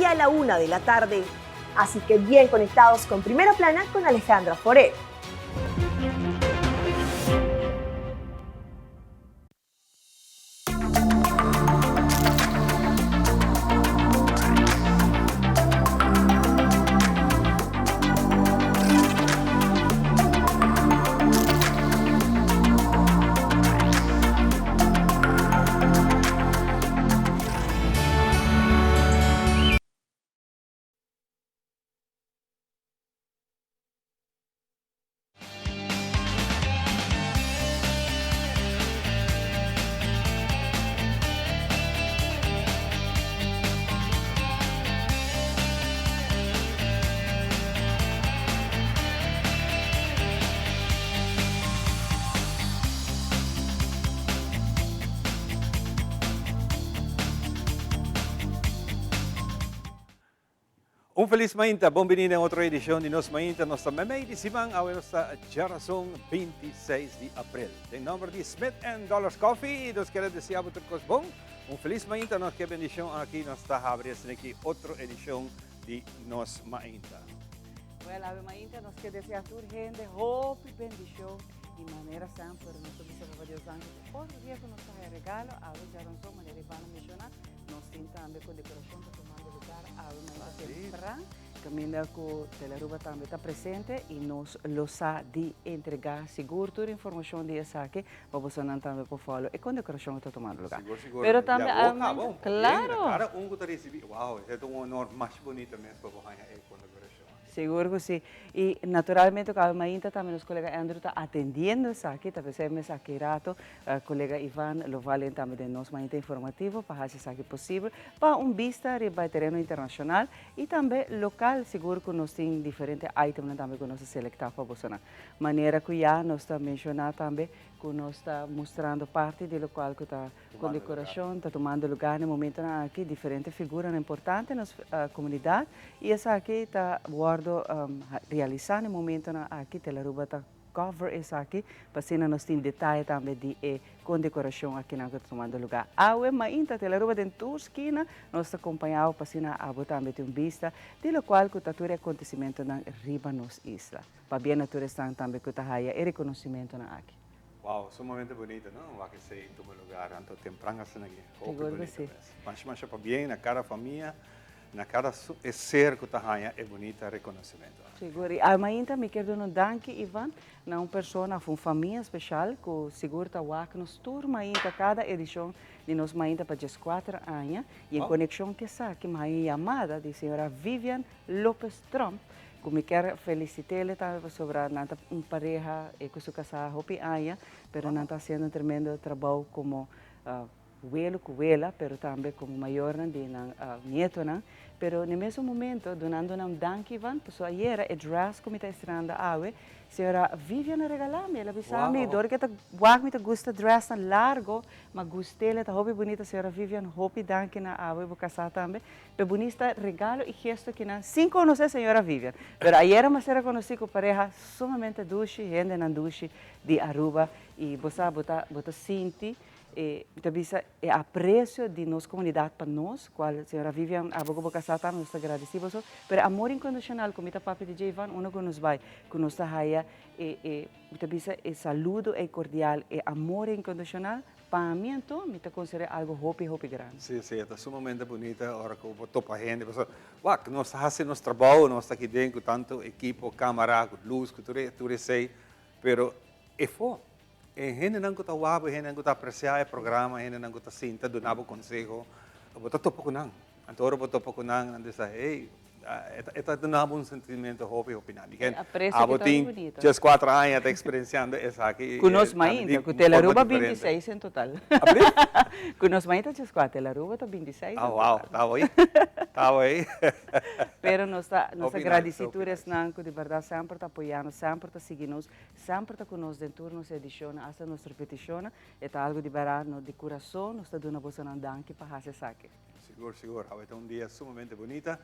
a la una de la tarde. Así que bien conectados con Primera Plana con Alejandra Foré. Un felis mainta, bon bini den otro edicion di Nos Mainta. Nos ta meimei di siman, awe nos ta djarason 26 di april. Den nomber di Smith and Dollars Coffee, nos kere desea bo tur cos bon. Un felis mainta, nos ke bendicion aki, nos ta habri esaki otro edicion di Nos Mainta. Wel, awe mainta nos ke desea tur hende hopi bendicion y manera semper nos ta bisa Papa Dios danki pa otro dia cu nos ta haya regalo. Awe djaranson, manera Ivana menciona, Nos tin tambe condecoracion ta tumando lugar awe mainta tempran. Caminda cu Tele Aruba tambe ta presente y nos lo sa di entrega sigur tur informacion di esaki pa bosonan tambe por follow e condecoracion cu ta tumando lugar. Sigur sigur. Pero tambe Ya awe bo caba mainta, un poco bien, na claro! cada un cu ta ricibi, wow, esey ta un honor mas bunita mes pa bo haña e condecoracion. Sigur cu si. Y naturalmente cu awe mainta tambe nos colega Andrew ta atendiendo esaki, ta pesey mes aki rato colega Ivan lo valen tambe den nos mainta informativo pa haci esaki posibel pa un bista riba e tereno internacional y tambe local. Sigur cu nos tin diferente itemnan tambe cu nos a selecta pa bosonan. Manera cu ya nos ta menciona tambe cu nos ta mustrando parti di locual cu ta Kondekorashon ta tumando lugá na e momentonan aki diferente figuranan importante na nos komunidat i esaki ta wòrdu realisá na e momentonan aki. Telaruba ta cover esaki pa asina nos tin detaye tambe di e kondekorashon akinan ku ta tumando lugá. Awe mainta Telaruba den tur skina nos ta kompañá bo pa asina abo tambe tin un bista di lokual ku ta tur e akontesimentonan riba nos isla. Pabia na tur esnan tambe ku ta haya e rekonosimentonan aki. Wow, sumamente bunita, no? Wak esei tuma lugar anto tempran asina aki. Hopi Sigur ku bunita si. mes. Masha masha pabien na kada famia, na kada e ser ku ta haña e bunita rekonosementu aki. Sigur. I almainta mi kier duna un danki, Ivan, na un persona of un famia speshal ku sigur ta wak nos tur mainta, kada edishon di nos mainta pa dieskuater aña. I en Wow. konekshon ku esaki mi haña un yamada di señora Vivian Lopez Tromp, Ku mi kier felicitele tambe pasobra nan ta un pareha e ku su kasá hopi aña, pero nan ta hasiendo un tremendo trabou komo welo ku wela, pero tambe komo mayornan di nan nietonan. Pero na e mesun momento dunando nan danki Ivan, pasobra ayera e dress ku mi ta estrenando awe, señora Vivian a regala mi, el a bisa mi dor ku e ta wak mi ta gusta dressnan largo, ma gust'el e ta hopi bunita, señora Vivian hopi danki na awe bo kasá tambe. Pe bunista regalo y gesto kinan sin conoce señora Vivian. Pero ayera mi a ser reconoci cu pareha sumamente dushi, hendenan dushi di Aruba y bo sa bo ta bo ta sinti e mi ta bisa e aprecio di nos comunidad pa nos cual señora Vivian abo cu bo casa tambe nos ta agradeci boso pero e amor incondicional cu mi ta papia di dje Ivan unda cu nos bay cu nos ta haya e e mi ta bisa e saludo ey cordial e amor incondicional Pa mi anto, mi ta considera algo hopi hopi grandi. Sí, sí, e ta sumamente bunita ora cu bo topa hende, pasobra wak, nos ta haci nos trabou, nos ta aki den cu tanto ekipo, camara, cu luz, cu tur e, tur esey, pero efo, e hendenan cu ta wak bo, e hendenan cu ta aprecia e programa, e hendenan cu ta sinta duna bo conseho, bo ta topa cu nan. Anto ora bo topa cu nan, nan ta bisa, hey, e ta duna bo un sentimento hopi hopi nan. E aprecio Abo ki ta hopi tin bunito. djes cuatro aña ta experienciando esaki Cu nos tambe mainta, di cu un Tele forma Aruba diferente. 26 en total. Abli? Cu nos mainta djes cuatro, Tele Aruba ta 26 en Ah, wow, total. ta hoy, ta hoy. Pero nos ta, nos ta Hopi nice, gradici hopi tur nice. esnan cu di berdad semper ta apoya nos, semper ta sigui nos, semper ta cu nos den tur nos edicionnan, hasta nos repeticionnan. E ta algo di berdad, no, di curason nos ta duna bosonan danki pa haci esaki. Sigur, sigur. Awe ta un dia sumamente bunita.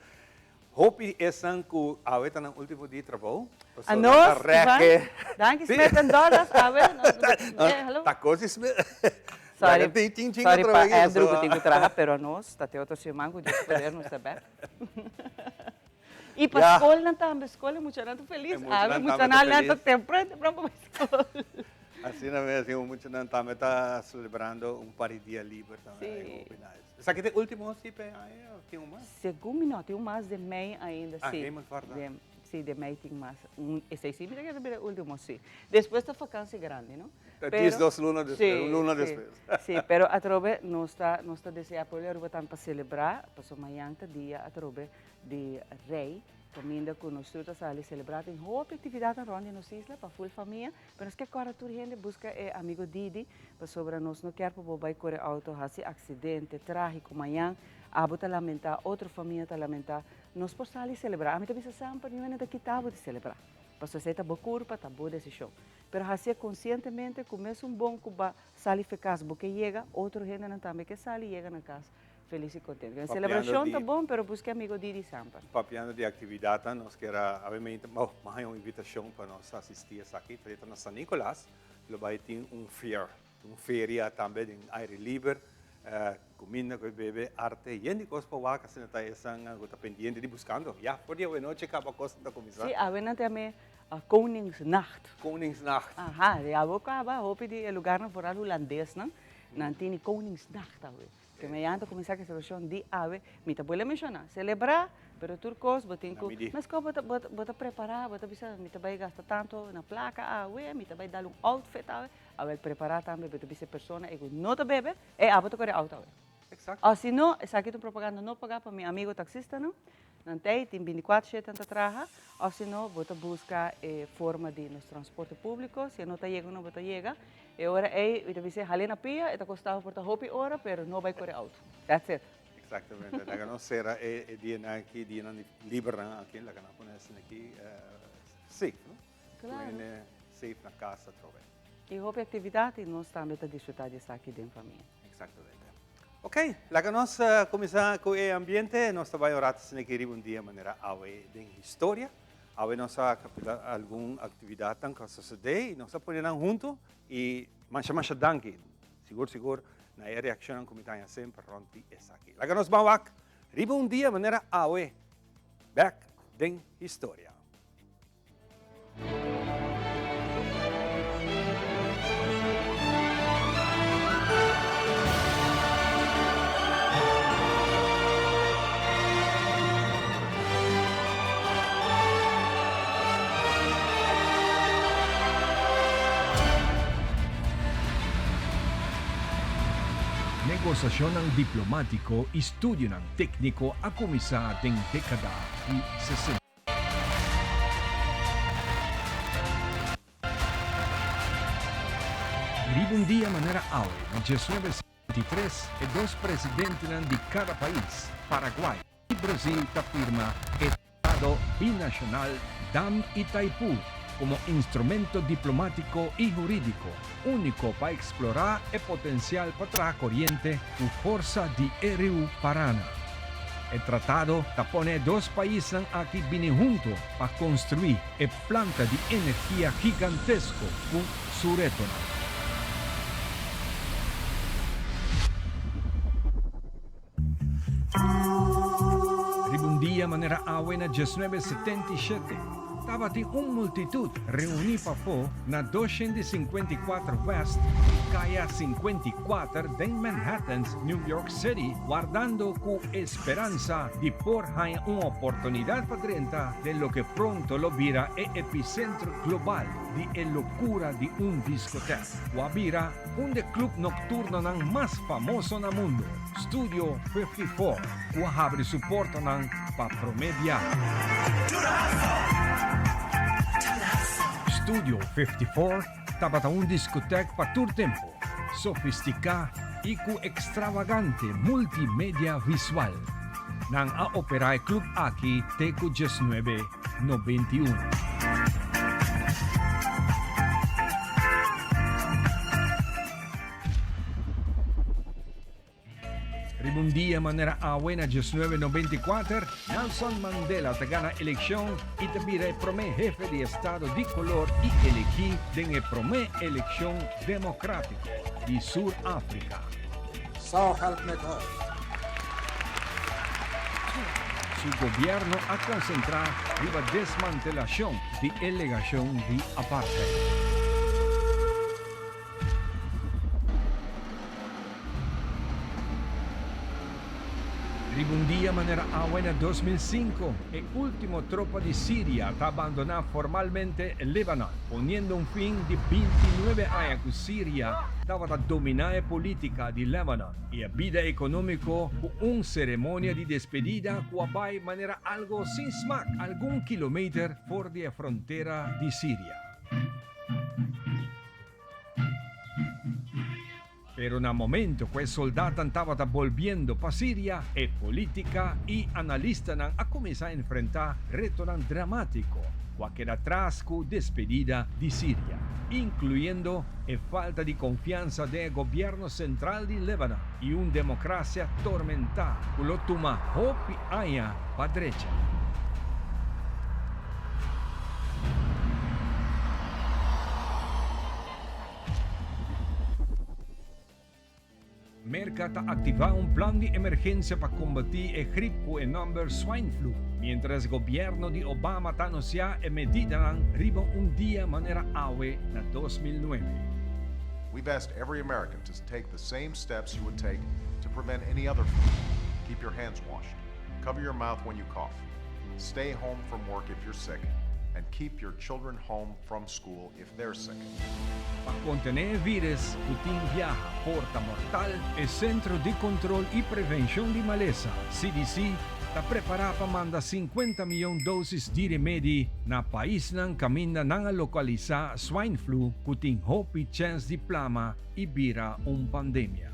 Hopi esnan ku awe ta nan ultimo dia di trabou. A nos, Ivan. Danki Smith and Dollars. Awe, no, eh, hallo. Ta kos di Smith. Sorry, sorry pa Andrew ku tin ku traha, pero nos ta te otro siman ku Dios poder nos ta bek. I pa skolnan tambe, skol e muchanan ta felis. Awe muchanan lanta tempran tempran pa bai skol. Asina mes, e muchanan tambe ta selebrando un par di dia liber tambe. Hopi nice. Esaki ta e ultimo si p'e aña of tin un mas? Segun mi no, tin un mas den mei ainda, si. Ah, Hemelvaartdag. Si, den mei tin mas. Esei si mi ta kere bira e ultimo, si. Despues ta vakansi grandi, no? Ta diesdos luna despues, un luna despues. Si, pero atrobe nos ta nos ta desea pueblo di Aruba tambe pa celebra, pasobra mañan ta dia atrobe di Rey, caminda cu nos tur ta sali celebra. Tin hopi actividadnan rond di nos isla pa full famia, pero nos ke corda tur hende busca e amigo Didi, pasobra nos no kier pa bo bay core auto haci accidente tragico mañan, abo ta lamenta, otro famia ta lamenta. Nos por sali celebra. Ami ta bisa semper, niun hende ta kita bo di celebra, pasobra esey ta bo curpa, ta bo decision. Pero hacié conscientemente cu mesun bon cu ba sali fe cas bo ke yega, otro hendenan tambe ke sali yega na cas felis y contento. Papiando Celebracion ta bon, pero busca amigo di di semper. Papiando di actividadnan, nos kier a obviamente bo haña un invitacion pa nos asisti esaki. Ta na San Nicolas, lo bay tin un fair, un feria tambe den aire liber, cuminda cu e bebe, arte, yen di cos pa wak, asina ta esnan cu ta pendiente di buscando. Ya, for di awenochi caba cosnan ta cuminsa. Si, awe nan ta yam'e Koningsnacht. Koningsnacht. Aha, di awe caba hopi di e lugarnan vooral Hulandesnan, nan tini Koningsnacht awe. Ke mañana ta kuminsá ku e selebrashon di awe. Mi ta bolbe menshoná, selebrá, pero tur kos bo tin ku, meskos bo ta bo ta prepará, bo ta bisa mi ta bai gasta tantu na plaka awe, mi ta bai dal un outfit awe. Awel prepará tambe bo ta bisa e persona ei ku no ta bebe, ey abo ta kore outo awe. Òf si no, esaki ta un propaganda no pagá pa mi amigo taksistanan, nan ta ei, tin bintikuater shete nan ta traha, òf si no bo ta buska e forma di nos transporte públiko, si e no ta yega no bo ta yega, e ora ei mi ta bis'é hal'é na pia, e ta kostá bo por ta hopi ora, pero no bai kore outo. That's it. Exactamente. Laga nos sera e dianan aki, dianan di libernan aki, laga nos pone esnan aki safe, no? Claro. Tur hende safe na cas atrobe. I hopi actividad i nos tambe ta disfruta di esaki den famia. Exactamente. Ok, laga nos cuminsa cu e ambiente. Nos ta bay un rato asina aki riba un dia manera awe den historia. Awe nos a captura algun actividadnan cu a sucede y nos a pone nan hunto y masha masha danki, sigur sigur, na e reaccionnan cu mi ta haña semper rond di esaki. Laga nos ban wak riba un dia manera awe bek den historia. Negosashonnan diplomátiko i studionan tékniko a kuminsá den dékada di sesenta. Riba un dia manera awe, na diesnuebe sesenta i tres, e dos presidentenan di kada pais, Paraguay i Brazil ta firma e Tratado Binashonal Dam Itaipu komo instrumento diplomátiko i hurídiko úniko pa eksplorá e potensial pa traha koriente ku forsa di e riu Parana. E tratado ta pone e dos paisnan aki bini hunto pa konstruí e planta di energia gigantesko ku su retonan. Riba un dia manera awe na diesnuebe setenta i shete, tabatin un multitut reuní pafó na 254 West di Kaya 54 den Manhattan, New York City, wardando ku e speransa di por haña un oportunidat pa drenta den loke pronto lo bira e episentro global di e lokura di un diskotek, ku a bira un di e club nokturnonan mas famoso na mundu, Studio 54, ku a habri su portanan pa promé biaha. Studio 54 tabata un diskotek pa tur tempu, sofistiká i ku ekstravagante multimedia visual. Nan a operá e club aki te ku diesnuebe 91. Riba un dia manera awe na diesnuebe 94, Nelson Mandela ta gana elekshon i ta bira e promé hefe di estado di kolor i elegí den e promé elekshon demokrátiko. di Sur Afrika. So help me God. Su gobièrnu a konsentrá riba desmantelashon di e legashon di apartheid. Riba un dia manera awe na 2005, e último tropa di Siria ta abandoná formalmente Lebanon, poniendo un fin di 29 aña ku Siria tabata dominá e polítika di Lebanon i e bida ekonómiko ku un seremonia di despedida ku a bai manera algo sin smak algun kilometer for di e frontera di Siria. Pero na momento ku e soldatan tabata bolbiendo pa Siria, e polítika i analistanan a kuminsá enfrentá retonan dramátiko ku a keda tras ku despedida di Siria, inkluyendo e falta di konfiansa den e gobièrnu sentral di Lebanon i un demokrasia tormentá ku lo tuma hopi aña pa drecha. Merka ta aktivá un plan di emergensia pa kombatí e grip ku e nòmber swine flu, miéntras gobièrnu di Obama ta anunsiá e medidanan riba un dia manera awe na 2009. We've asked every American to take the same steps you would take to prevent any other flu. Keep your hands washed, cover your mouth when you cough, stay home from work if you're sick, and keep your children home from school if they're sick. Pa kontené e vírus ku tin biaha por ta mortal, e Sentro di Kontrol i Prevenshon di Malesa, CDC, ta prepará pa manda 50 mion dosis di remedi na paisnan kaminda nan a lokalisá swine flu ku tin hopi chèns di plama i bira un pandemia.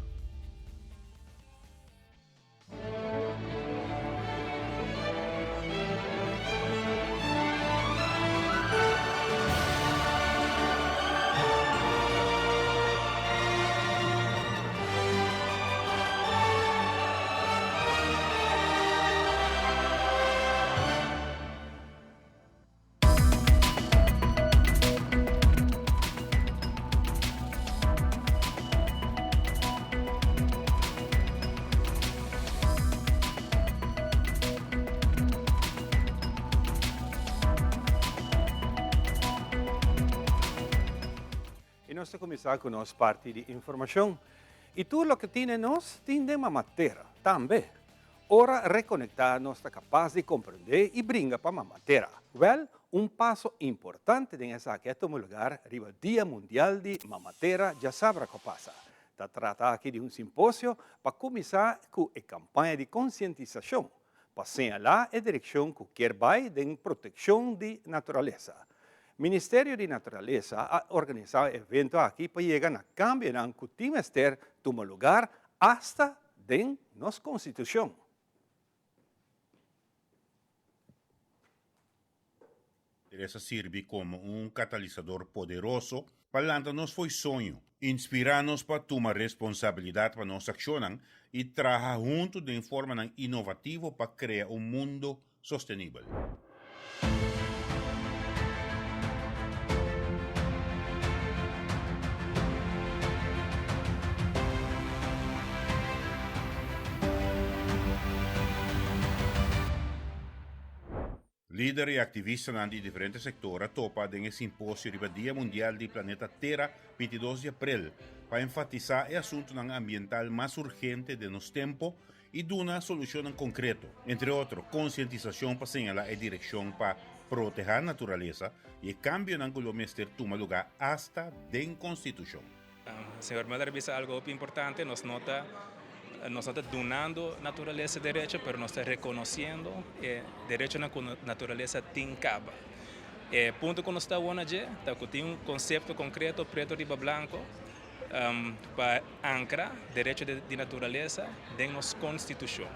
I nos ta kuminsá ku nos parti di informashon. I tur loke tin den nos tin den Mama Tera tambe. Ora rekonektá nos ta kapas di komprendé i bringa pa Mama Tera. Wèl, un paso importante den esaki a tuma lugar riba Dia Mundial di Mama Tera djasabra ku a pasa. Ta trata aki di un simposio pa kuminsá ku e kampaña di konsientisashon pa señalá e direkshon ku kier bai den protekshon di naturalesa. Ministerio di Naturalesa a organisá e evento aki pa yega na kambionan ku tin mester tuma lugar asta den nos Konstitushon. Teresa sirbi komo un katalisador poderoso pa lanta nos fo'i soño, inspirá nos pa tuma responsabilidat pa nos akshonnan i traha huntu den formanan inovativo pa krea un mundo sostenibel. Lider i aktivistanan di diferente sektor a topa den e simposio riba Dia Mundial di Planeta Tera, 22 di aprel, pa enfatisá e asuntunan ambiental mas urgente den nos tempo i duna solushonnan konkreto, entre otro konsientisashon pa señalá e direkshon pa protehá naturalesa i e kambionan ku lo mester tuma lugá asta den konstitushon. Señor Muller a bisa algo hopi importante, nos no ta nos no ta dunando naturalesa derecho, pero nos ta rekonosiendo e derechonan ku naturalesa tin kaba. E punto ku nos ta awor na dje ta ku tin un konsepto konkreto preto riba blanko pa ankra derecho di naturalesa den nos konstitushon.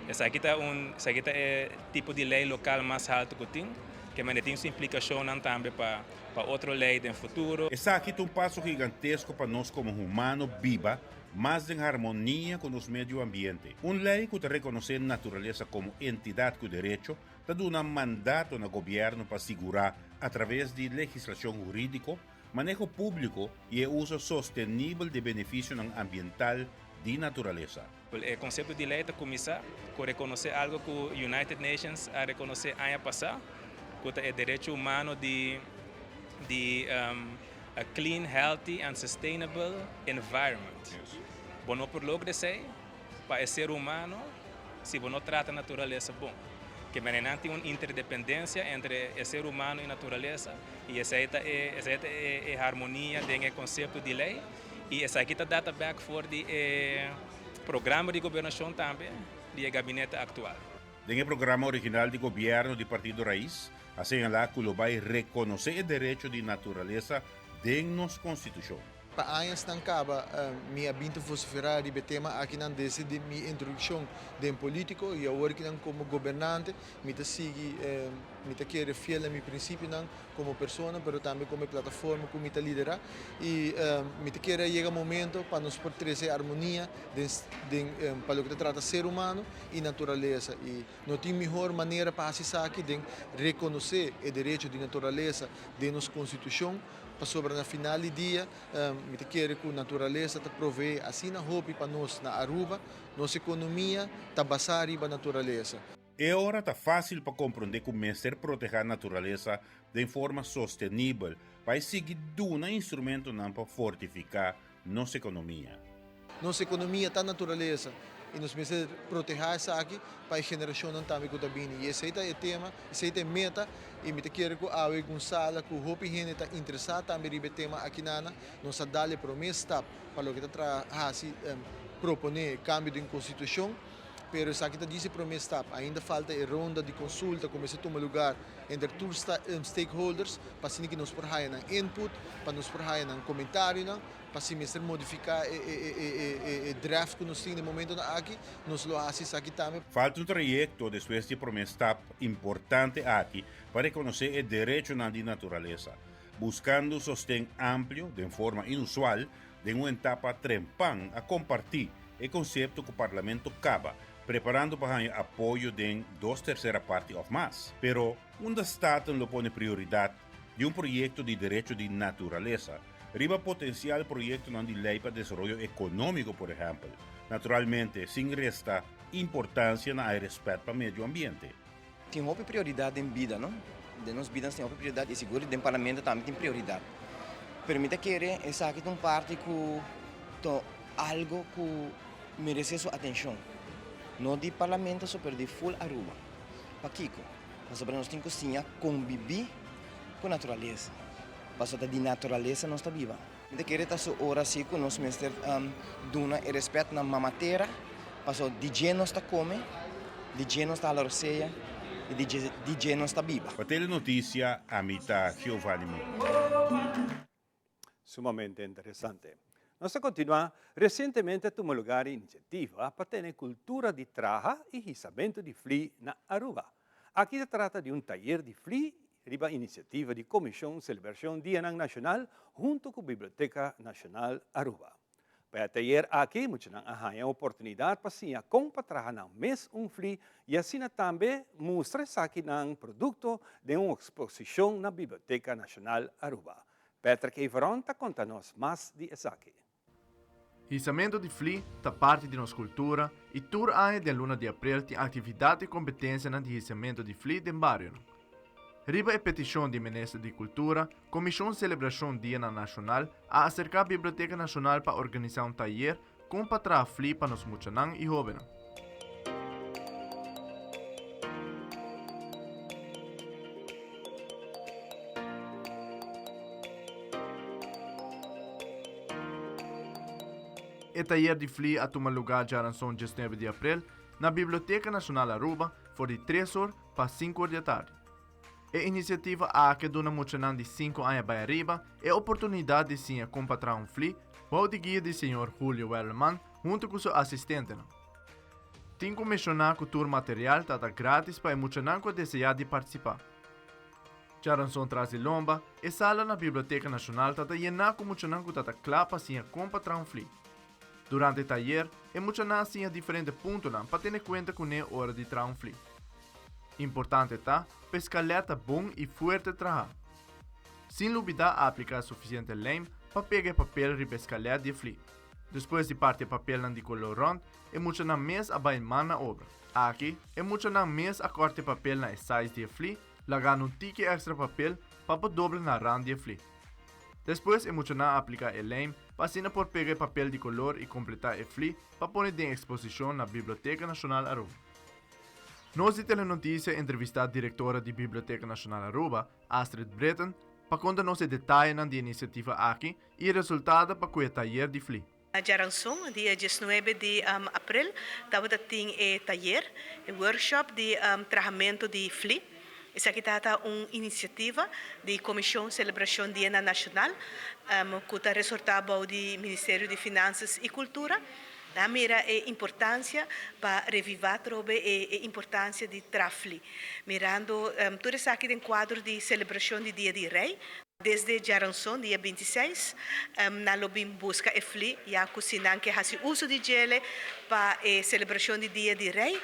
Esaki ta un esaki ta e tipo di lei lokal mas haltu ku tin, ke mende tin su implikashonnan tambe pa pa otro lei den futuro. Esaki ta un paso gigantesko pa nos komo humano biba mas den harmonia ku nos medio ambiente. Un lei ku ta rekonosé naturalesa komo entidat ku derecho ta duna mandato na gobièrnu pa sigurá atraves di legislashon hurídiko. maneho públiko i e uso sostenibel di benefisionan ambiental di naturalesa. E konsepto di lei ta kuminsá ku rekonosé algu ku United Nations a rekonosé aña pasá, ku ta e derecho humano di di a clean, healthy and sustainable environment. Bo no por logra esei pa e ser humano si bo no trata naturalesa bon. Ke manera nan tin un interdependensia entre e ser humano i naturalesa i esei ta e esei ta e harmonia den e konsepto di lei i esaki ta data bek for di e programa di gobernashon tambe di e gabinete aktual. Den e programa original di gobièrnu di Partido Raiz a señalá ku lo bai rekonosé e derecho di naturalesa den nos konstitushon. Pa añasnan kaba mi a bin ta vosiferá riba e tema akinan desde di mi introdukshon den polítiko i awor kinan komo gobernante mi ta sigui mi ta kere fiel na mi prinsipionan komo persona pero tambe komo e plataforma ku mi ta liderá i mi ta kere a yega momento pa nos por trese armonia den den pa loke ta trata ser humano i naturalesa i no tin mihor manera pa hasi esaki den rekonosé e derecho di naturalesa den nos konstitushon. Pasobra na final di dia mi ta kere ku naturalesa ta proveé asina hopi pa nos na Aruba, nos ekonomia ta basá riba naturalesa. E ora ta fásil pa komprondé ku mester protehá naturalesa den forma sostenibel pa e sigui duna instrumentonan pa fortifiká nos ekonomia. Nos ekonomia ta naturalesa i nos mester protehá esaki pa e generashonnan tambe ku ta bini. I esei ta e tema, esei ta e meta i mi ta kere ku awe gun sala ku hopi hende ta interesá tambe riba e tema akinana, nos a dal e promé stap pa loke ta traha hasi proponé kambio den konstitushon. Pero esaki ta djis e promé stap. Ainda falta e ronda di konsulta ku mester tuma lugar entre tur stakeholders pa asina ki nos por haya nan input, pa nos por haya nan komentarionan. Pa si mester modifiká e draft ku nos tin den momentonan aki, nos lo hasi esaki tambe. Falta un trayekto despues di e promé stap importante aki pa rekonosé e derechonan di naturalesa, buskando sosten amplio den forma inusual den un etapa trempan a kompartí e konsepto ku Parlamento kaba preparando pa haña apoyo den dos tersera parti òf mas. Pero unda Staten lo pone prioridat di un proyekto di derecho di naturalesa riba potensial proyektonan di lei pa desaroyo ekonómiko, por ehèmpel, naturalmente sin resta importansia na e rèspèt pa medio ambiente. Tin hopi prioridat den bida, no? Den nos bida nos tin hopi prioridat i sigur den parlamento tambe tin prioridat. Pero mi ta kere esaki ta un parti ku ta algo ku meresé su atenshon, no di parlamento so pero di ful Aruba. Pakiko? Pasobra nos tin ku siña konbibí ku naturalesa. Pasobra ta di naturalesa nos ta biba. Mi ta kere ta su ora si ku nos mester duna e respet na Mama Tera, pasobra di dje nos ta kome, di dje nos ta hala rosea i di dje nos ta biba. Pa Telenoticia, ami ta Giovanni Muro. Sumamente interesante. Nos ta continua, Recientemente a tuma lugar e iniciativa pa tene cultura di traha y hisamento di fli na Aruba. Aki ta trata di un tayer di fli riba iniciativa di Comision Celebracion Dianan Nacional hunto cu Biblioteca Nacional Aruba. Pa e tayer aki muchanan a haña oportunidad pa siña con pa traha nan mes un fli y asina tambe mustra esaki nan producto den un exposicion na Biblioteca Nacional Aruba. Patrick Everon ta konta nos mas di esaki. Hisamentu di fli ta parti di nos kultura i tur aña den luna di aprel tin aktividat i kompetensianan di hisamentu di fli den barionan. Riba e petishon di Minister di Kultura, Komishon Selebrashon Dianan Nashonal a aserká Biblioteka Nashonal pa organisá un tayer kon pa traha fli pa nos muchanan i hóbennan. E tayer di fli a tuma lugá djaranson diesnuebe di aprel na Biblioteka Nashonal Aruba for di tres or pa sinku or di atardi. E inisiativa aki a duna muchanan di sinku aña bai ariba e oportunidat di siña kon pa traha un fli bou di guia di señor Julio Werleman huntu ku su asistentenan. Tin ku menshoná ku tur material ta ta gratis pa e muchanan ku a deseá di partisipá. Djaranson tras di lomba, e sala na Biblioteka Nashonal ta ta yená ku muchanan ku ta ta kla pa siña kon pa traha un fli. Durante e tayer, e muchanan a siña diferente puntonan pa tene kuenta kuné ora di traha un fli. Importante ta pa e skalèt ta bon i fuerte trahá. Sin lubidá a apliká sufisiente lijm pa pega e papel riba e skalèt di e fli. Despues di parti e papelnan di koló rònt, e muchanan mes a bai man na obra. Aki, e muchanan mes a kòrta e papel na e size di e fli, lagando un tiki èkstra papel pa por dobla na rand di e fli. Despues e muchanan a apliká e lijm pa asina por pega e papel di kolor i kompletá e fli pa pone den eksposishon na Biblioteka Nashonal Aruba. Nos di Telenoticia a entrevistá direktora di Biblioteka Nashonal Aruba, Astrid Britten, pa konta nos e detayenan di e inisiativa aki i e resultado pa ku e tayer di fli. Djaranson, dia diesnuebe di april, tabata tin e tayer, e workshop di trahamentu di fli. Esaki tabata un inisiativa di Komishon Selebrashon Dianan Nashonal ku ta resortá bou di Ministerio di Finansas i Kultura. Nan a mira e importansia pa revivá atrobe e importansia di traha fli. Mirando tur esaki den kuadro di selebrashon di Dia di Rei, Desde djaranson, dia bintiseis, nan lo bin buska e fli, ya ku si nan ke hasi uso di djele pa e selebrashon di Dia di Rei,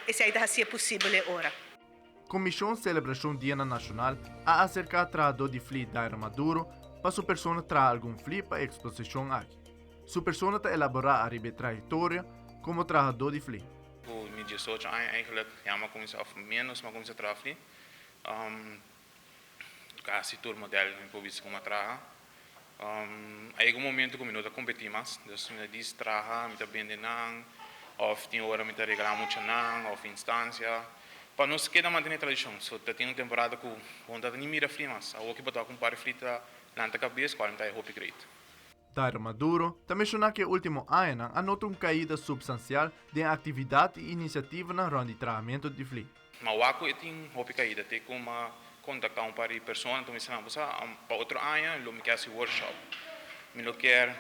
esei ta hasié posibel e ora. Komishon Selebrashon Dianan Nashonal a aserká trahadó di fli Daira Maduro pa su persona traha algun fli pa e eksposishon aki. Su persona ta elaborá ariba e trayektoria komo trahadó di fli. Ku mi diesocho aña eigenlijk ya mi a kuminsá òf ménos mi a kuminsá traha fli. Casi tur model mi por bisa como a traha. A yega un momento cu mi no ta competi mas, dus mi ta dis traha, mi ta bende nan, of tin ora mi ta regala muchanan of instancia, pa nos keda mantene tradicion. So ta tin un temporada cu bo no ta ni mira fli mas. Awor ki bo toca un par di fli ta lanta cabes cual mi ta hopi great. Dairo Maduro ta menshoná ku e último añanan a nota un kaida supstansial den aktividat i inisiativanan rònt di trahamentu di fli. Ma wak ku e tin hopi kaida te ku m'a kontaktá un par di persona ta bisa nan bo sa pa otro aña lo mi ke hasi workshop mi lo kier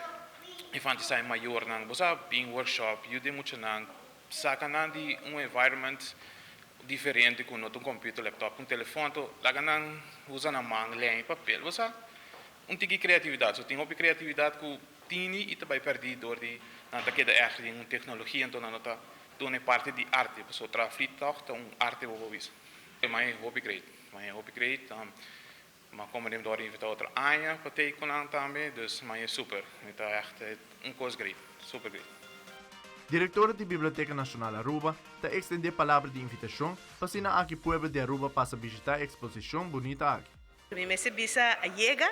enfatisá e mayornan bo sa bin workshop yuda e muchanan saka nan di un environment diferente ku no ta un computer laptop un telefon anto laga nan usa nan man lei papel bo sa un tiki kreatividat so tin hopi kreatividat ku tini i ta bai pèrdí dor di nan ta keda ègt den un teknologia anto nan no ta Duna e parti di arte, pasobra traha vliegtuig ta un arte bo por bisa. Ma e hopi great, ma e hopi great. Ma como den dor invita otro aña pa tei cu nan tambe, dus ma e super. Mi ta echt un cos great, super great. Directora di Biblioteca Nacional Aruba ta extende palabra di invitacion pa asina aki pueblo di Aruba pasa bishita e exposicion bunita aki. Mi mester bisa a yega,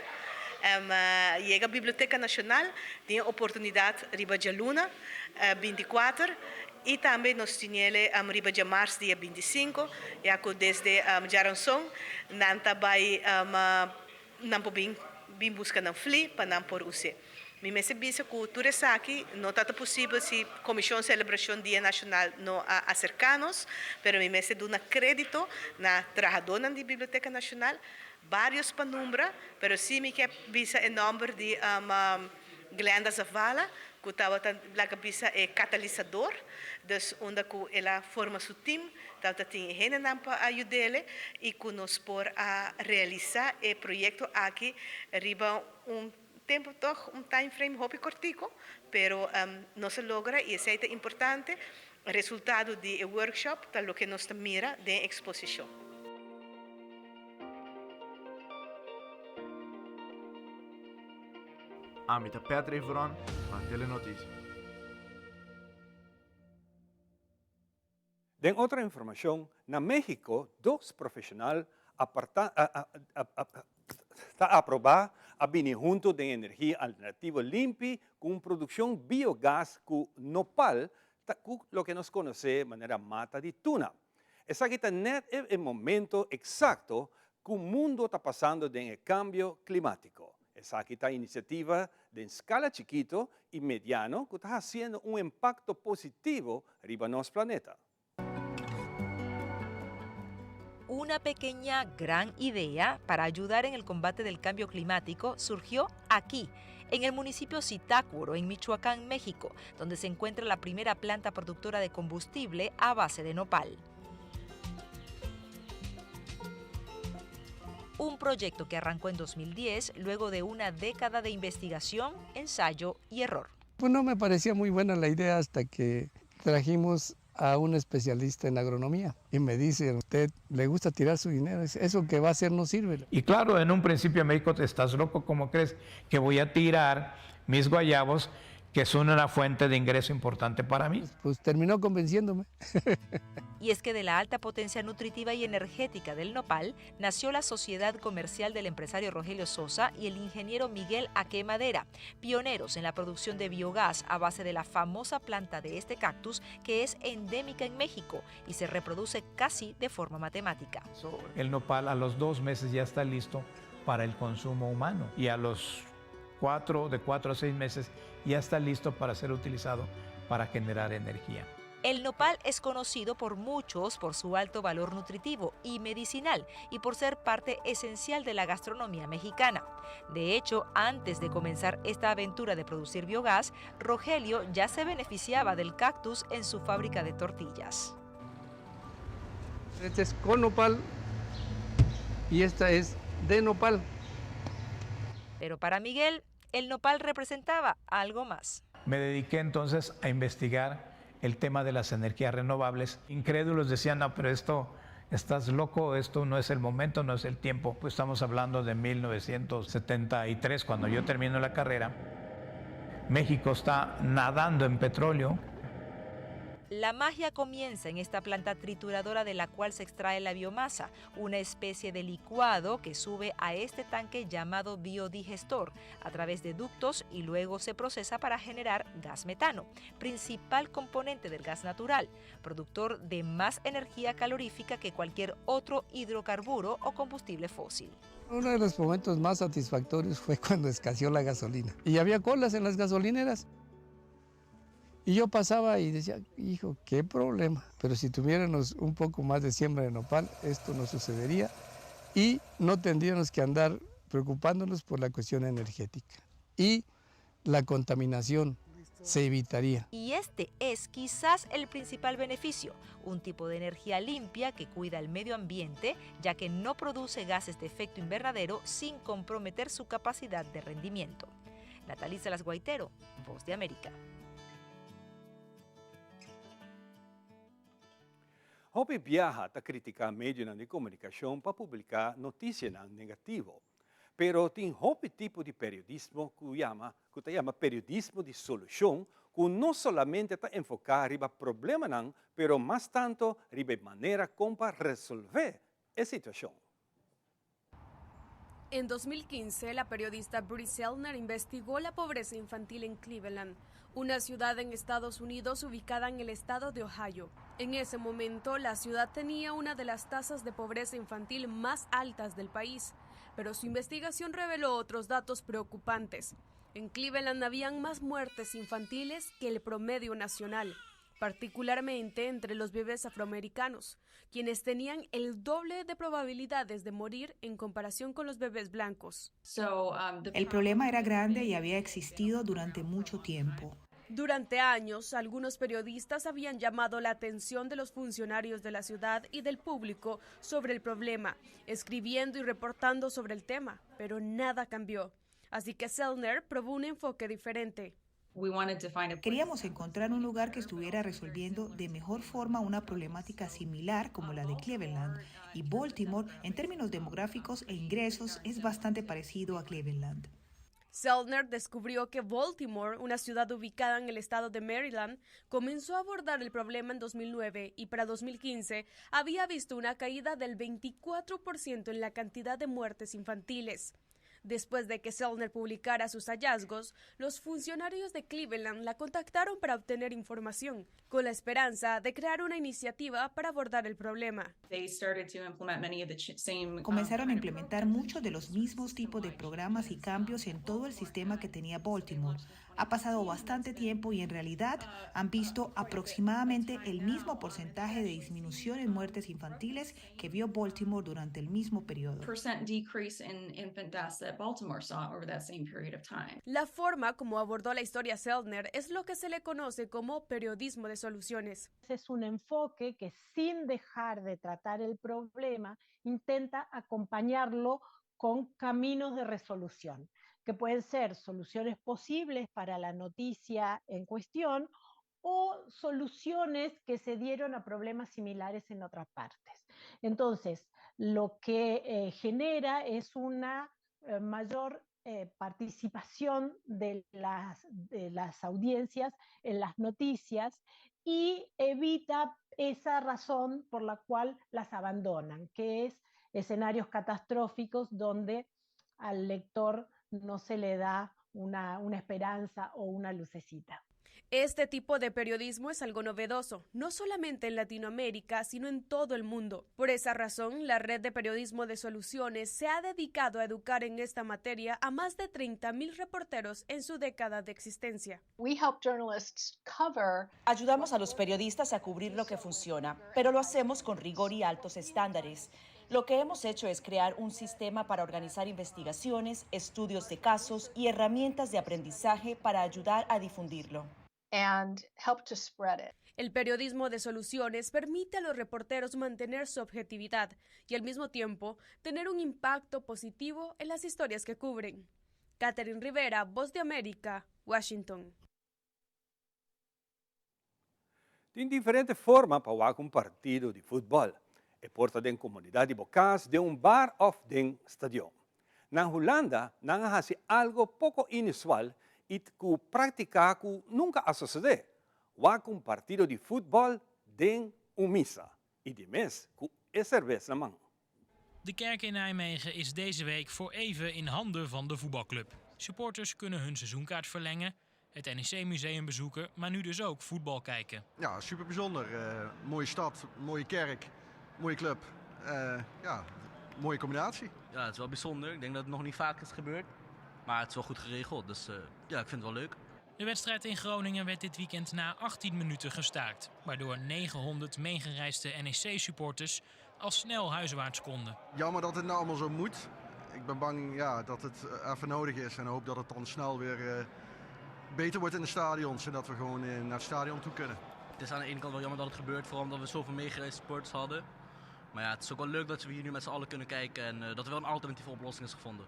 yega Biblioteca Nacional tin e oportunidad riba djaluna binticuater y tambe nos tiniele riba djamars dia binticinco, ya cu desde djaranson nan ta bay nan por bin bin busca nan fli pa nan por use. Mi mester bisa cu tur esaki no ta ta posibel si Comision Celebracion Dia Nacional no a acerca nos, pero mi mester duna credito na trahadornan di Biblioteca Nacional, varios pa nombra, pero si mi ke bisa e nomber di Glenda Zavala, cu tabata laga bisa e catalizador, dus unda cu el a forma su team, tabata tin e hendenan pa a yudele y cu nos por a realisa e proyecto aki riba un Tempu tog un time frame hopi kortiku, pero nos a logra i esei ta importante. Resultado di e workshop ta loke nos ta mira den e eksposishon. Ami ta Patrick Veron pa Telenoticia. Den otro informacion, na Mexico dos profesional aparta ta aproba a bini hunto den energia alternativo limpi cu un produccion biogas cu nopal ta cu loke nos conoce manera mata di tuna. Esaki ta net e momento exacto cu mundo ta pasando den e cambio climatico. Esaki ta iniciativa den scala chikito y mediano cu ta haciendo un impacto positivo riba nos planeta. Una pequeña gran idea para ayudar en el combate del cambio climático surgió aquí, en el municipio Zitácuaro, en Michoacán, México, donde se encuentra la primera planta productora de combustible a base de nopal. Un proyecto que arrancó en 2010 luego de una década de investigación, ensayo y error. Pues no me parecía muy buena la idea hasta que trajimos a un especialista en agronomía y me dice, usted le gusta tirar su dinero, eso que va a hacer no sirve. Y claro, en un principio me dijo, estás loco, ¿cómo crees que voy a tirar mis guayabos, que son una fuente de ingreso importante para mí? Pues terminó convenciéndome. Y es que de la alta potencia nutritiva y energética del nopal nació la sociedad comercial del empresario Rogelio Sosa y el ingeniero Miguel Aque Madera, pioneros en la producción de biogás a base de la famosa planta de este cactus que es endémica en México y se reproduce casi de forma matemática. El nopal a los 2 meses ya está listo para el consumo humano y a los 4, de 4 a 6 meses ya está listo para ser utilizado para generar energía. El nopal es conocido por muchos por su alto valor nutritivo y medicinal y por ser parte esencial de la gastronomía mexicana. De hecho, antes de comenzar esta aventura de producir biogás, Rogelio ya se beneficiaba del cactus en su fábrica de tortillas. Este es con nopal y esta es de nopal. Pero para Miguel, el nopal representaba algo más. Me dediqué entonces a investigar el tema de las energías renovables. Incrédulos decían, no, pero esto, estás loco, esto no es el momento, no es el tiempo. Pues estamos hablando de 1973, cuando yo termino la carrera. México está nadando en petróleo. La magia comienza en esta planta trituradora de la cual se extrae la biomasa, una especie de licuado que sube a este tanque llamado biodigestor a través de ductos y luego se procesa para generar gas metano, principal componente del gas natural, productor de más energía calorífica que cualquier otro hidrocarburo o combustible fósil. Uno de los momentos más satisfactorios fue cuando escaseó la gasolina y había colas en las gasolineras. Y yo pasaba y decía, hijo, qué problema. Pero si tuviéramos un poco más de siembra de nopal, esto no sucedería y no tendríamos que andar preocupándonos por la cuestión energética. Y la contaminación se evitaría. Y este es quizás el principal beneficio, un tipo de energía limpia que cuida el medio ambiente, ya que no produce gases de efecto invernadero sin comprometer su capacidad de rendimiento. Natalie Salas Guaitero, Voz de América. Hopi biaha ta kritiká medionan di komunikashon pa publiká notisianan negativo. Pero tin hopi tipo di periodismo ku yama ku ta yama periodismo di solushon ku no solamente ta enfoká riba problemanan pero mas tanto riba e manera kon pa resolvé e situashon. En 2015, la periodista Bree Sellner investigó la pobreza infantil en Cleveland, una ciudad en Estados Unidos ubicada en el estado de Ohio. En ese momento, la ciudad tenía una de las tasas de pobreza infantil más altas del país, pero su investigación reveló otros datos preocupantes. En Cleveland habían más muertes infantiles que el promedio nacional particularmente entre los bebés afroamericanos, quienes tenían el doble de probabilidades de morir en comparación con los bebés blancos. El problema era grande y había existido durante mucho tiempo. Durante años, algunos periodistas habían llamado la atención de los funcionarios de la ciudad y del público sobre el problema, escribiendo y reportando sobre el tema, pero nada cambió. Así que Sellner probó un enfoque diferente. Queríamos encontrar un lugar que estuviera resolviendo de mejor forma una problemática similar como la de Cleveland y Baltimore en términos demográficos e ingresos es bastante parecido a Cleveland. Sellner descubrió que Baltimore, una ciudad ubicada en el estado de Maryland, comenzó a abordar el problema en 2009 y para 2015 había visto una caída del 24% en la cantidad de muertes infantiles. Después de que Sellner publicara sus hallazgos, los funcionarios de Cleveland la contactaron para obtener información, con la esperanza de crear una iniciativa para abordar el problema. Comenzaron a implementar muchos de los mismos tipos de programas y cambios en todo el sistema que tenía Baltimore. Ha pasado bastante tiempo y en realidad han visto aproximadamente el mismo porcentaje de disminución en muertes infantiles que vio Baltimore durante el mismo periodo. La forma como abordó la historia Sellner es lo que se le conoce como periodismo de soluciones. Es un enfoque que sin dejar de tratar el problema intenta acompañarlo con caminos de resolución, que pueden ser soluciones posibles para la noticia en cuestión o soluciones que se dieron a problemas similares en otras partes. Entonces, lo que eh, genera es una eh, mayor eh, participación de las, de las audiencias en las noticias y evita esa razón por la cual las abandonan, que es escenarios catastróficos donde al lector no se le da una, una esperanza o una lucecita. Este tipo de periodismo es algo novedoso, no solamente en Latinoamérica, sino en todo el mundo. Por esa razón, la Red de Periodismo de Soluciones se ha dedicado a educar en esta materia a más de 30.000 reporteros en su década de existencia. Ayudamos a los periodistas a cubrir lo que funciona, pero lo hacemos con rigor y altos estándares. Lo que hemos hecho es crear un sistema para organizar investigaciones, estudios de casos y herramientas de aprendizaje para ayudar a difundirlo. El periodismo de soluciones permite a los reporteros mantener su objetividad y al mismo tiempo tener un impacto positivo en las historias que cubren. Catherine Rivera, Voz de América, Washington. Tin diferente forma pa wak un partido di futbòl. E por ta den komunidat di bo kas, den un bar òf den stadion. Na Hulanda nan a hasi algo poko inusual i ku práktika ku nunka a sosodé, wak un partido di futbòl den un misa i di mes ku e serbes na man. De kerk in Nijmegen is deze week voor even in handen van de voetbalclub. Supporters kunnen hun seizoenkaart verlengen, het NEC-museum bezoeken, maar nu dus ook voetbal kijken. Ja, super bijzonder. Uh, mooie stad, mooie kerk, mooie club. Uh, ja, mooie combinatie. Ja, het is wel bijzonder. Ik denk dat het nog niet vaak is gebeurd. Maar het is wel goed geregeld, dus uh, ja, ik vind het wel leuk. De wedstrijd in Groningen werd dit weekend na 18 minuten gestaakt, waardoor 900 meegereisde NEC-supporters al snel huiswaarts konden. Jammer dat het nou allemaal zo moet. Ik ben bang ja, dat het eh, even nodig is en hoop dat het dan snel weer uh, beter wordt in de stadions en dat we gewoon uh, naar het stadion toe kunnen. Het is aan de ene kant wel jammer dat het gebeurt, vooral omdat we zoveel meegereisde supporters hadden. Maar ja, het is ook wel leuk dat we hier nu met z'n allen kunnen kijken en uh, dat er wel een alternatieve oplossing is gevonden.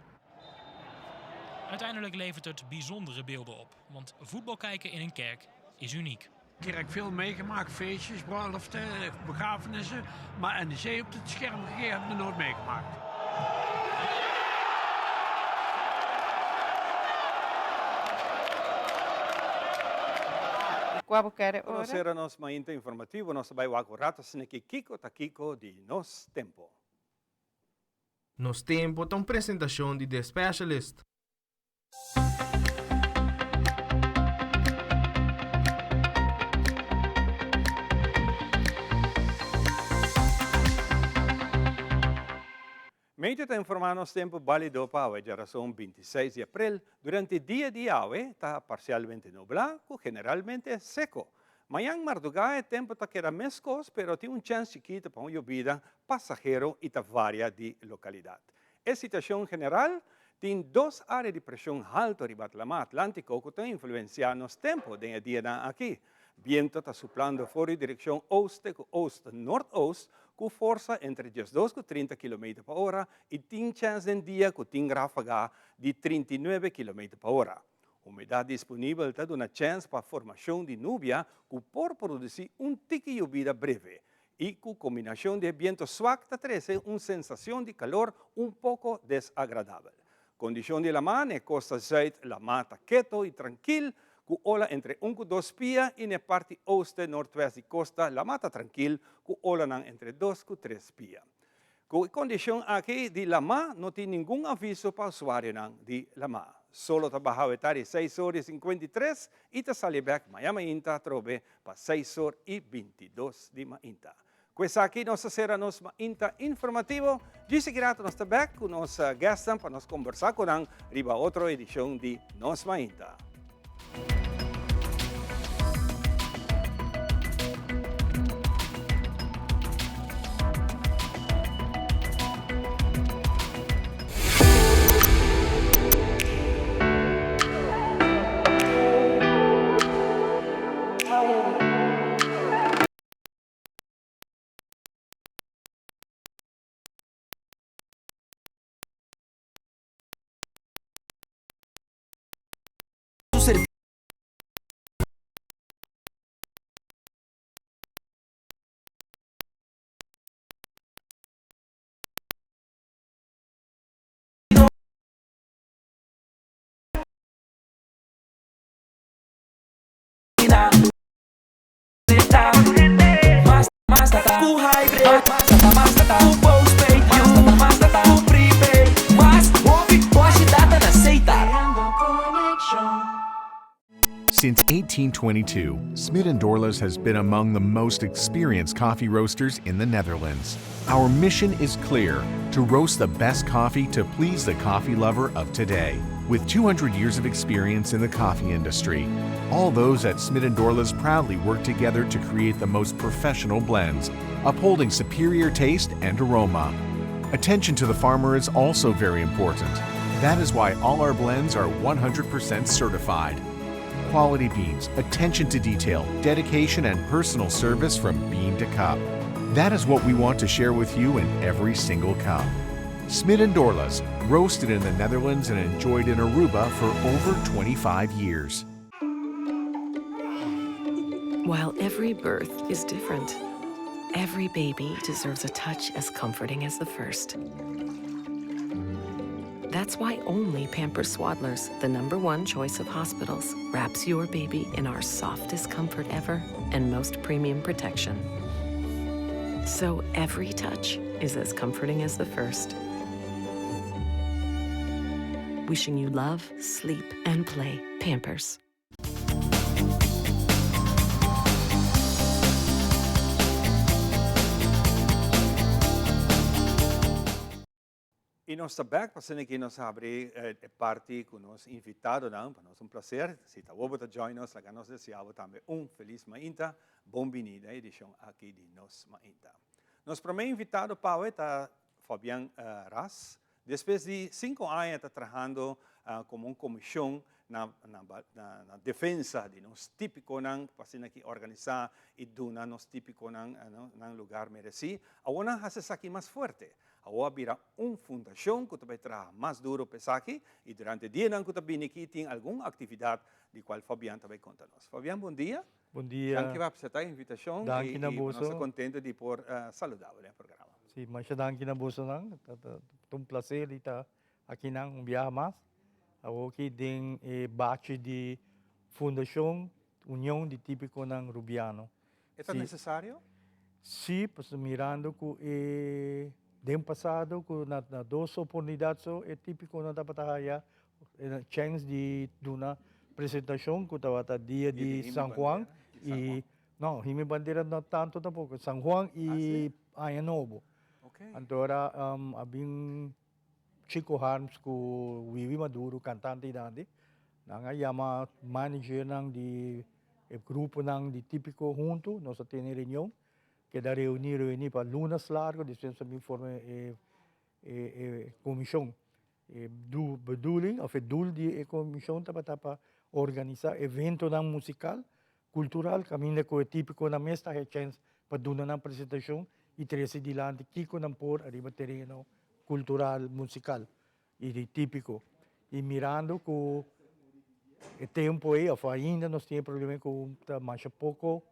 Uiteindelijk levert het bijzondere beelden op, want voetbal kijken in een kerk is uniek. Kerk veel meegemaakt, feestjes, bruiloften, begrafenissen. Maar NEC op het scherm gegeven heb ik nooit meegemaakt. Kua bo kere ora? Nos sera nos mainta informativo, nos ta bai wak un rato asina ki kiko ta kiko di nos tempo. Nos Tempo ta un presentacion di The Specialist. Medio ta informá nos tempu bálido pa awe djarason 26 di aprel. Durante dia di awe ta parsialmente nublá ku generalmente seko. Mañan mardugá e tempu ta keda meskos pero tin un chèns chikitu pa un yobida pasahero i ta varia di lokalidat. E situashon general, Tin dos área di preshon haltu riba Lamá Atlántiko ku ta influensiá nos tempu den e dianan aki. Bientu ta suplando for di direkshon oost te ku oost-noordoost ku forsa entre diesdos ku 30 kilometer pa ora i tin chèns den dia ku tin ráfaga di 39 kilometer pa ora. Humedat disponibel ta duna chèns pa formashon di nubia ku por produsí un tiki yobida breve i ku kombinashon di e biento swak ta trese un sensashon di kalor un poko desagradabel. Kondishon di lamá n'e kosta zùit lamá ta keto i trankil, ku ola entre un ku dos pia i n'e parti ooste noordwest di kosta lamá ta trankil, ku olanan entre dos ku tres pia. Ku e kondishon aki di lamá no tin ningun aviso pa usuarionan di lamá. Solo ta baha wetá di seis or i 53 i ta sali bèk maña mainta atrobe pa seis or i 22 di mainta. Ku esaki nos ta sera nos mainta informativo. Djis aki rato nos ta bèk ku nos guestnan pa nos kombersá ku nan riba otro edishon di Nos Mainta. data. Mas, mas data. Ku hybrid. Mas data, mas data. Ku postpaid. Mas data, mas data. Ku prepaid. Mas hopi boshi data na Setar. Since 1822, Smit & Dorlas has been among the most experienced coffee roasters in the Netherlands. Our mission is clear to roast the best coffee to please the coffee lover of today. With 200 years of experience in the coffee industry, all those at Smit & Dorlas proudly work together to create the most professional blends, upholding superior taste and aroma. Attention to the farmer is also very important. That is why all our blends are 100% certified. Quality beans, attention to detail, dedication, and personal service from bean to cup. That is what we want to share with you in every single cup. Smit and Dorlas, roasted in the Netherlands and enjoyed in Aruba for over 25 years. While every birth is different, every baby deserves a touch as comforting as the first. That's why only Pampers Swaddlers, the number one choice of hospitals, wraps your baby in our softest comfort ever and most premium protection. So every touch is as comforting as the first. Wishing you love, sleep, and play. Pampers. Y nos ta bek pa asina ki nos habri e parti cu nos invitadonan. Pa nos un placer. Si ta bo bo ta join nos, laga nos desea bo tambe un feliz mainta. Bon bini na e edicion aki di Nos Mainta. Nos prome invitado pawe ta Fabian Ras. Despues di cinco aña ta trahando como un comision na na defensa di nos tipiconan pa asina ki organisa y duna nos tipiconan nan lugar mereci, awor nan haci esaki mas fuerte. Awor a bira un fundacion cu ta bay traha mas duro pa esaki y durante dianan cu ta bini aki tin algun actividad di cual Fabian ta bay conta nos. Fabian bon dia. Bon dia. Danki pa acepta e invitacion Danki na y nos ta boso. contento di por saluda bo den e programa. Si, masha danki na bosonan. Ta ta un placer di ta akinan un biaha mas. Awoki den e bachi di Fundacion Union di Tipiconan Rubiano. E ta necesario? Si, pasobra mirando cu e den pasado cu na na dos oportunidad so e tipiconan tabata haya chens di duna presentacion cu tabata dia di San Juan y no Himi Bandera no tanto tampoco San Juan y Aña Nobo. Anto ora a bin Chico Harms cu Wiwi Maduro cantante dandi nan a yama managernan di E gruponan di Típiko huntu nos a tene reunion, keda reuní reuní pa lunas largo, despues nos a bin forma e e komishon. E bedoeling òf e doel di e komishon tabata pa organisá eventonan musikal, kultural kaminda ku e típikonan mes ta haña chèns pa duna nan presentashon i trese dilanti kiko nan por ariba tereno kultural, musikal. i di típiko. I mirando ku e tempu ei òf ainda nos tin e problema ku ta masha poko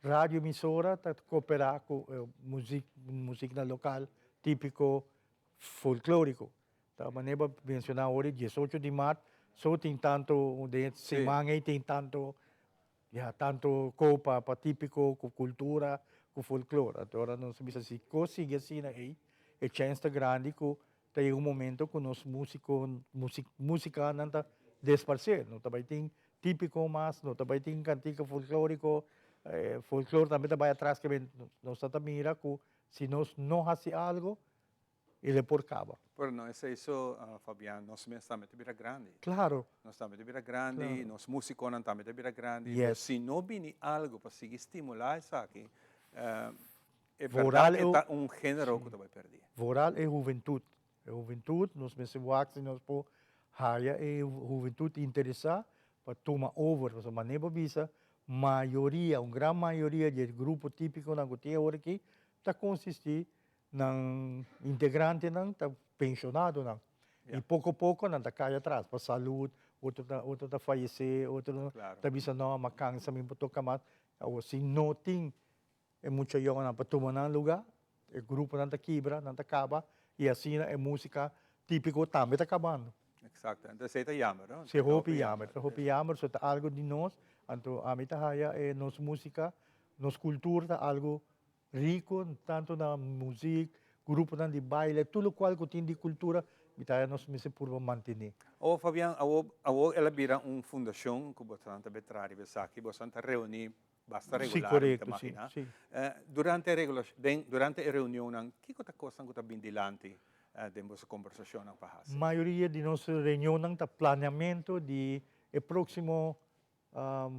radio emisora ta koperá ku muzik musiknan lokal típiko folklóriko. Ta manera bo a menshoná awor e diesocho di mart so tin tantu den e siman ei tin tantu Ya tanto kopa pa típiko ku kultura ku folklor. Anto ora nos a bisa si kos sigui asina ei, e chèns ta grandi ku ta yega un momento ku nos músiko, músikanan ta desparsé. No ta bai tin típiko mas, no ta bai tin kantika folklóriko, folklor tambe ta bai atras ke nos ta ta mira ku si nos no hasi algo, E le por caba. Pero no esey so, Fabian, nos mes tambe ta bira grandi. Claro. Nos tambe ta bira grandi, nos musiconan tambe ta bira grandi. Yes. Si no bini algo pa sigui stimula esaki, e berdad e ta un genero cu ta bay perdi. Vooral e huventud. E huventud, nos mester wak si nos por haya e huventud interesa pa tuma over. Pasobra manera bo bisa, mayoria, un gran mayoria di e grupo tipiconan cu tin awor aki ta consisti Nan integrantenan ta pensionadonan y poco poco nan ta cay atras pa salud, otro ta otro ta fayece, otro ta bisa no mi a cansa mi por toca mas. Awor si no tin e mucha yonnan pa tuma nan lugar e gruponan ta kibra, nan ta caba y asina e musica tipico tambe ta cabando. Exacto, entonces esey ta jammer no? Si hopi jammer, ta hopi jammer, so ta algo di nos, anto ami ta haya e nos musica. Nos cultura ta algo rico, tanto na muziek, gruponan di baile, tur locual cu tin di cultura, mi ta haya nos mester purba mantene. Awor Fabian, awor awor el a bira un fundacion cu bosonan ta betra riba esaki, bosonan ta reuni basta regular, mi ta magina. Durante e regula den durante e reunionnan, kico ta cosnan cu ta bin dilanti den boso combersacionnan pa haci? Mayoria di nos reunionnan ta planeamento di e proximo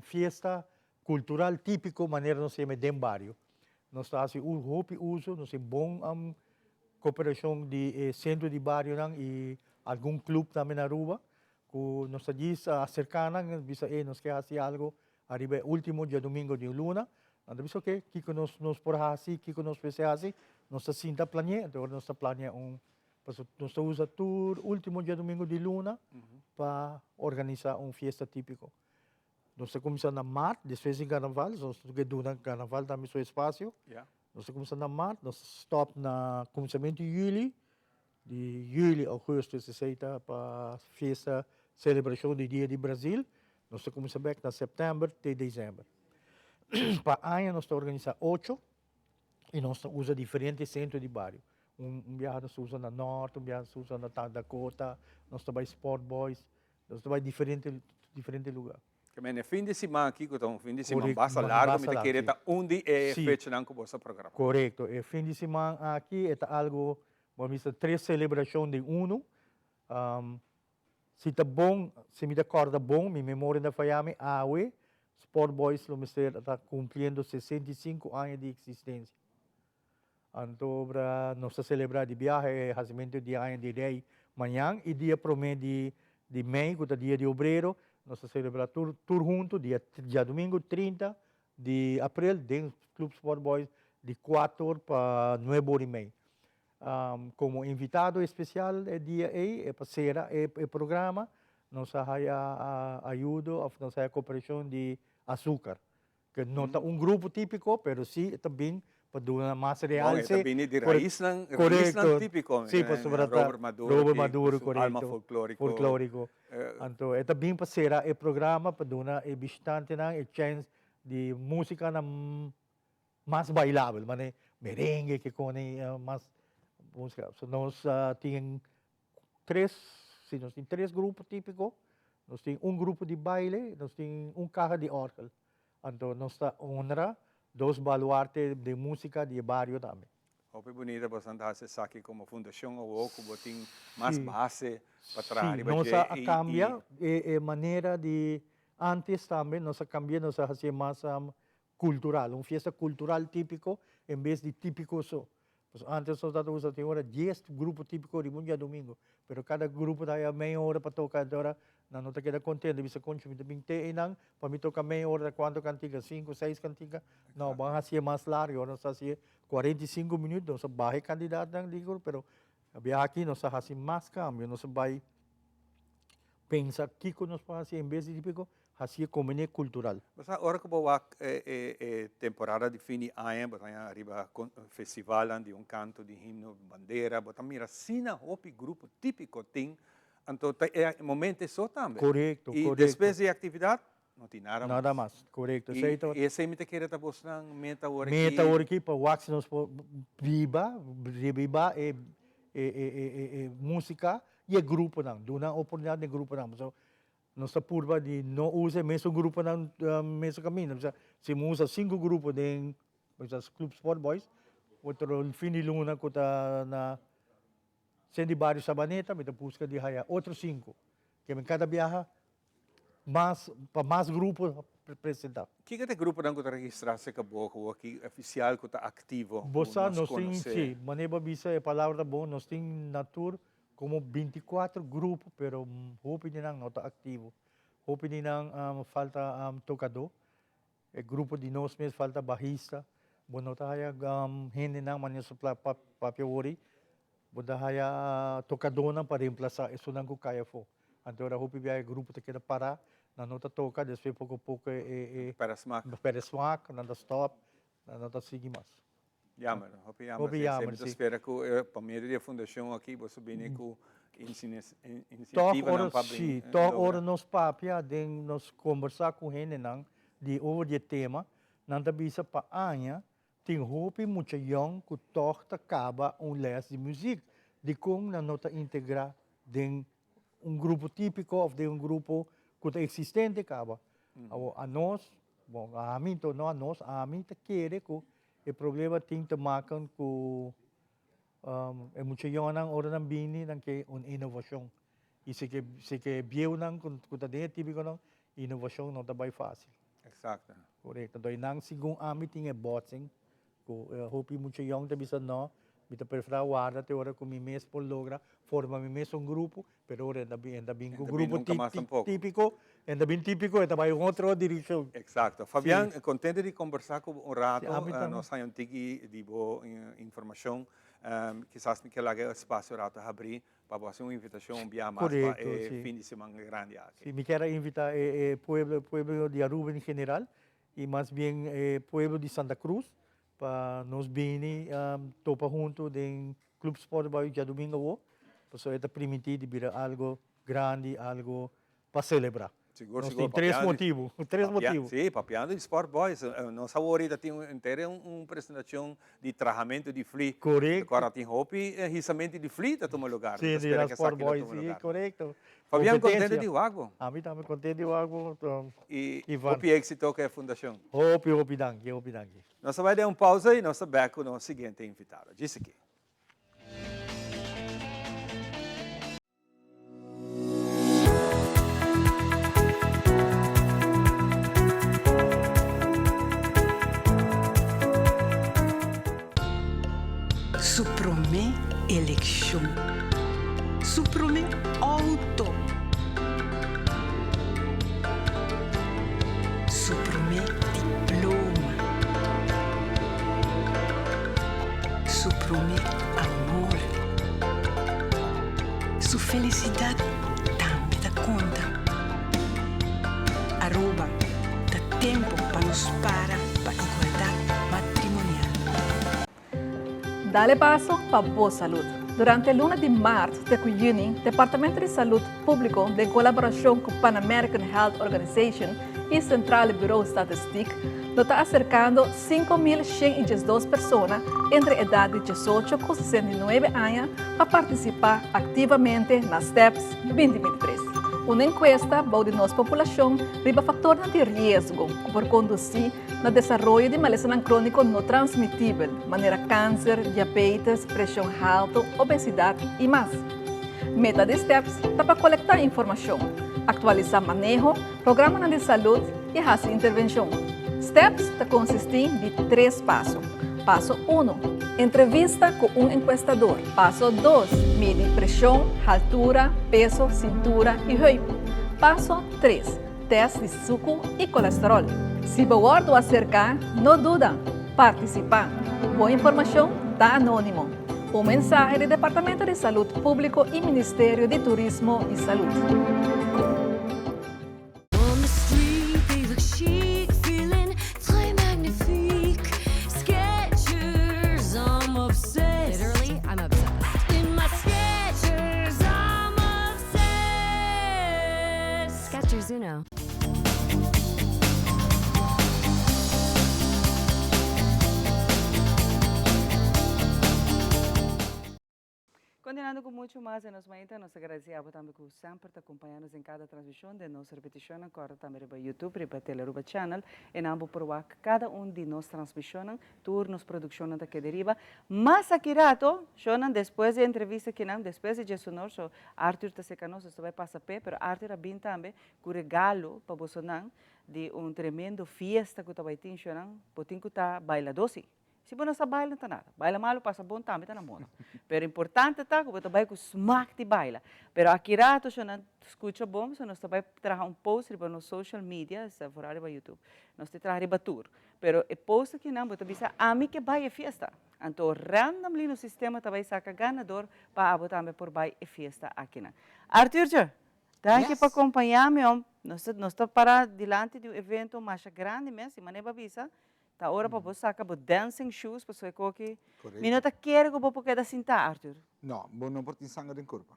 Fiesta cultural típico manera nos yama den bario. Nos ta haci hopi uso, nos tin bon cooperacion di e centro di barionan y algun club tambe na Aruba cu nos ta djis acerca nan y bisa ey nos ke haci algo ariba e ultimo diadomingo di un luna. Nan ta bisa ok, kico nos por haci, kico nos mester haci, nos ta sinta planea, enton ora nos ta planea un Pasobra nos ta usa tur ultimo djadumingu di luna pa organisa un fiesta tipiko. Nos ta kuminsá na mart, despues di karnaval, nos ta ke duna karnaval tambe su espasio. Nos ta kuminsá na mart, nos ta stòp na kuminsamentu di yüli, di yüli, ougùstùs esei ta pa fiesta selebrashon di dia di Brazil. Nos ta kuminsá bèk na sèptèmber te desèmber. Pa aña nos ta organisá ocho. y nos ta usa diferente centro di bario. Un biaha nos ta usa na Noord, un biaha nos ta usa na Dakota, nos ta bay Sport Boys, nos ta bay diferente diferente lugar. Ke men e fin di siman aki ku ta un fin di siman basta largo mi ta kere ta un di e fechanan ku bo sa programa. Korekto, e fin di siman aki e ta algo, bo a mester tres selebrashon den unu. Si ta bon, si mi ta kòrda bon, mi memoria no ta faya mi, awe Sport Boys lo mester ta kumpliendo 65 aña di eksistensia. Anto obra nos ta selebrá di biaha e hasimentu di aña di Rei mañan i dia promé di di mei ku ta dia di obrero, nos ta selebrá tur tur huntu dia djadumingu 30 di aprel den Club Sport Boys di kuater pa nuebe ora i mei. Como invitado especial e dia ey e pa cera e programa nos a haya ayudo of nos a haya cooperacion di Azucar que no ta un grupo tipico pero si ta bin pa duna mas realce. E ta bini di raiznan, raiznan tipico. Si pasobra ta Robert Maduro Robert Maduro cu su alma folklorico. Folklorico. Anto e ta bin pa cera e programa pa duna e bishitantenan e chance di musicanan mas bailabel, mane merengue ke kone mas musika. So nos tin tres, si nos tin tres grupo tipiko, nos tin un grupo di baile, nos tin un kaha di orgel. Anto nos ta honra dos baluarte den musika di e bario tambe. Hopi bunita boso ta hasi esaki komo fundashon awo ku bo tin mas base pa traha Si, riba nos dje a i kambia e manera di antes tambe, nos a kambia, nos a hasié mas cultural, un fiesta cultural típico en bes di típico so. Pasobra antes nos tabata usa tin ora dies grupo típico riba un diadomingo, pero cada grupo ta haya meia ora pa toca, enta ora nan no ta keda contento, bisa concho mi ta bin te einan pa mi toca meia ora ta cuanto cantica, cinco, seis cantica, no, ban hacié mas largo, ora nos ta hacié 45 minuut, nos a baha e cantidadnan di grupo, pero a biaha aki nos a haci mas cambio, nos a bay pensa kico nos por haci en bes di típico, Hasi e kombiné kultural. Bo sa ora ku bo wak e temporada di fin di aña, bo ta haña ariba festivalnan di un kanto di himno, bandera, bo ta mira asina hopi grupo típiko tin, anto ta e momento eso tambe. Korekto, I korekto. despues di e aktividat no tin nada mas. Nada mas, korekto. I Esei ta. esei mi ta kere ta bosnan meta awor aki. Meta awor aki pa wak si nos por biba, rebiba e e músika i e gruponan, duna oportunidat na e gruponan. Pasobra Nos ta purba di no usa e mesun gruponan mesun kaminda. Bisa si mi usa sinku grupo den bisa Club Sport Boys, otro fin di luna ku ta na Centro di Bario Sabaneta mi ta buska di haya otro sinku. Ke mi kada biaha mas pa mas grupo presenta. Kiko ta e gruponan ku ta registrá serka bo ku aki ofisial ku ta aktivo Bo ku sa nos nos tin konosé? si, manera bo a bisa e palabra ta bon, nos tin na tur Como 24 grupo pero hopi di nan no ta activo. Hopi di nan falta tocador. E grupo di nos mes falta bajista. Bo no ta haya hendenan manera su papia wori. Bo ta haya tocadornan pa reemplaza esunnan cu cay afo. Anto ora hopi bia e grupo ta keda para, nan no ta toca, despues poco poco e Perde smaak. Perde smaak, nan ta stop, nan no ta sigui mas. Jammer, hopi jammer. Hopi jammer, Mi ta si. spera ku pa medio di e fundashon aki boso bini ku Tòg inisiativanan ora pa bin si, tòg logra. ora nos papia den nos kombersá ku hendenan di over di e tema, Nan ta bisa pa aña tin hopi mucha yòn ku tòg ta kaba un lès di muzik. Dikon nan no ta integrá den un grupo típiko òf den un grupo ku ta eksistente kaba? Awor anos, bon ami anto no anos, ami ta kere ku e problema tin te maken ku e mucha yònnan ora nan bini nan ke un inovashon. I si ke si ke bieunan ku ta den e típikonan inovashon no ta bai fásil. Exacto. Korekto. Anto einan segun ami tin e botsing ku hopi mucha yòn ta bisa no, mi ta preferá warda te ora ku mi mes por logra forma mi mes un grupo, pero ora e ta bin e ta bin ku grupo típiko, e ta bin típiko e ta bai un otro direkshon. Exacto. Fabian, kontento di kombersá ku bo un rato. Nos haña un tiki di bo informashon. Kisas mi ke laga e espasio rato habrí Pa bo hasi un invitacion un bia mas pa e fin di siman grandi aki. Si, mi kier a invita e pueblo, pueblo di Aruba en general y mas bien e pueblo di Santa Cruz pa nos bini topa hunto den Club Sport Bayo djadumingo awo, pasobra e ta primiti di bira algo grandi, algo pa celebra. Sigur, Nos sigur. tin tres motibu, tres motibu. Sí, papiando di Sport Boys, nos awor ta tin henter un presentacion di trahamentu di fli. Correcto. Cu ora tin hopi hisamento di fli ta tuma lugar. Sí, di la Sport Boys, sí, correcto. Fabian, contento di wak bo. Ami tambe contento di wak bo, Y hopi exito cu e fundacion. Hopi, hopi danki, hopi danki. Nos ta bay den un pausa y nos ta bek cu nos siguiente invitado. Djis aki. Su promé elekshon. Su promé outo. Su promé diploma. Su promé amor. Su felicidad tambe ta conta. Aruba, ta tempo pa nos para pa igualdad matrimonial. Dale paso pa bo salud. Durante luna di maart te cu juni, Departamento di Salud Publico den colaboracion cu Pan American Health Organization y Centrale Bureau Statistiek lo ta acercando 5.112 persona entre edad di 18 cu 69 aña pa participa activamente na STEPS 2023. Un encuesta bou di nos populacion riba factornan di riesgo cu por conduci na desaroyo di malesanan crónico no transmitibel, manera cáncer, diabetes, presion halto, obesidad y mas. Meta di STEPS ta pa colecta informacion, actualisa maneho, programanan di salud y haci intervencion. STEPS ta consisti di tres paso. Paso uno, Entrevista cu un encuestador. Paso dos, Midi presion, haltura, peso, cintura y heup. Paso tres, Test di suku y colesterol. Si bo wordo acerca, no duda, participa. Bo informacion ta anonimo. Un mensahe di Departamento di Salud Publico y Ministerio di Turismo y Salud. Continuando cu mucho mas den nos mainta, nos ta agradeci abo tambe cu semper ta acompaña nos den cada transmision den nos repeticionnan. Corda tambe riba YouTube, riba Telearuba Channel, en abo por wak cada un di nos transmisionnan. Tur nos produccionnan ta keda riba. Mas aki rato, shownan despues di e entrevista kinan, despues di Djesonor, so Arthur ta seca nos, nos ta bay pasa p'e, pero Arthur a bin tambe cu regalo pa bosonan di un tremendo fiesta cu ta bay tin, shownan, bo tin cu ta bailado si. Si bo no sa baila no ta nada. Baila malo pasa bon tambe ta na moda. Pero importante ta cu bo ta bay cu smaak di baila. Pero aki rato, shownan, scucha bon, so nos ta bay traha un post riba nos social media, esta vooral riba YouTube. Nos ta traha riba tur. Pero e post akinan bo ta bisa ami ke bai e fiesta. Anto randomly nos sistema ta bai saka ganador pa abo tambe por bai e fiesta akinan. Arthurtje, danki pa kompaña mi om. Nos ta nos ta para dilanti di un evento masha grandi mes y manera bo a bisa ta ora pa bo saka bo dancing shoes pasobra e koki mi no ta kere ku bo por keda sinta Arthur. No, bo no por tin sanger den kurpa.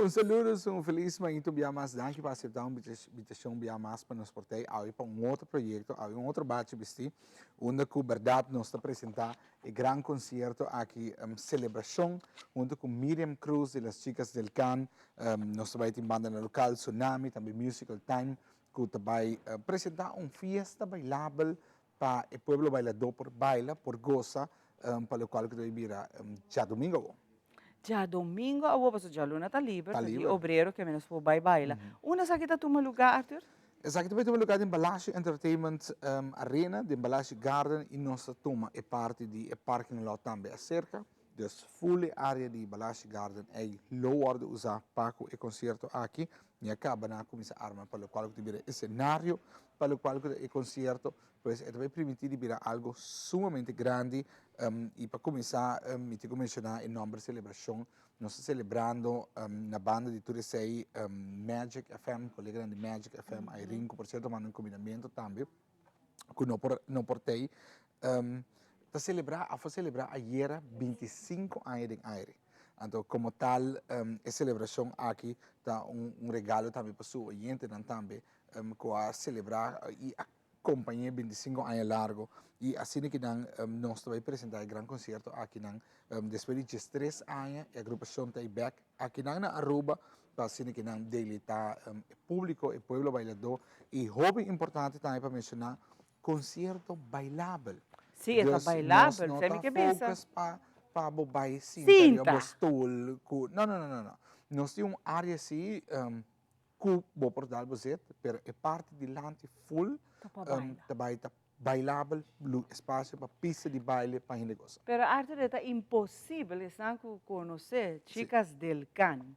Un saludo, un feliz mainta un bia mas. Danki pa acepta un invitacion un bia mas pa nos por tei awe pa un otro proyecto, awe un otro bachi bisti, unda cu berdad nos ta presenta e gran concierto aki, celebracion hunto cu Miriam Cruz de Las Chicas del Can. Nos ta bay tin banda na local, Tsunami, tambe Musical Time, cu ta bay presenta un fiesta bailabel pa e pueblo bailadó por baila, por gosa, pa locual cu ta bay bira djadomingo awo. Djadomingo awo, pasobra djaluna ta liber, ta di obrero ke menos por bay baila. Unda esaki ta tuma lugar, Arthur? Esaki ta bay tuma lugar den Balashi Entertainment Arena, den Balashi Garden y nos ta tuma e parti di e parking lot tambe acerca. Dus full e area di Balashi Garden ey lo wordo usa pa cu e concierto aki. Mi a caba na cuminsa arma pa locual cu ta bira escenario pa locual cu ta e concierto. Pues e ta bay primiti di bira algo sumamente grandi y pa cuminsa mi tin cu menciona e nomber celebracion. Nos ta celebrando na banda di tur esey Magic FM, coleganan di Magic FM, Irene cu por cierto a manda un combinamento tambe. ku no por no por tei ta selebrá a for selebrá ayera 25 aña den aire. Anto komo tal e selebrashon aki ta un un regalo tambe pa su oyentenan tambe ku a selebrá i a kompañ'é 25 aña largo i asina ki nan nos ta bai presentá e gran konsierto akinan despues di diestres aña e agrupashon ta ei bèk akinan na Aruba pa asina ki nan deleitá e públiko, e pueblo bailadó i hopi importante tambe pa menshoná, konsierto bailabel. Sí, e ta bailabel, Nos no semi ta ke bisa. focus pa pa bo bai sinta riba Sinta. bo stoel ku, no, no, no, no, no. Nos tin un área así ku bo por dal bo zet, pero e parti dilanti full Ta pa baila. ta bai ta bailabel, lu espacio pa pista di baile pa hende gosa. Pero Arthur e ta imposibel esnan cu conoce Chicas del Can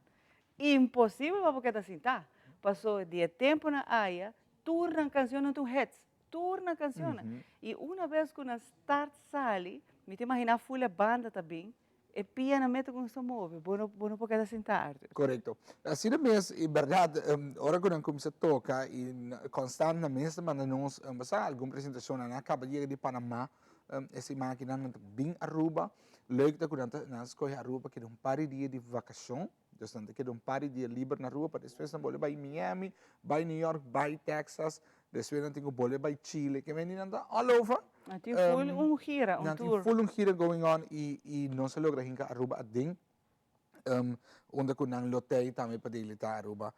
imposibel pa bo keda sinta paso di e temponan aya tur nan cancionnan ta un hits tur nan cancionnan y una bes cu nan start sali mi ta imagina full e banda ta bin E pia na meta con sa move, bo no, bo no por keda sinta, Arthur. Correcto. Asina mes, y berdad, ora cu nan cuminsa toca y constant nan mes ta manda nos, bo sa, algun presentacion, nan a caba di yega di Panama, e siman aki nan ta bin Aruba, leuk ta cu nan ta, nan a scoge Aruba pa keda un par di dia di vacacion, dus nan ta keda un par di dia liber na Aruba pa despues nan bolbe bay Miami, bay New York, bay Texas, Despues nan tin ku bolbe bai Chile, ke mende nan ta all over. Nan tin full un gira, un Nan tin tour. full un gira going on i i nos a logra hinka Aruba aden, unda ku nan lo tei tambe pa deleita Aruba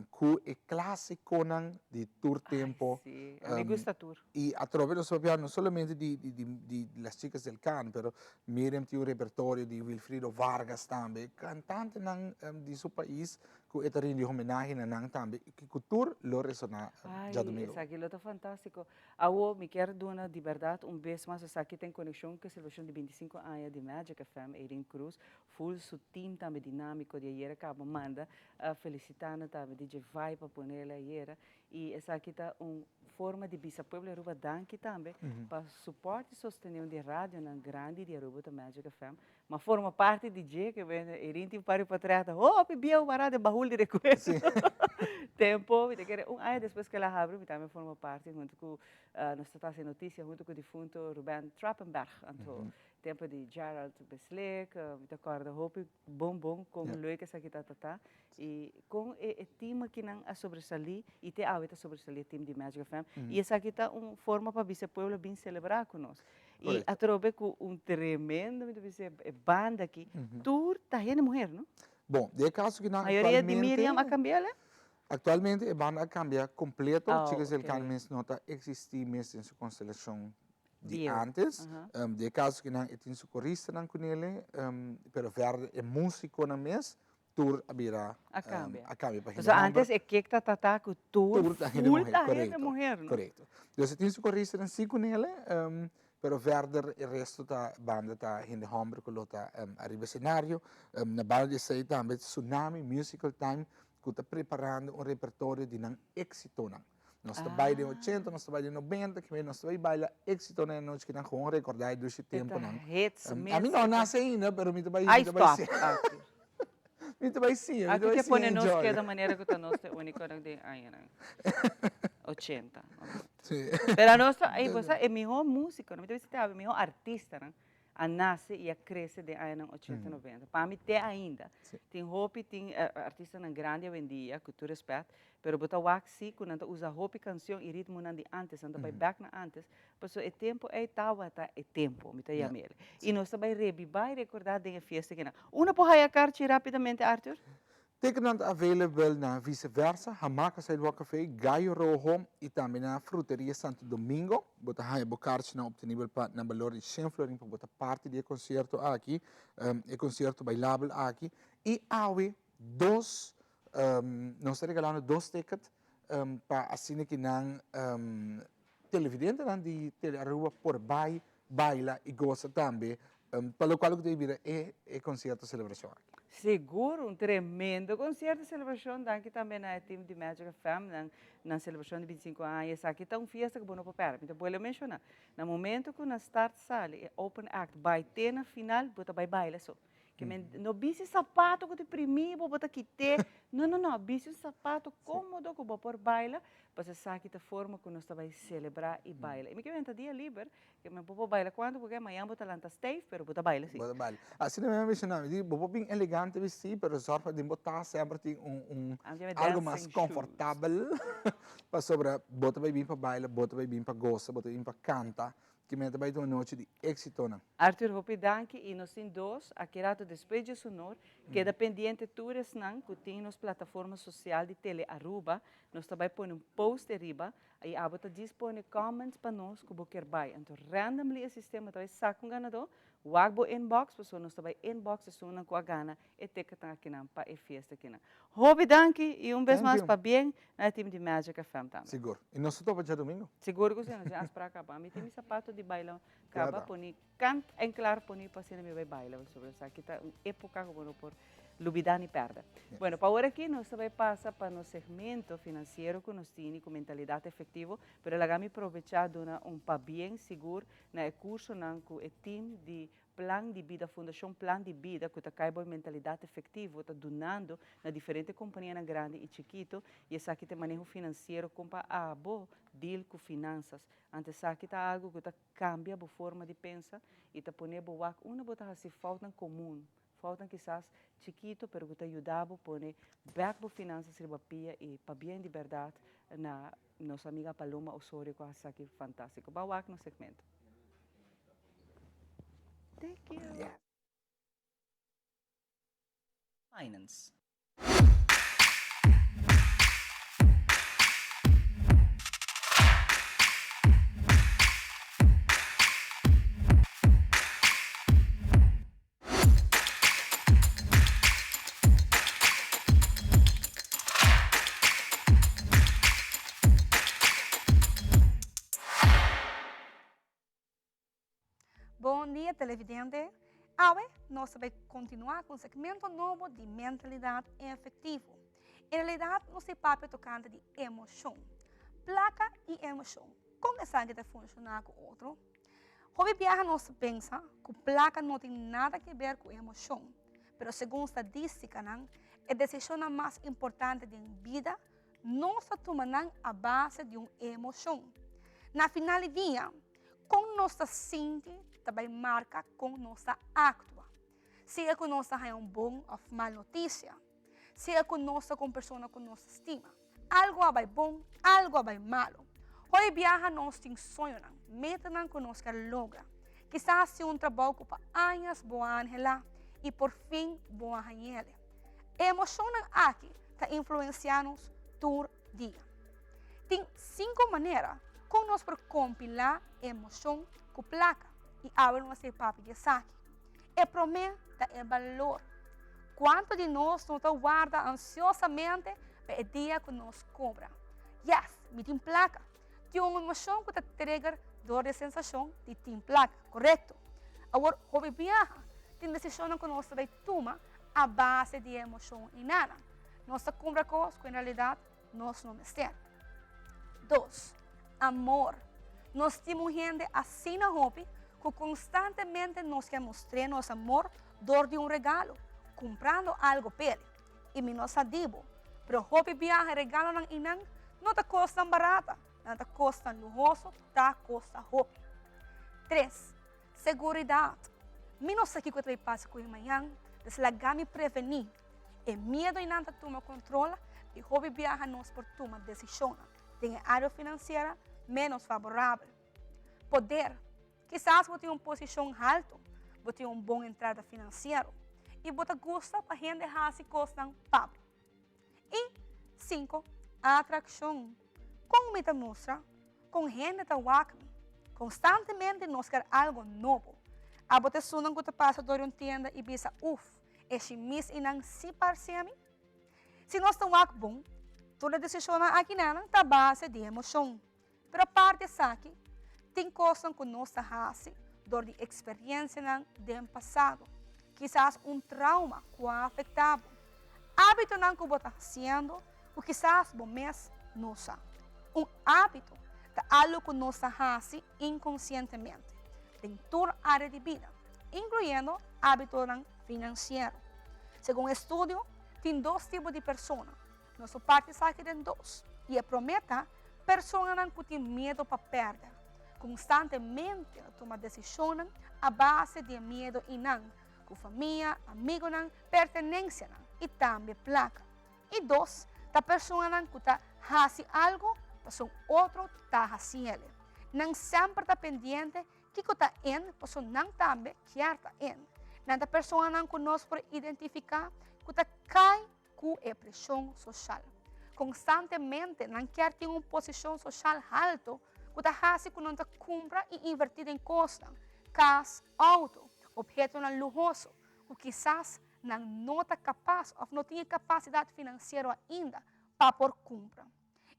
ku e klasikonan di tur tempo. Ay, si, a mi gusta tur. I atrobe nos papia no solamente di di di di Las Chicas del Can, pero Miriam tin un repertorio di Wilfrido Vargas tambe, kantantenan di su pais Ku e ta rindi homenahe na nan tambe i ku tur lo resoná Ai, djadumingu. esaki lo ta fantástiko. Awo mi kier duna di bèrdat un bes mas esaki ta en konekshon ku e selebrashon di 25 aña di Magic FM, Eirin Cruz, full su team tambe dinámiko di ayera kaba manda felisitá nan tambe DJ Vibe a pone el ayera i esaki ta un forma di bisa pueblo di Aruba danki tambe pa support i sostené un di e radionan grandi di Aruba ta Magic FM Ma forma parti di dje ke bende Eirin tin pari patrèt hopi bieu pará den bahul di rekuerdo. Tempo, mi ta kere un aña despues ku el a habri mi tambe forma parti huntu ku nos ta hasi notisia huntu ku difunto Ruben Trappenberg. Anto tempo di Gerald Besleek, mi ta kòrda hopi bon bon kon leuk esaki tabata ta i kon e team akinan a sobresalí i te awe ta sobresalí e team di Magic FM. I esaki ta un forma pa bisa e pueblo bin selebrá ku nos. Y atrobe cu un tremendo, mi ta bisa, e banda aki, tur ta hende muher, no? Bon, den e caso ki nan Mayoria di Miriam a cambia le? Actualmente e banda a cambia completo, Oh, Chicas del ok. Can mes no ta existi mes den su constelacion di Bieu. antes. Aha. Den e caso ki nan e tin su coristanan cunele, pero verder e musiconan mes tur a bira A cambia. a cambia pa hende Pasobra homber. antes e kek ta tata cu tur Tur ta hende full muher, ta hende correcto, muher, no? correcto. Dus e tin su coristanan si cu nele, pero verder e resto ta banda ta hende homber cu lo ta ariba escenario. Na banda di esey tambe Tsunami Musical Time cu ta preparando un repertorio di nan exitonan. Nos ta bai den ochenta, nos ta bai den nobenta, kimen nos ta bai baila exitonan e anochi kinan gewoon recorda e dushi temponan. Hits mes. Ami no a nace ainda, pero mi ta bai, Ai mi ta bai stop, Arthur. Mi ta bai siña, mi ta Arthur bai ke siña pone nos enjoy. keda manera ku ta nos ta e únikonan den añanan ochenta. Sí. Pero anos ta, ey bo sa e mihó músikonan, mi ta bisa te awe, e mihó artistanan. a nase i a krese den añanan ochenta, noventa. Pa mi te ainda tin hopi tin artistanan grandi awendia, ku tur respèt, pero bo ta wak si ku nan ta usa hopi kanshon i ritmonan di ántes, nan ta bai bèk na ántes, pasobra e tempu ei tabata e tempu, mi ta yam'el. I nos ta bai rebibá i rekordá den e fiesta kinan. Uno por haya karchi rápidamente, Arthur? Ticketnan ta available na Vice Versa, Hamaca Sidewalk Café, Gallo Rojo y tambe na Fruteria Santo Domingo. Bo ta haya bo karchinan obtenibel pa na balor di shen florin pa bo ta parti di e concierto aki, e concierto bailabel aki. Y awe dos, nos ta regalando dos ticket pa asina ki nan televidentenan di Tele Aruba por bay baila y goza tambe pa locual cu ta bira e concierto celebracion aki. Sigur, un tremendo concierto celebracion, danki tambe na e team di Magic FM nan nan celebracion di binticinco aña, esaki ta un fiesta cu bo no por perde, mi ta bolbe menciona, na momento cu nan start sali e open act bay te na final bo ta bay baila so, Ke men no bisti sapato ku ta primi bo, bo ta kit'é. No, no, no. Bisti un sapato kómodo ku bo por baila, pasobra esaki ta forma ku nos ta bai selebrá i baila. I mi ke men ta dia liber, ke men bo por baila kuantu bo ke, mañan bo ta lanta stijf, pero bo ta baila sí. Bo ta baila. Asina mi a menshoná, mi di bo por bin elegante bistí, pero zòrg pa den bo tas semper tin un un algu mas konfortabel, pasobra bo ta bai bin pa baila, bo ta bai bin pa gosa, bo ta bin pa kanta, Ki meta bai ta un nochi di éxitonan. Arthur hopi danki y nos tin dos aki rato despues dje sonor keda pendiente tur esnan cu tin nos plataforma social di Tele Aruba nos ta bai pone un post eriba y abo ta djis pone comments pa nos cu bo kier bai anto randomly e sistema ta bai saca un ganador wak bo inbox pasobra nos ta bai inbox esunnan cu a gana e ticketnan akinan pa e fiesta akinan. Hopi danki y un bes mas pabien na e team di Magic FM tambe. Sigur. Y nos ta topa djadomingo. Sigur cu si, nos tin afspraak caba. Mi tin mi sapato di baila caba poni kant en klaar poni pa asina mi bay baila pasobra esaki ta un epoca cu bo no por lubida ni perde. Bueno, pa awor aki nos ta bay pasa pa nos segmento financiero cu nos tini cu Mentalidad Efectivo, pero laga mi probecha duna un pabien sigur na e cursonan cu e team di Plan di Bida, Fundashon Plan di Bida ku ta kai bo e mentalidat efektivo ta dunando na diferente kompanianan grandi i chikito i esaki ta e maneho finansiero kon pa abo deal ku finansas. Anto esaki ta algu ku ta kambia bo forma di pensa i ta pone bo wak unda bo ta hasi foutnan komun, foutnan kisas chikito pero ku ta yuda bo pone bèk bo finansas riba pia i pabien di bèrdat na nos amiga Paloma Osorio ku a hasi esaki fantástiko. Ba wak nos segmento. Thank you. Finance. Bon dia televidente. Awe nos ta bai kontinuá ku un segmento nobo di Mentalidat Efektivo. En realidat nos ta papia tokante di emoshon. Plaka i emoshon, kon esaki ta funshoná ku otro? Hopi biaha nos ta pensa ku plaka no tin nada ke ber ku emoshon, pero segun stadístikanan e desishonnan mas importante den bida Nos ta tuma nan a base di un emoshon. Na final di dia, kon nos ta sinti ta bai marka kon nos ta aktua. Sea ku nos ta haña un bon òf mal notisia, sea ku nos ta ku un persona ku nos ta stima. Algu a bai bon, algu a bai malu. Hopi biaha nos tin soñonan, metanan ku nos ker logra. Kisas tin un trabou ku pa añas bo a anhelá i por fin bo a hañ'el. E emoshonnan aki ta influensiá nos tur dia. Tin sinku manera kon nos por kompilá emoshon ku plaka i awe nos a papia di esaki. E promé ta e balor. Kuantu di nos no ta warda ansiosamente pa e dia ku nos kobra? Yes, mi tin plaka! Tin un emoshon ku ta trigger dor di e sensashon di tin plaka, korekto? Awor, hopi biaha tin desishonnan ku nos ta bai tuma a base di e emoshon i nada. Nos ta kumpra kos ku en realidat nos no mester. Dos, amor. Nos stima un hende asina hopi ku konstantemente nos ke mustr'é nos amor dor di un regalo, kumprando algu p'el. I mi no sa di bo, pero hopi biaha e regalonan einan no ta kosnan barata, nan ta kosnan luhoso, ta kosta hopi. Tres, seguridat. Mi no sa kiko ta bai pasa ku mi mañan, dus laga mi prevení. E miedu einan ta tuma kontrol i hopi biaha nos por tuma desishonnan den e área finansiera ménos faborabel. Poder. Kisas bo tin un posishon haltu, bo tin un bon entrada finansiero i bo ta gusta pa hende hasi kosnan pa bo. I sinku, Atrakshon. Kon mi ta mustra kon hende ta wak mi? Konstantemente nos ker algu nobo. Abo ta esunnan ku ta pasa dor di un tienda i bisa, Uf, e shimis einan sí parse mi? Si nos ta wak bon, tur e desishonnan akinan ta base di emoshon. Pero aparte esaki, tin kosnan ku nos ta hasi dor di eksperensianan den pasado, kisas un trauma ku a afektá bo, ábitonan ku bo ta hasiendo ku kisas bo mes no sa. Un ábito ta algu ku nos ta hasi inkonsientemente den tur área di bida, inkluyendo ábitonan finansiero. Segun estudio, tin dos tipo di persona. Nos por parti esaki den dos, i e promé ta personanan ku tin miedu pa pèrdè. Konstantemente ta tuma desishonnan a base di e miedu einan, ku famia, amigunan, pertenensianan i tambe plaka. I dos ta personanan ku ta hasi algu pasobra un otro ta hasiel. Nan semper ta pendiente kiko ta en pasobra nan tambe kier ta en. Nan ta personanan ku nos por identifiká ku ta kai ku e preshon soshal. Konstantemente nan kier tin un posishon soshal haltu ku ta hasi ku nan ta kumpra i invertí den kosnan, kas, outo, ophetonan luhoso, ku kisas nan no ta kapas òf no tin e kapasidat finansiero ainda pa por kumpra.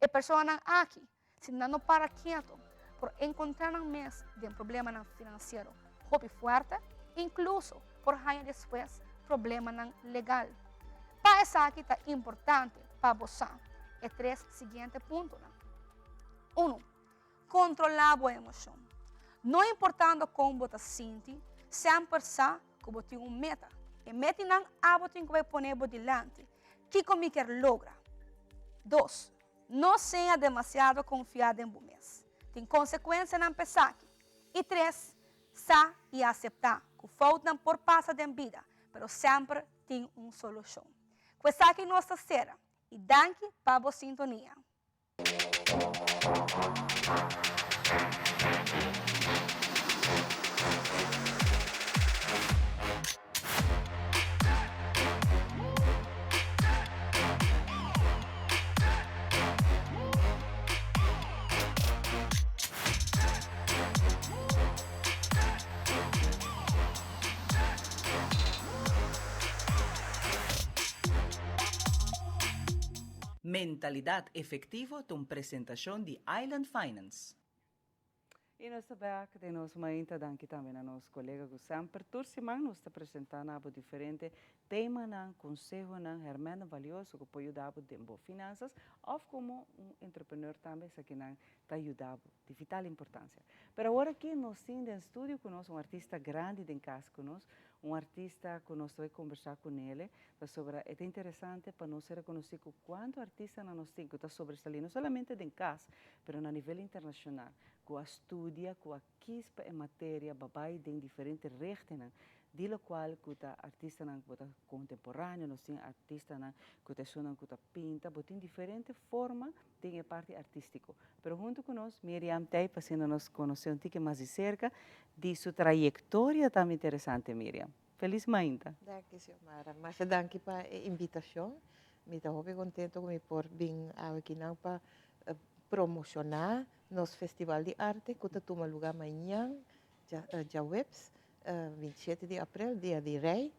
E personanan aki Si nan no para ketu, por enkontrá nan mes den problemanan finansiero hopi fuerte, inkluso por haña despues problemanan legal. Pa esaki ta importante pa bo sa e tres siguiente puntonan. Unu, Kontrolá bo emoshon. No importando kon bo ta sinti, semper sa ku bo tin un meta. E metinan abo tin ku bai pone bo dilanti. Kiko mi kier logra? Dos, No sea demasiado konfiá den bo mes. Tin konsekuensianan pa esaki. I tres, sa i aseptá ku foutnan por pasa den bida, pero semper tin un solushon. Ku esaki nos ta sera i danki pa bo sintonia. Mentalidad Efectivo ta un presentacion di Island Finance. I nos ta bek den nos mainta. Danki tambe na nos kolega ku semper tur siman nos ta presentá na bo diferente temanan, konsehonan, hèrmènnan valioso ku por yuda bo den bo finansas òf komo un entrepreneur tambe esakinan ta yuda bo di vital importansia. Pero awor aki nos tin den studio ku nos un artista grandi den kas ku nos, un artista ku nos ta bai kombersá kunele pasobra e ta interesante pa nos ser rekonosí ku kuantu artistanan nos tin ku ta sobresalí no solamente den kas pero na nivel internashonal, ku a studia, ku a kis pa e materia babai den diferente richtingnan, di lokual ku ta artistanan ku ta kontemporáneo, nos tin artistanan ku ta esunnan ku ta pinta, bo tin diferente forma den e parti artístiko. Pero huntu ku nos, Miriam t'ei pa asina nos konosé un tiki mas di serka di su trayektoria tambe interesante, Miriam. Felis mainta. Danki Xiomara. Masha danki pa e invitacion. Mi ta hopi contento cu mi por bin awe kinan pa promociona nos Festival di Arte cu ta tuma luga mañan djaweps 27 di april, dia di Rey,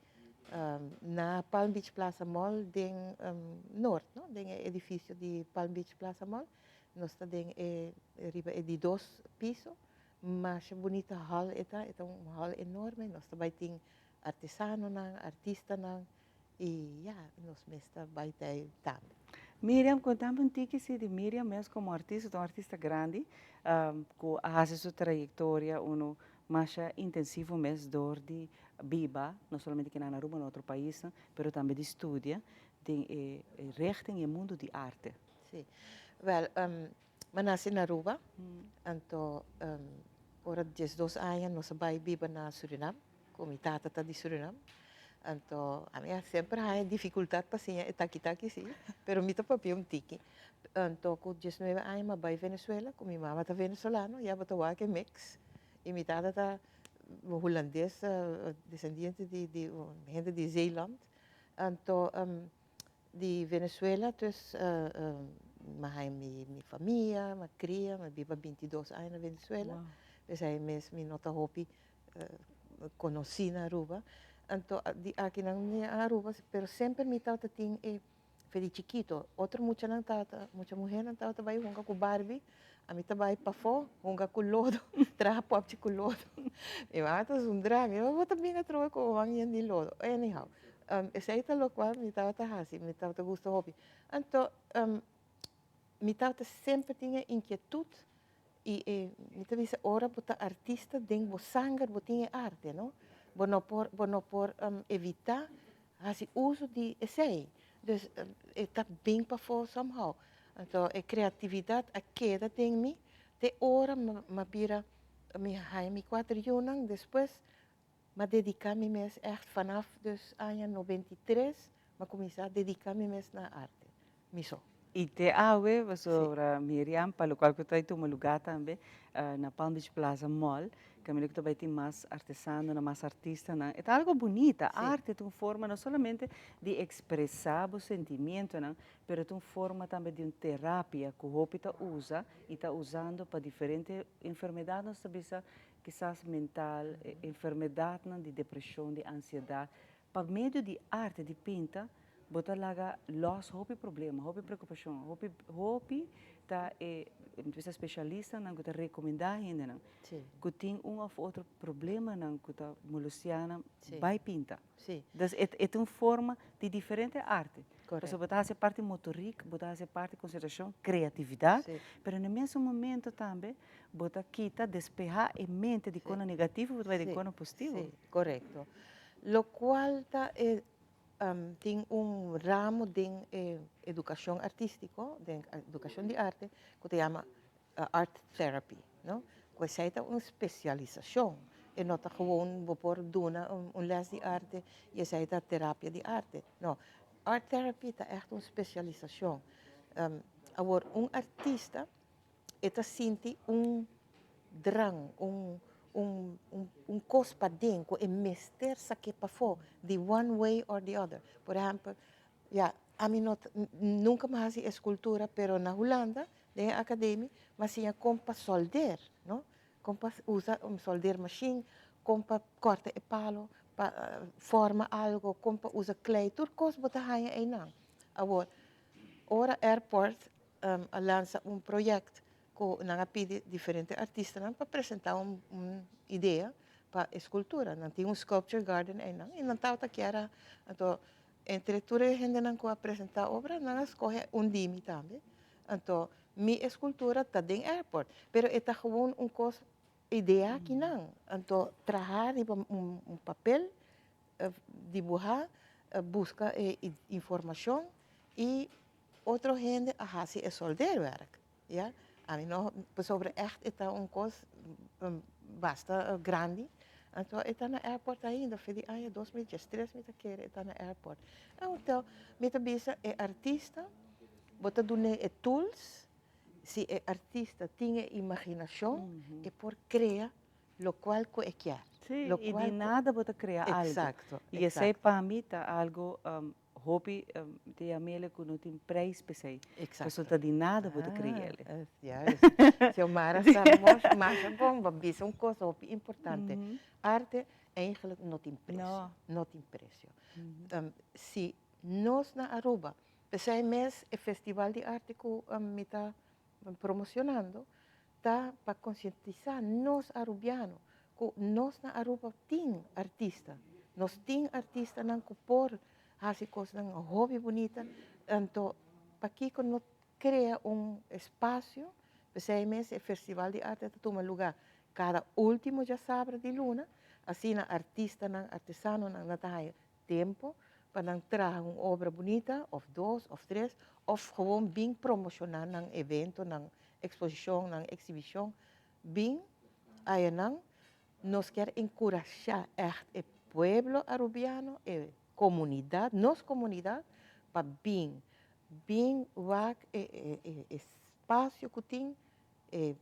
na Palm Beach Plaza Mall den Noord, no? Den e edificio di Palm Beach Plaza Mall. Nos ta den e riba e di dos piso. Masha bunita hall e ta, e ta un hall enorme, nos ta bai tin artesanonan, artistanan y ya, nos mes ta bai ta ei tambe. Miriam, contame un tiki si di Miriam mes como artista, ta un artista grandi cu a haci su trayectoria uno masha intensivo mes door di biba, no solamente aki na Aruba, na otro paisnan, pero tambe di studia den e richting y e mundo di arte. Si, wel, Mi a nace na Aruba, anto ora 12 aña nos a bay biba na Surinam. ku mi tata ta di Surinam. Anto ami a semper haña difikultat pa siña e taki taki si, pero mi ta papia un tiki. Anto ku diesnuebe aña mi a bai Venezuela, ku mi mama ta venezolano, ya bo ta wak e mix. I mi tata ta hulandes, desendiente di di hende di Zeeland. Anto di Venezuela dus mi a haña mi famia, mi a kria, mi a biba bintidos aña na Venezuela. P'esei mes mi no ta hopi konosí na Aruba. Anto di akinan mi a Aruba, pero semper mi tabata tin e fe di chikito. Otro muchanan tabata, mucha muhernan tabata bai hunga ku Barbie, ami ta bai pafó hunga ku lodo, traha pòpchi ku lodo. Mi mama ta zundra mi, bo ta bin atrobe ku bo man yen di lodo. Anyhow, esei ta lokual mi tabata hasi, mi tabata gusta hopi. Anto mi tabata semper tin e inkietut i e, mi ta bisa ora bo ta artista den bo sanger bo tin e arte, no? Bo no por, bo no por evitá hasi uso di esei. Dus e ta bin pafó somehow. Anto e kreatividat a keda den mi te ora mi a bira, mi a haña mi kuater yunan, despues mi a dediká mi mes ègt vanaf dus aña 93 mi a kuminsá dediká mi mes na arte, mi so. I te awe pasobra Miriam, pa lokual ku ta tuma lugá tambe na Palm Beach Plaza Mall, kaminda ku ta bai tin mas artesanonan, mas artistanan. E ta algu bunita, arte ta un forma no solamente di ekspresá bo sentimientonan, pero ta un forma tambe di un terapia ku hopi ta usa i ta usando pa diferente enfermedat, nos ta bisa kisas mental, enfermedatnan di depreshon, di ansiedat. Pa medio di arte di pinta bo ta laga los hopi problema, hopi preocupacion, hopi hopi ta e mi ta bisa specialistanan cu ta recomenda hendenan cu tin un of otro problemanan cu ta molestia nan bay pinta. Dus e e ta un forma di diferente arte. Pasobra bo ta haci parti motoriek, bo ta haci parti concentracion, creatividad, pero na e mesun momento tambe bo ta kita, despeha e mente di cona negativo, bo ta bay den cona positivo. Correcto. Locual ta e tin un ramo den e educacion artistico, den educacion di arte, cu ta yama art therapy, no? Cu esey ta un specialisacion, e no ta gewoon bo por duna un les di arte y esey ta terapia di arte, no. Art therapy ta echt un specialisacion. Awor un artista e ta sinti un drang, un un un kos paden ku e mester sak'é pafó di one way or the other. Por ehèmpel, ya, ami no ta nunka mi a hasi eskultura, pero na Hulanda den e akademi mi a siña kon pa solder, no? Kon pa usa un soldeermachine, kon pa kòrta e palo pa forma algo, kon pa usa klei, tur kos bo ta haña einan. Awor, ora airport a lansa un project cu nan a pidi diferente artistanan pa presenta un idea pa escultura. Nan tin un sculpture garden eynan y nan tabata kier a, anto entre tur e hendenan cu a presenta obra nan a scoge un di mi tambe. Anto mi escultura ta den airport, pero e ta gewoon un cos idea akinan. Anto traha riba un papel, dibuha, busca e informacion y Otro hende a hasi e soldeerwerk, ya. Ami no, pasobra ègt e ta un kos basta grandi. Anto e ta na airport ainda, for di aña 2013 mi ta kere e ta na airport. Anto mi ta bisa e artista, bo ta dun'é e tools, si e artista tin e imaginashon, e por krea lokual ku e kier. Sí, i di nada bo ta krea algu. Eksakto, I esei pa mi ta algu Hopi ta yam'ele ku no tin prijs p'esei. Exacto. Pasobra ta di nada bo ta kre'ele. Ah, juist. Xiomara sa mosh masha bon, bo a bisa un kos hopi importante. Arte eigenlijk no tin presio. No. No tin presio. Si nos na Aruba, p'esei mes e festival di arte ku mi ta promocionando ta pa concientisa nos Arubiano cu nos na Aruba tin artista, nos tin artistanan cu por haci cosnan hopi bunita, anto pakico no crea un espacio, p'esey mes e festival di arte ta tuma lugar cada ultimo djasabra di luna, asina artistanan, artesanonan nan ta haya tempo pa nan traha un obra bunita of dos of tres of gewoon bin promociona nan evento, nan exposicion, nan exhibicion, bin aya nan. Nos kier enkurashá ègt e pueblo arubiano, e komunidat, nos komunidat, pa bin, bin wak e e espasio ku tin e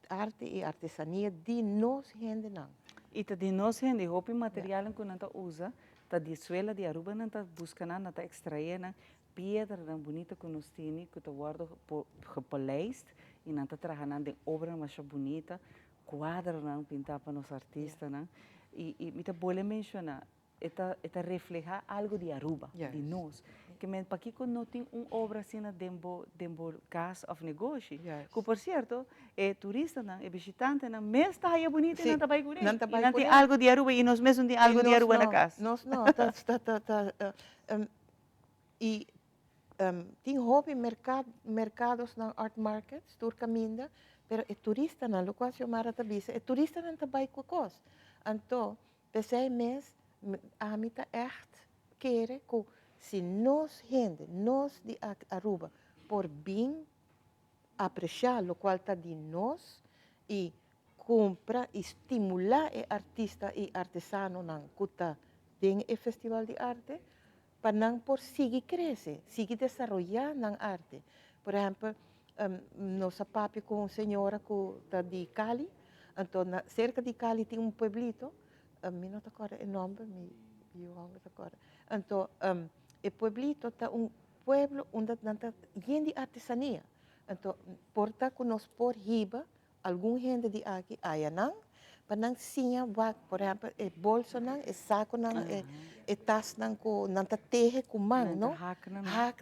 arte i artesania di nos hendenan. I ta di nos hende, hopi materialnan ku nan ta usa ta di suela di Aruba nan ta buska nan, nan ta ekstraé nan, piedranan bunita ku nos tini ku ta wòrdu gepolijst i nan ta traha nan den obranan masha bunita, kuadronan pintá pa nos artistanan. I i mi ta bolbe menshoná, e ta e ta reflehá algu di Aruba, di nos. Ke men pakiko no tin un obra asina den bo den bo kas òf negoshi? Ku por sierto e turistanan, e bishitantenan mes ta haya bunita i nan ta bai kuné. I nan tin algu di Aruba i nos mes no tin algu di Aruba na kas. Nos no, ta ta ta i tin hopi merka merkadosnan art markets tur kaminda pero e turistanan lokual Xiomara ta bisa e turistanan ta bai ku kos. Anto P'esei mes ami ta ègt kere ku si nos hende, nos di Aruba, por bin apresiá lokual ta di nos i kumpra i stimulá e artista i artesanonan ku ta den e festival di arte, pa nan por sigui krese, sigui desaroyá nan arte. Por ehèmpel, nos a papia ku un señora ku ta di Cali, anto na serka di Cali tin un pueblito, mi no ta kòrda e nòmber, mi yu hòmber ta kòrda. Anto e pueblito ta un pueblo unda nan ta yen di artesania. Anto por ta ku nos por hiba Algun hende di aki aya nan pa nan siña wak, por ehempel, e bolsonan, e sakonan, e tasnan ku nan ta tehe ku man, no? Hak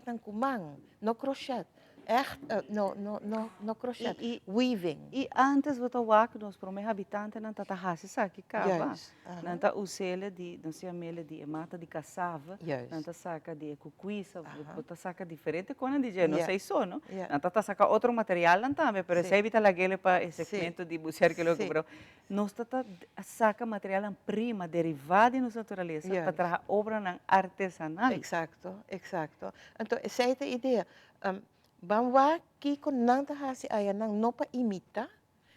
nan ku man, no crochet. Ègt, no, no, no, no crochet, weaving. I ántes bo ta wak nos promé habitantenan ta ta hasi esaki kaba. Nan ta us'el di, nos yam'el di e mata di kasava, nan ta saka di e kukuisa, bo ta saka diferente konan di dje, no esei so no, nan ta ta saka otro materialnan tambe, pero esei bi ta lag'el pa e segmento di Busia Arkeológiko, pero nos ta ta saka materialnan prima, derivá di nos naturalesa pa traha obranan artesanal. Eksakto, eksakto. Anto esei ta e idea. Ban wak kiko nan ta hasi ayanan, no pa imitá,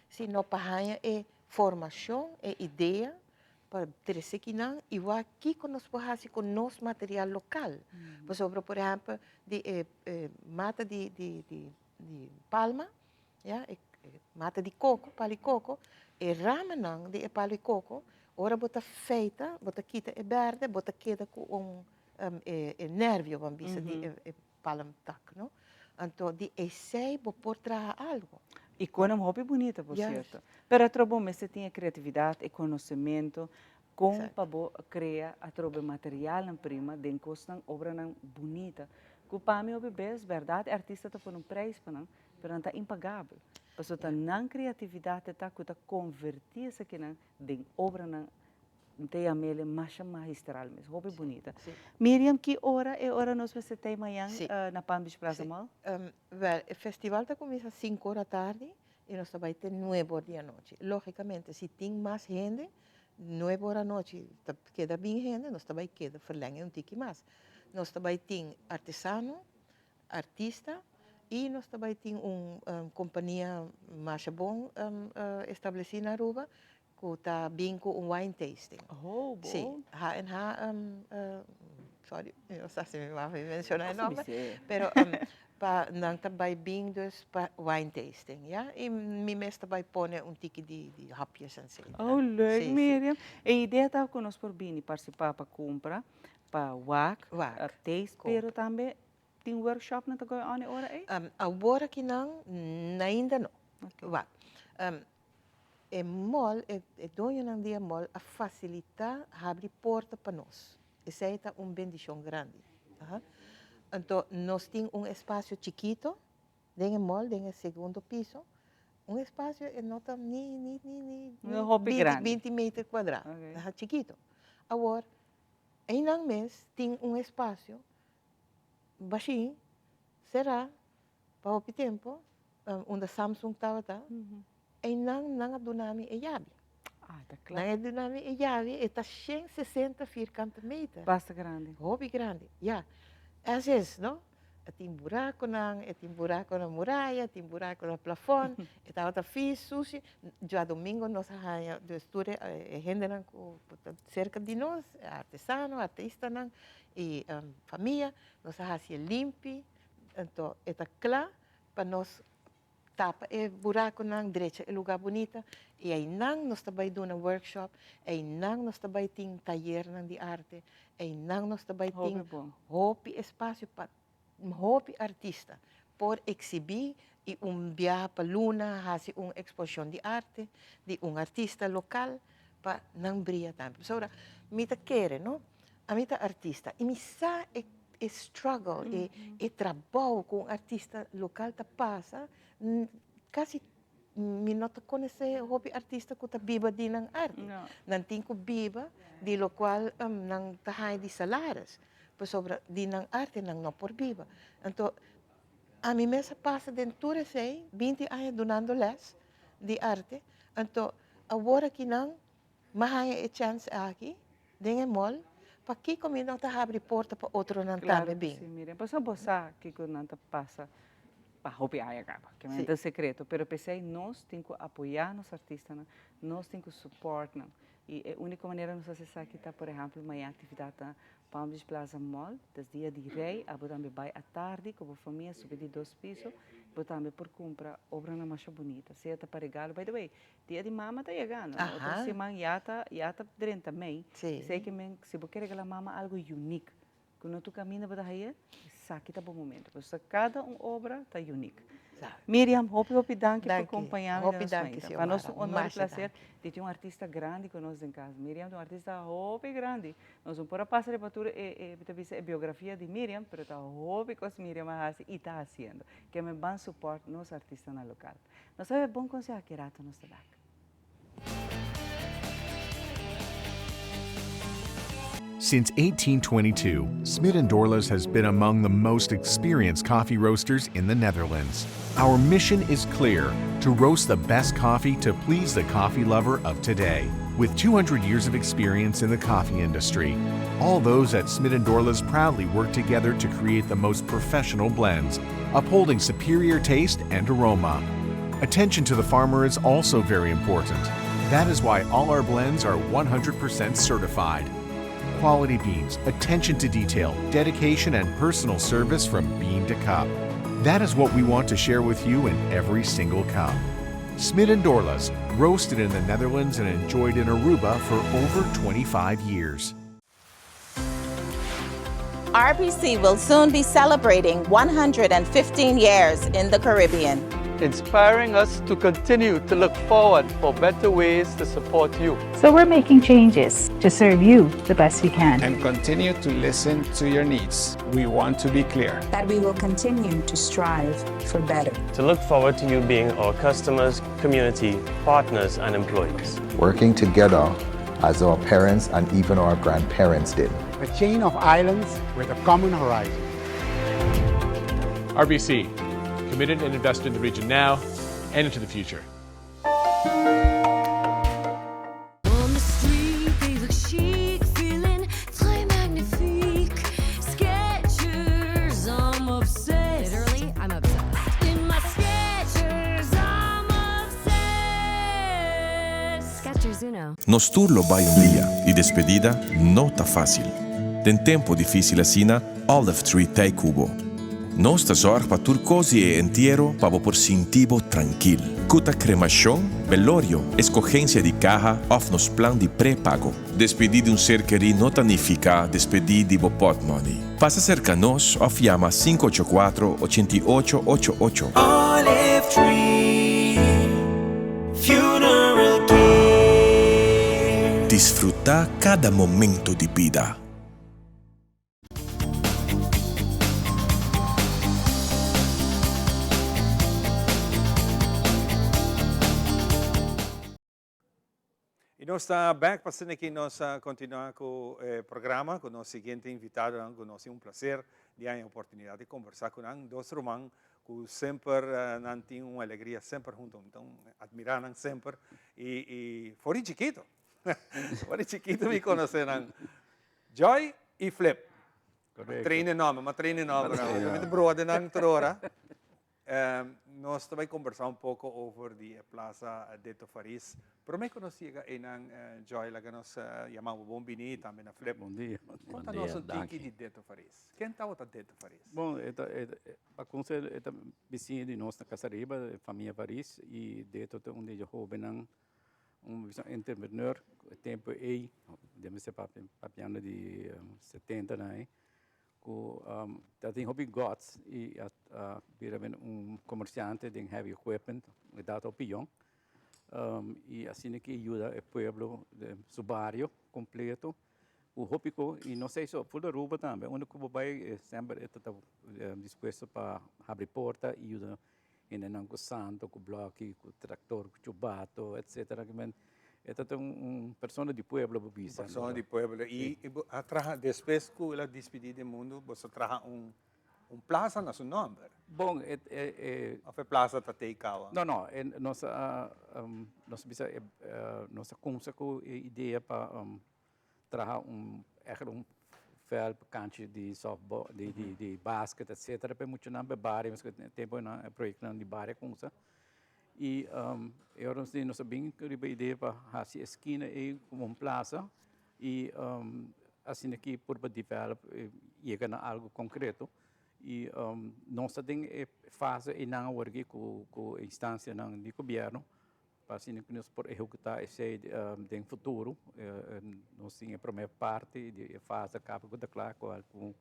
sino pa haña e formashon, e idea pa trese kinan i wak kiko nos por hasi ku nos material lokal. Pasobra por ehèmpel di e mata di di di di palma, ya, e mata di koko, palu di koko, e ramanan di e palu di koko, ora bo ta feita, bo ta kita e bèrdè, bo ta keda ku un e nervio, ban bisa, di e palmtak, no? Anto di esei bo por traha algo. I kon un hopi bunita, por cierto. Pero atrobe bo mester tin e creatividad, e conocemento, con pa bo crea atrobe materialnan prima den cosnan, obranan bunita. Cu pa mi hopi bes, berdad, e artista ta pone un prijs pa nan, pero nan ta impagabel. Pasobra ta nan creatividad e ta cu ta converti esakinan den obranan Mi ta yam'el masha magistral mes, hopi bunita. Miriam, ki ora e ora nos mester ta ei mañan na Palm Beach Plaza Mall? Wel, e festival ta kuminsá sinku ora tardi i nos ta bai te nuebe or di anochi. Lógikamente, si tin mas hende, nuebe or anochi ta keda bin hende, nos ta bai keda ferlèng'e un tiki mas. Nos ta bai tin artesano, artista i nos ta bai tin un kompania masha bon establesí na Aruba Ku ta bin ku un wine tasting. Oh, bo. Sí, H&H, sorry, mi no sa si mi mami menciona e nomber, pero pa nan ta bai bin dus pa wine tasting, ya. I mi mes ta bai pone un tiki di di hapjes en etcetera. Oh, leuk Miriam. E idea ta ku nos por bini partisipá pa kumpra, pa wak, taste, pero tambe tin workshopnan ta going on e ora ei? Awor akinan ainda no. Wak. E mall, e doñonan di e mall a fasilitá habri porta pa nos. Esei ta un bendishon grandi. Anto nos tin un espasio chikito den e mall, den e segundo piso. Un espasio e no ta ni ni ni ni No hopi grandi. 20 meter kuadrá. Chikito. Awor, einan mes tin un espasio bashí, será, Pa hopi tempo, unda Samsung tabata, einan nan a duna mi e yabi. Ah, ta kla. Nan a duna mi e yabi, e ta shen sesenta firkante meter. Basta grandi. Hopi grandi, ya. As is, no? E tin buraconan, e tin buraco na muraya, e tin buraco na plafond, e tabata vies, sushi. Djadomingo nos a haña, dus tur e hendenan cu ta cerca di nos, artesano, artistanan y famia, nos a haci e limpi, anto e ta cla pa nos tapa e buraconan, drecha e lugar bunita y eynan nos ta bay duna workshop, eynan nos ta bay tin tayernan di arte, eynan nos ta bay tin hopi espacio pa hopi artista por exhibi y un biaha pa luna haci un exposicion di arte di un artista local pa nan bria tambe. Pasobra mi ta kere no, ami ta artista y mi sa e e struggle, e e trabou ku un artista lokal ta pasa, kasi mi no ta konosé hopi artista ku ta biba di nan arte. Nan tin ku biba di lokual nan ta haña di salaris, pasobra di nan arte nan no por biba. Anto ami mes a pasa den tur esei, binti aña dunando lès di arte, anto awor aki nan Mi a haña e chèns aki den e mall, pakiko mi no ta habri porta pa otronan tambe bin? Claro ku si, Miriam. Pasobra bo sa kiko nan ta pasa pa hopi aña kaba, ke men ta sekreto. Pero p'esei nos tin ku apoyá nos artistanan, nos tin ku support nan. I e úniko manera nos hasi esaki ta, por ehèmpel, maña aktividat na Palm Beach Plaza Mall, des dia di Rei, abo tambe bai atardi ku bo famia subi di dos piso, bo tambe por kumpra obranan masha bunita, sea ta pa regalo, by the way, Dia di mama ta yegando, no? Otro siman ya ta, ya ta drenta mei. Esei ke men, si bo ke regala mama algo unique, ku no tur kaminda bo ta haye, esaki ta bo momento. Pasobra kada un obra ta unique. Miriam, hopi hopi danki pa kompaña mi den nos mainta. Pa nos un honor i placer di tin un artista grandi ku nos den kas. Miriam ta un artista hopi grandi. Nos no por a pasa riba tur e, e, mi ta bisa e biografia di Miriam, pero ta hopi kos Miriam a hasi i ta hasiendo. Ke men ban support nos artistanan lokal. Nos ta bon conseha ki rato nos ta bek. Since 1822, Smit & Dorlas has been among the most experienced coffee roasters in the Netherlands. Our mission is clear, to roast the best coffee to please the coffee lover of today. With 200 years of experience in the coffee industry, all those at Smit & Dorlas proudly work together to create the most professional blends, upholding superior taste and aroma. Attention to the farmer is also very important. That is why all our blends are 100% certified. Quality beans, attention to detail, dedication, and personal service from bean to cup. That is what we want to share with you in every single cup. Smit & Dorlas, roasted in the Netherlands and enjoyed in Aruba for over 25 years. RBC will soon be celebrating 115 years in the Caribbean. Inspiring us to continue to look forward for better ways to support you. So we're making changes to serve you the best we can. And continue to listen to your needs. We want to be clear. That we will continue to strive for better. To look forward to you being our customers, community, partners and employees. Working together as our parents and even our grandparents did. A chain of islands with a common horizon. RBC, committed and invested in the region now and into the future. On the street, they look chic, feeling très magnifique. Skechers, I'm obsessed. Literally, I'm obsessed. In my Skechers, I'm obsessed. Skechers Uno. Nos tur lo bai un dia y despedida no ta facil. Den tempo dificil asina, Olive Tree t'ey cu bo. Nos ta zorg pa tur cos di e entiero pa bo por sinti bo trankil. Cu ta cremacion, belorio, escogencia di caha of nos plan di pre-pago. Despedi di un ser kerí no ta nifica despedi di bo potmoney. Pasa cerca nos of yama 584 88 ocho ocho. Olive Tree Funeral Care. Disfruta cada momento di bida. Y nos ta back pa asina ki nos a continua cu e programa cu nos siguiente invitadonan cu nos tin un placer di haña oportunidad di conversa cu nan. Dos ruman cu semper nan tin un alegria semper hunto. Mi ta admira nan semper y y for di chikito, for di chikito mi conoce nan. Joy y Flip. M'a train e nòmber, m'a train e nòmber. Mi ta broa den nan tur ora. Nos ta bai kombersá un poko over di e Plaza Deto Faris. Promé ku nos yega einan, Joy, laga nos yama bo bon bini tambe na Flip. Bon dia. Konta nos un tiki di Deto Faris. Ken tabata Deto Faris? Bon, e ta, pa kumsa e ta bisiña di nos na Casariba, e famia Faris, i Deto ta un di e hóbennan, un entrepreneur, e tempu ei, debe ser papiando di setentanan ei, ku ta tin hopi guts i a bira un komersiante den heavy equipment, edat hopi yòn, i asina ke yuda e pueblo, su bario kompleto ku hopi ku i no sei so, full Aruba tambe, unda ku bo bai semper e ta dispuesto pa habri porta i yuda hendenan ku santo, ku blòki, ku traktor, ku chubato, etsetera. E ta un persona di pueblo bo bisa. Un persona di pueblo. I bo a traha, despues ku el a dispidí di mundu, bo sa traha un un plaza na su nòmber? Bon, e e. Òf e plaza ta tei kawa? No, no, e nos a nos a bisa nos a kumsa ku e idea pa traha un ègt un vèlt kanchi di sòftbòl di di di basket etsetera pa e muchanan pa e bario pasobra e tempu nan e proyektonan di bario a kumsa i e ora nos nos a bin riba e idea pa hasi e skina ei komo un plasa i asina ki por pa develop yega na algu konkreto i nos ta den e fase einan awor aki ku ku instansianan di gobièrnu Pa asina ku nos por ehekutá esei den futuro. Nos tin e promé parti di e fase kaba ku ta kla kual ku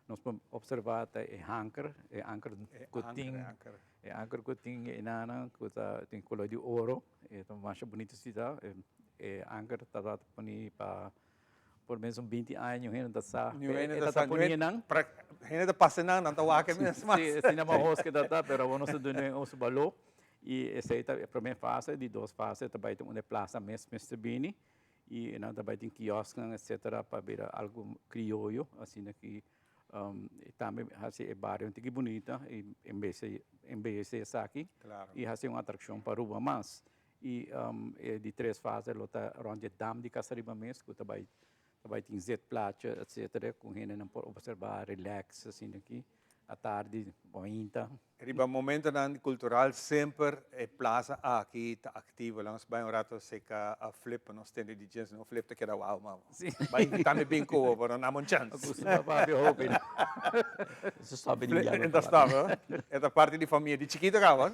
nos por opservá ta e hanker, e anker ku tin e anker ku tin enanan ku ta tin kolor di oro, e ta masha bunito si ta. E anker tabata poni pa por lo menos un binti aña niun hende ta sa e ta poni nan. Hende ta pasa nan, nan ta wak e mes mas. Si, asina mahos ke ta ta, pero awor nos ta duna e oso baló. I esei ta e promé fase, di dos fase ta bai tin unda e plasa mes mester bini i nan ta bai tin kiosknan etcetera pa bira algu krioyo asina ki tambe hasi e bario un tiki bunita i embeyesé esaki i hasi un atrakshon pa Aruba mas. I e di tres fase lo ta rònt di e dam di Casariba mes ku ta bai ta bai tin zitplaatje etcetera ku hendenan por opservá relax asina ki atardi ointa. Riba momentonan cultural semper e plaza aki ta activo. Laga nos bai un rato seca a Flip pa nos tende di dje, sino Flip ta keda wou ma bai invita mi bin cu bo pero no amo un chance. Gusta pa papia hopi. Eso stop di diablo. E ta stop, eh? E ta parti di famia di chikito caba.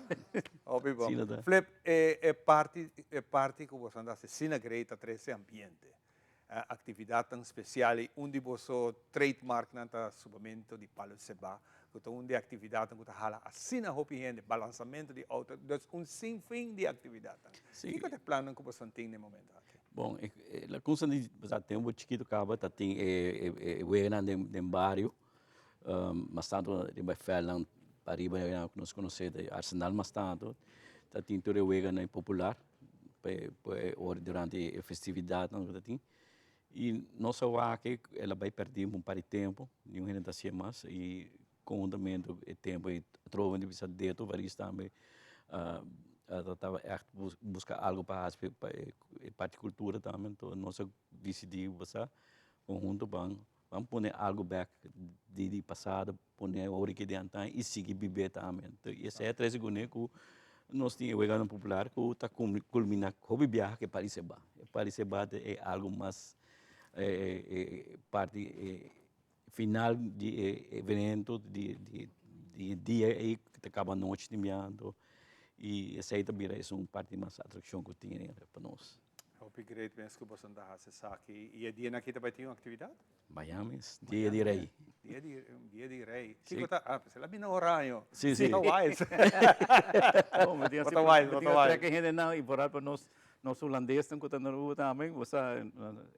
Hopi bon. Flip, e parti e parti cu boso anda haci asina great ta trece ambiente. Actividadnan special y un di boso trademarknan ta subamento di palo seba cu ta un di e actividadnan cu ta hala asina hopi hende, balansamento di auto, dus un sin fin di actividadnan. Kico ta e plannan cu boso tin na e momento aki? Bon, la cosa di tempo chikito caba ta tin e weganan den bario, mas tanto riba e veldnan pariba cu nos conoce Arsenal mas tanto ta tin tur e weganan popular. pa e ora durante e festividatnan ku ta tin i nos a wak el a bai pèrdí un par di tempu niun hende ta hasié mas i konhuntamente e tempu ei atrobe di bisa Deto Varis tambe a tabata ègt buska algu pa hasi pa e parti kultura tambe anto nos a disidí basa konhunto ban Ban pone algo bek di di pasado, pone ora ki den antan i sigui bib'é tambe. Anto esei a trese kuné ku nos tin e weganan popular ku ta kulminá hopi biaha ku e Paris Seba. E Paris Seba ta e algo mas e parti final di e evento di di dia ei ku ta kaba anochi tin biaha. Anto i esei ta bira esun parti mas atrakshon ku tin pa nos. Hopi great mes ku boso ta hasi esaki. I e dianan aki ta bai tin un aktividat? Mañan mes, dia di rei. Dia di, dia di rei. Si. Kiko ta, ah, el a bini oraño. Si, si. Bo ta wise. Bo, mi tin Bo ta wise, bo ta wise. trek e hendenan i vooral pa nos, nos hulandesnan ku ta na Aruba tambe, bo sa,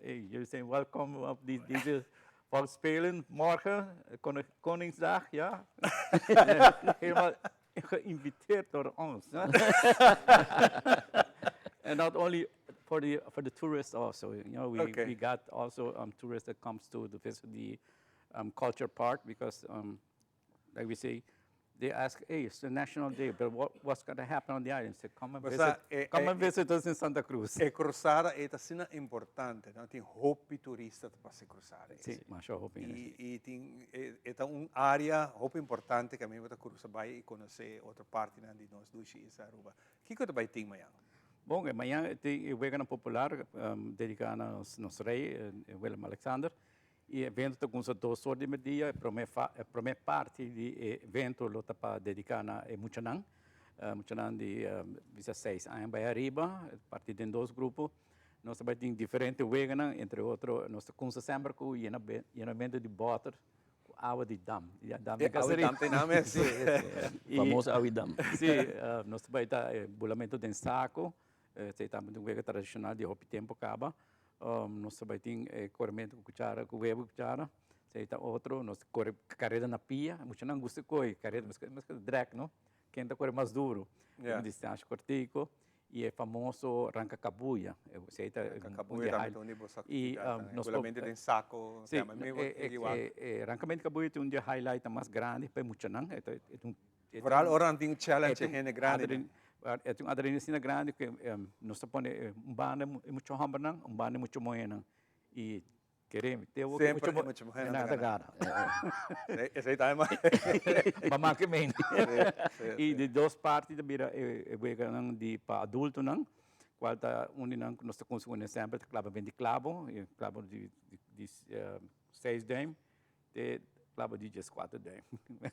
ey, jullie zijn welkom op die, deze volksspelen morgen, Koningsdag, ja. Helemaal geïnviteerd door ons. And not only for the for the tourists also. You know, we okay. we got also um, tourists that comes to, to visit the um, culture part because, um, like we say, They ask, hey, it's the national day, but what, what's going to happen on the island? Say, come and visit, e, come and visit us in Santa Cruz. E cruzada e ta asina importante, no? Tin hopi turista ta pasa e cruzada. Si, masha hopi. Y, y tin, e, e ta un area hopi importante cu ami ta cruza bay y conoce otro partinan di nos dushi isla Aruba. Kico ta bay tin mañan? Bon, e mañan tin e weganan popular um, dedica na nos, nos rey, Willem Alexander. E evento ta cuminsa dos or di merdia, e prome fa, e prome parti di e evento lo ta pa dedica na e muchanan, muchanan di bisa seis aña bay ariba, parti den dos grupo. Nos ta bay tin diferente weganan, entre otro nos ta cuminsa semper cu yena yenamento di boter cu awa di dam, di dam di E awa di dam ta enan mes. Si. Famoso awa di dam. Si, nos ta bay ta e bulamento den saco, Esei tambe ta un wega tradishonal di hopi tempu kaba. Nos ta bai tin e korementu ku kuchara, ku webu ku kuchara. Esei ta otro. Nos ta kore kareda na pia. Muchanan gusta koi kareda, maske ta drèk no. Ken ta kore mas duru. Un distansha kortiku. I e famoso ranka kabuya. Esei ta Ranka kabuya tambe ta un di bo aktividatnan. E bulamentu den sako. Si, e rankamentu kabuya ta un di e highlightnan mas grandi pa e muchanan. E ta un Vooral ora nan tin challenge e hende grandi. E tin un adrenalina asina grandi ku nos ta pone un banda e mucha hombernan, un banda e mucha muhernan. I kere mi, te awor ku e mucha muhernan ta gana. Esei ta e Mamá ke meen. I di dos parti ta bira e weganan di pa adultonan, kual ta un di nan ku nos ta konsumí semper ta klaba benti klabo, klabo di seis duim. Te klaba di dieskuater duim.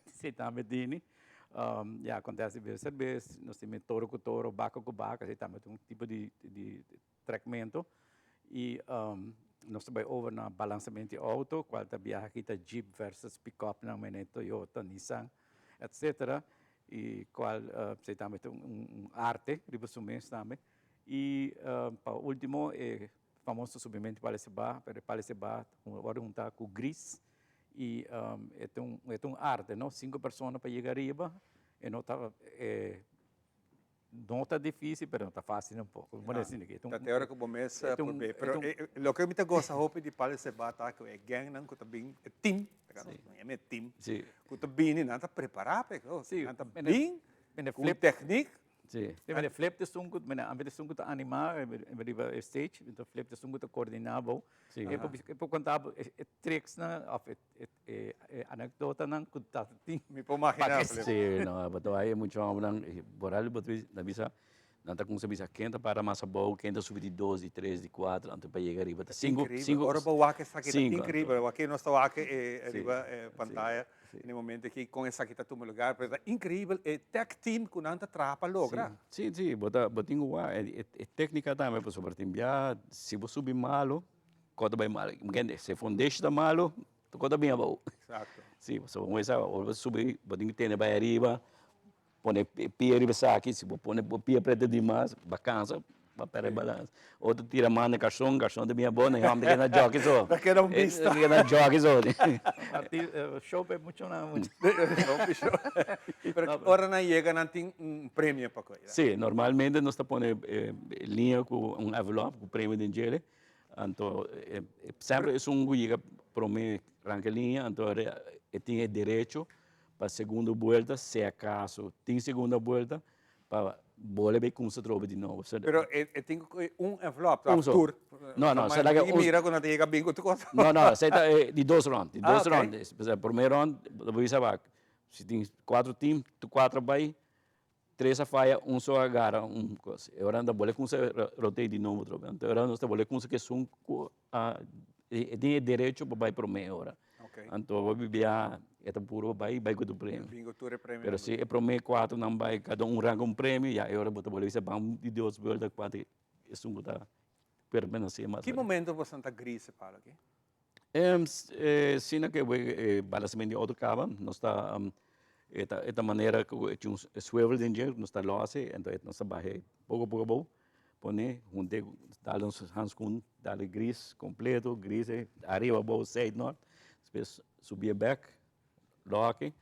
Esei tambe tini. Ya, acontece bes a bes, nos tin toro ku toro, baka ku baka, esei tambe ta un tipo di di trekmento. I nos ta bai over na balansamento di outo, kual ta biaha aki ta jeep versus pick-up nan, mene Toyota, Nissan, etcetera. I kual esei tambe ta un arte riba su mes tambe. I pa ultimo e famoso subimento di Paleseba, pero e Paleseba wòrdu huntá ku gris i e ta un e ta un arte no, sinku persona pa yega ariba e no ta e no ta difísil pero no ta fásil tampoko, bo por desi e ta un. Ta te ora ku bo mes por be, pero loke mi ta gosa hopi di Paleseba ta ku e gèngnan ku ta bin, e tim, e tim ku ta bini nan ta prepará pa e kos, nan ta bin ku un tèknik. Sí. Sí, mene Flip ta esun ku, mene ambe ta esun ku ta animá riba e stage, enton Flip ta esun ku ta koordiná bo. Sí. E por e por konta bo e e tricksnan òf e e e anekdotanan ku ta tin. Mi por maginá, Flip. Sí, no, pasobra ai e mucha hòmbernan, boral bo ta bisa, nan ta kuminsá bisa ken ta para mas abou, ken ta subi di dos, di tres, di kuater, anto pa yega riba ta sinku, Increíbel. sinku. Ora bo wak esaki ta Sinku, increíbel. anto. Wak nos ta wak e Sí, riba e sí, pantaya. sí. Na e momento aki kon esaki ta tuma lugar, pero ta increíbel e tech team ku nan ta traha pa logra. Sí, sí, bo ta bo tin ku wak e e téknika tambe pasobra tin bia si bo subi malu, kos ta bai mal. Kende, si e foundation ta malu, tur kos ta bin abou. Exacto. Sí, pasobra un wes ora bo subi bo tin ku tene bai ariba. Pone pia riba esaki, si bo pone bo pia preta dimas, bo cansa, bo perde balans. Otro tira man na garson, garson ta bin abou, na e homber ta keda na jockey so. Ta keda un bista. Ta keda na jockey so. Parti show pa e muchanan. Hopi show. Pero ora nan yega nan tin un premio pa koe. Si, normalmente nos ta pone liña cu un envelop cu premio den djele. Anto semper esun cu yega prome ranca liña, anto e tin e derecho Pa segundo buelta, si acaso tin segunda buelta, pa bole bay cumsa atrobe di nobo. Pero e e tin cu un envelop, ta Un so. tur. No, no, sa laga un. Mira cu nan ta yega bin cu tur cosa. No, no, esey ta di dos rond, di Ah, dos ok. rond. Pasobra prome rond, bo bisa wak, si tin cuatro team, tur cuatro a bay, tres a faya, un so a gara un cos. E ora nan ta bole cumsa rotea di nobo atrobe. Anto e ora nos ta bole cumsa cu esun cu a e tin e derecho pa bay prome ora. Ok. Anto hopi bia e ta puro pa bay, bay cu tur premio. Bin cu tur e premio. Pero si e prome cuatronan bay, cada un ranca un premio, ya e ora bo ta bolbe bisa ban di dos vuelta cuatro esun cu ta permanece mas. Ki momento boso ta gris e palo aki? Asina cu e balanceamento di auto caba, nos ta e ta e ta manera cu e tin un swivel den dje, nos ta los e, enton nos ta baha poco poco abou. Pone hunte dal nos hanskun dal e gris completo gris e ariba abou zuid nort despues subi e bek loke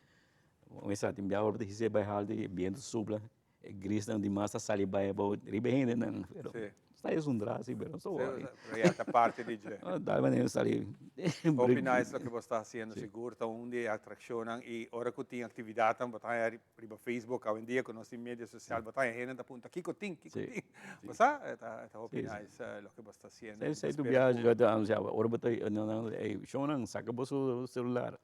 mester tin bia ora bo ta hisa e bai haltu e biento supla e grisnan dimas ta sali bai abou riba e hendenan pero Sí. Sai zundrá si, pero no ta worry. Pero ya ta parti di dje. Dal manera sali. Hopi nice loke bo sta haciendo, sigur ta un di e atraccionnan y ora cu tin actividadnan bo ta haya riba Facebook awendia cu nos tin media social bo ta haya hende ta punta kico tin, kico tin. Bo sa e ta hopi nice loke bo sta haciendo. Esey tu biaha ta anuncia ora bo ta ey shownan saca bo su celular.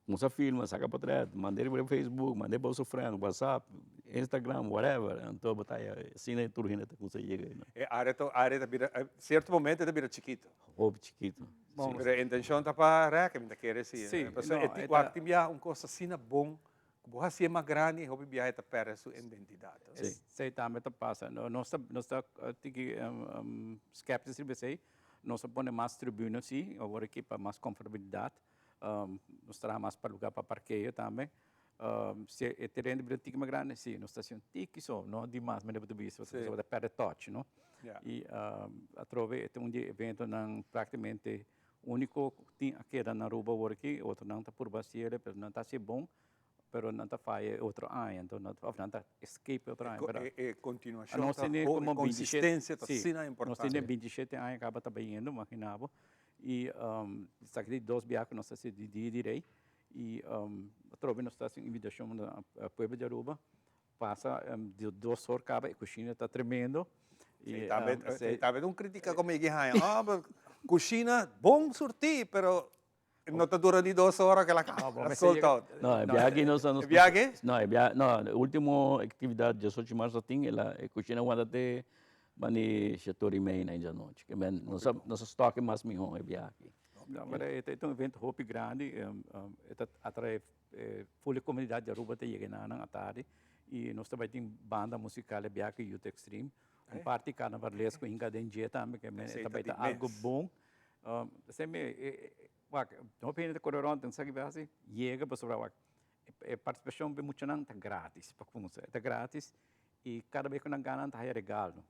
Nos a filma, saca potret, manda riba Facebook, manda pa su friend, WhatsApp, Instagram, whatever. Anto bo ta haya asina tur hende ta cuminsa yega eynan. E area ta area ta bira cierto momento e ta bira chikito. Hopi chikito. Si. Pero e intencion ta pa rek, mi ta kere si. Si. Pasobra e tin wak tin biaha un cos asina bon cu bo hacié mas grandi e hopi biaha e ta perde su identidad. Si. Esey tambe ta pasa. Nos ta nos ta tiki skeptisch riba esey. Nos a pone mas tribuna si, awor aki pa mas comfortabilidad. Nos traha mas pa lugar pa parkeo tambe. Si e tereno ta bira un tiki mas grandi, si, nos ta haci un tiki so, no di mas manera bo ta bisa, pasobra bo ta perde touch, no? Y atrobe e ta un di e eventonan practicamente unico cu tin a keda na Aruba awor aki, otronan ta purba haciele, pero nan ta haci bon, pero nan ta faya e otro aña, enton nan of nan ta escape e otro aña. E e continuacion ta hopi, e consistencia ta asina importante. Nos tene 27 aña caba ta bayendo, imagina bo. Y esaki di dos biaha cu nos ta haci di Dia di Rey y atrobe nos ta haci un invitacion na pueblo di Aruba pasa di dos or caba e cushina ta tremendo. Y tambe un critica cu mi a haya, oh pero cushina bon surti pero no ta dura ni dos ora cu el a caba, sold out. No, e biaha aki nos E biaha aki? No, e biaha, no, e ultimo actividad diesocho di marzo tin, e cushina wanta te Bani shetor y mei na djanochi. Ke men nos a nos a stock e mas miho e biaha aki. No, pero e ta un evento hopi grandi, e ta atrae ful e comunidad di Aruba ta yega enanan atardi y nos ta bay tin banda musical e biaha aki Youth Extreme, un parti carnavalesco hinca den dje tambe ke men e ta bay ta algo bon. Esei mi wak hopi hende ta core rond den sa ki bay haci yega pasobra wak e participacion di muchanan ta gratis pa cuminsa e ta gratis Y cada bes cu nan gana nan ta haya regalo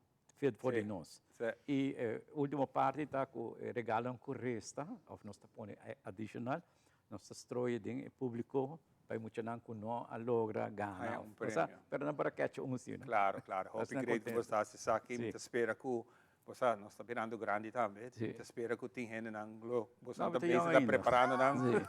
for di nos. Y e ultimo parti ta cu e regalonan cu resta of nos ta pone adicional nos ta strooia den e publico pa e muchanan cu no a logra gana. Pero nan por a catch un si. Claro, claro. Hopi great cu bo ta haci esaki. Mi ta spera cu Bo sa, nos ta birando grandi tambe. Mi ta spera ku tin hendenan lo bo sa ta bezig ta preparando nan.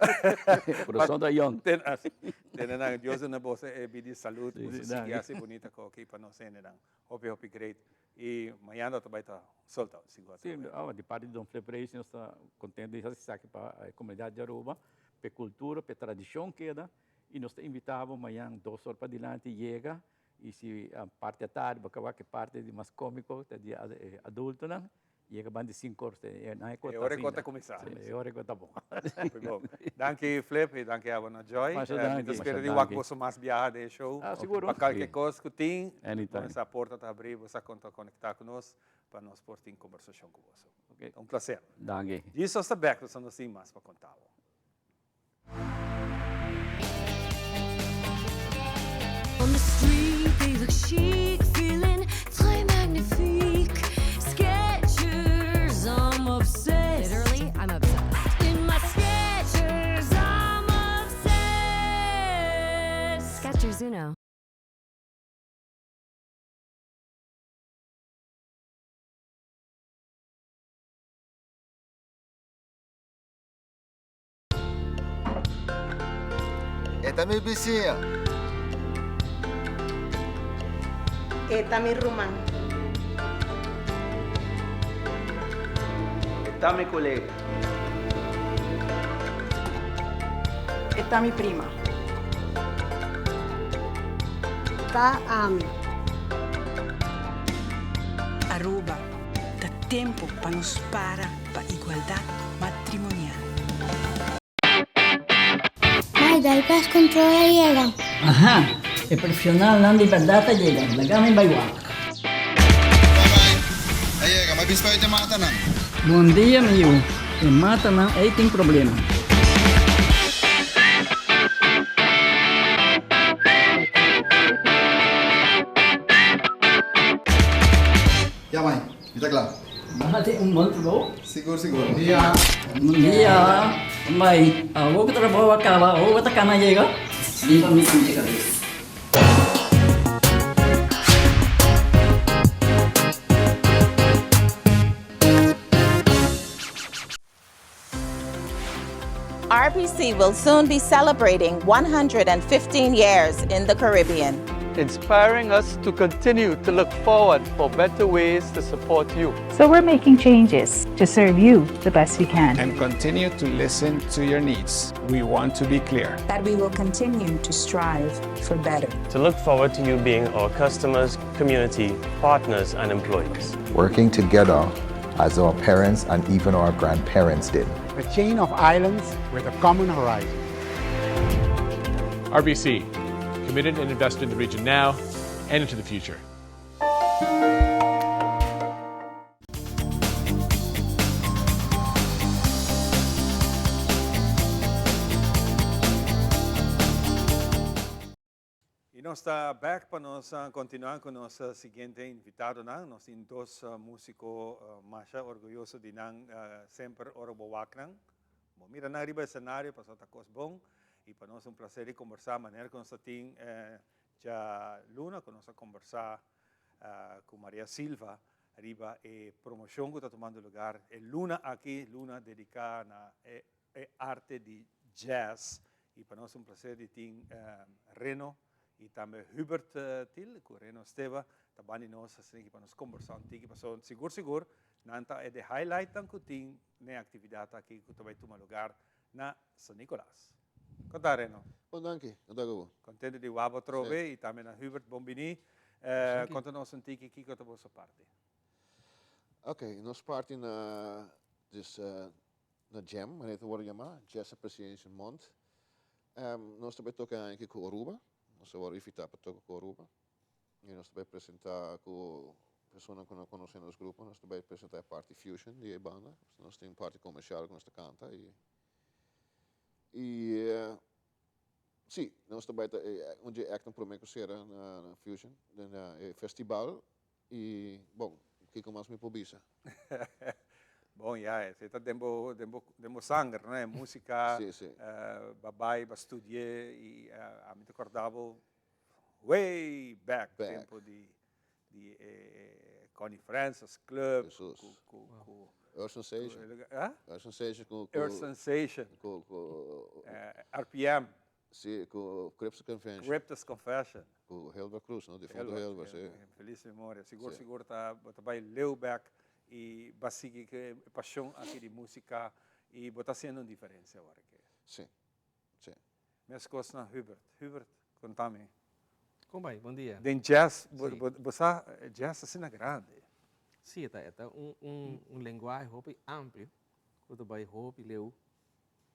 Corazon ta yong. Tene nan, Dios duna boso e bida di salud, boso sigui hasi bunita kos aki pa nos hendenan. Hopi hopi great. I mañana ta bai ta sold out, sigur. Si, di parti di Don Flip Reyes nos ta contento di hasi esaki pa e comunidad di Aruba, pa e cultura, pa e tradicion keda i nos ta invita bo mañan dos or padilanti yega Y si parti atardi bo kaba ke parti di mas comico ta di e adultonan yega banda di cinco or nan e E ora e ta cuminsa. E ora e ta bon. Hopi bon. Danki Flip y danki abo na Joy. Masha danki. Mi ta spera di wak boso mas biaha den e show. Ah siguro. Pa kalke kos ku tin, Anytime. nos porta ta habri, bo sa kon ta konekta ku nos pa nos por tin kombersashon ku boso. Ok. Ta un plaser. Danki. Jesus ta bek, nos tin mas pa konta bo. On the street they look chic, feeling très magnifique. Skechers, I'm obsessed. Literally, I'm obsessed. In my Skechers, I'm obsessed. Skechers Uno. E ta mi bisiña. E ta mi ruman. E ta mi kolega. E ta mi prima. Ta ami. Aruba, ta tempo pa nos para pa igualdad matrimonial. Mai, dal pest control a yega. Aha, e profesionalnan di berdad a yega, laga mi bai wak. Bye bye, a yega, mi a bisa pa e matanan. Bon dia mi yu, e matanan ei tin problema. Ya mai, mi ta kla. Bo hasi un bon trabou. Sigur sigur. Bon dia. Bon dia. Mai, awor ku trabou a kaba, awor bo ta kana yega? Riba mi pinche kabes. RBC will soon be celebrating 115 years in the Caribbean. Inspiring us to continue to look forward for better ways to support you. So we're making changes to serve you the best we can. And continue to listen to your needs. We want to be clear. That we will continue to strive for better. To look forward to you being our customers, community, partners, and employees. Working together as our parents and even our grandparents did. A chain of islands with a common horizon. RBC, committed and invested in the region now and into the future. Y nos ta back pa nos continua cu nos siguiente invitadonan. Nos tin dos musico masha orguyoso di nan semper ora bo wak nan. Bo mira nan riba escenario pasobra ta cos bon y pa nos un placer di conversa manera cu nos ta tin djaluna cu nos a conversa cu Maria Silva riba e promocion cu ta tumando lugar e luna aki, luna dedica na e e arte di jazz y pa nos un placer di tin Reno y tambe Hubert Thiel cu Reno Esteva ta bandi nos asina ki pa nos combersa un tiki pasobra sigur sigur nan ta e de highlightnan cu tin n'e actividad aki cu ta bay tuma lugar na San Nicolas. Con ta Reno? Bon danki, con ta cu bo? Contento di wak bo atrobe y tambe na Hubert bon bini. Conta nos un tiki kico ta boso parti. Ok, nos parti na dus Na Jam, manera ta wòrdu yamá, Jazz Appreciation Month, nos ta bai toka e aña aki ku Aruba. Nos a wòrdu invitá pa toka ku Aruba. I nos ta bai presentá ku personanan ku no konosé nos grupo, nos ta bai presentá e parti fusion di e banda. Nos tin un parti komersial ku nos ta kanta i i si, nos ta bai ta un dje act nan promé ku sera na fusion den e festival. I bon, kiko mas mi por bisa? Bon, ya, esei ta den bo, den bo, den bo sanger, no? E músika, Sí, sí. bo a bai, bo a studi'é i ami ta kòrda bo way back, Back. tempu di, di e Connie Francis Club, Jesus. ku, ku, ku. Earth Sensation. Ah? Earth Sensation ku, ku. Earth Sensation. Ku, ku. RPM. Sí, ku Cryptus Confession. Cryptus Confession. Ku Helber Cruz, no? Difunto Helber, sí. Feliz memoria. Sigur, sigur ta, bo ta bai leu bek i bo a sigui ku e pasion aki di músika i bo ta hasiendo un diferensia awor aki. Sí, sí. Meskos na Hubert. Hubert, konta mi. Kon bai? Bon dia. Den jazz, bo, bo, bo sa jazz asina grandi. Sí, e ta, e ta un, un, un lenguahe hopi amplio ku ta bai hopi leu.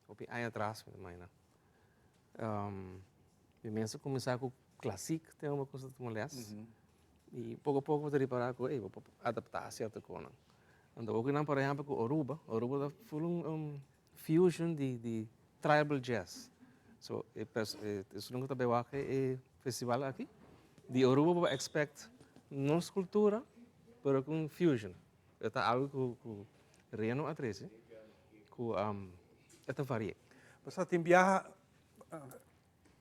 Hopi aña atras mi ta imagina. Mi mes a kuminsá ku klasik te ora ku tuma lès. I poko poko bo ta ripará ku ey bo por adaptá sierto kosnan. Anto oki nan por ehèmpel ku Aruba, Aruba ta ful un fusion di di tribal jazz. So e esun ku ta bai wak e festival aki di Aruba bo por expect nos kultura pero ku un fusion. E ta algu ku ku Reno a trese ku e ta varia. Pasobra tin biaha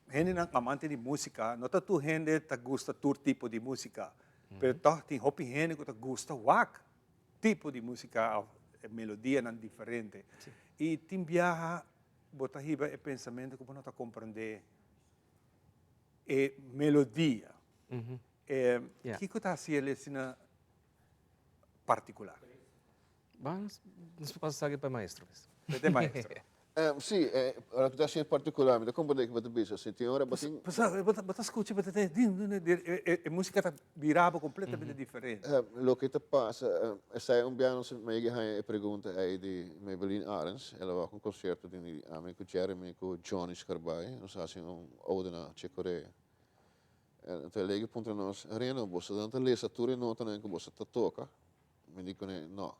hendenan amante di músika, no ta tur hende ta gusta tur tipo di músika, pero tòg tin hopi hende ku ta gusta wak tipo di músika òf melodianan diferente. I tin biaha bo ta hiba e pensamentu ku bo no ta komprendé e melodia. Kiko ta hasi el asina particular? Ban, nos por pasa esaki pa e maestro pues. P'e maestro. Sí, ora ku ta hasi particular, mi ta komprendé ke bo ta bisa. Si tin ora bo tin. Pasobra bo ta skucha, bo ta tende din, din, e músika ta bira bo kompletamente diferente. Loke ta pasa, esei un bia nos a yega haña e pregunta ei di Maybelline Arends. El a wak un konsierto di ami ku Jeremy ku Johnny Scarbay. Nos a hasi un ode na Chick Corea. Anto e lege puntra nos, Reno, boso nan ta lesa tur e notanan ku boso ta toka? Mi di kuné, No.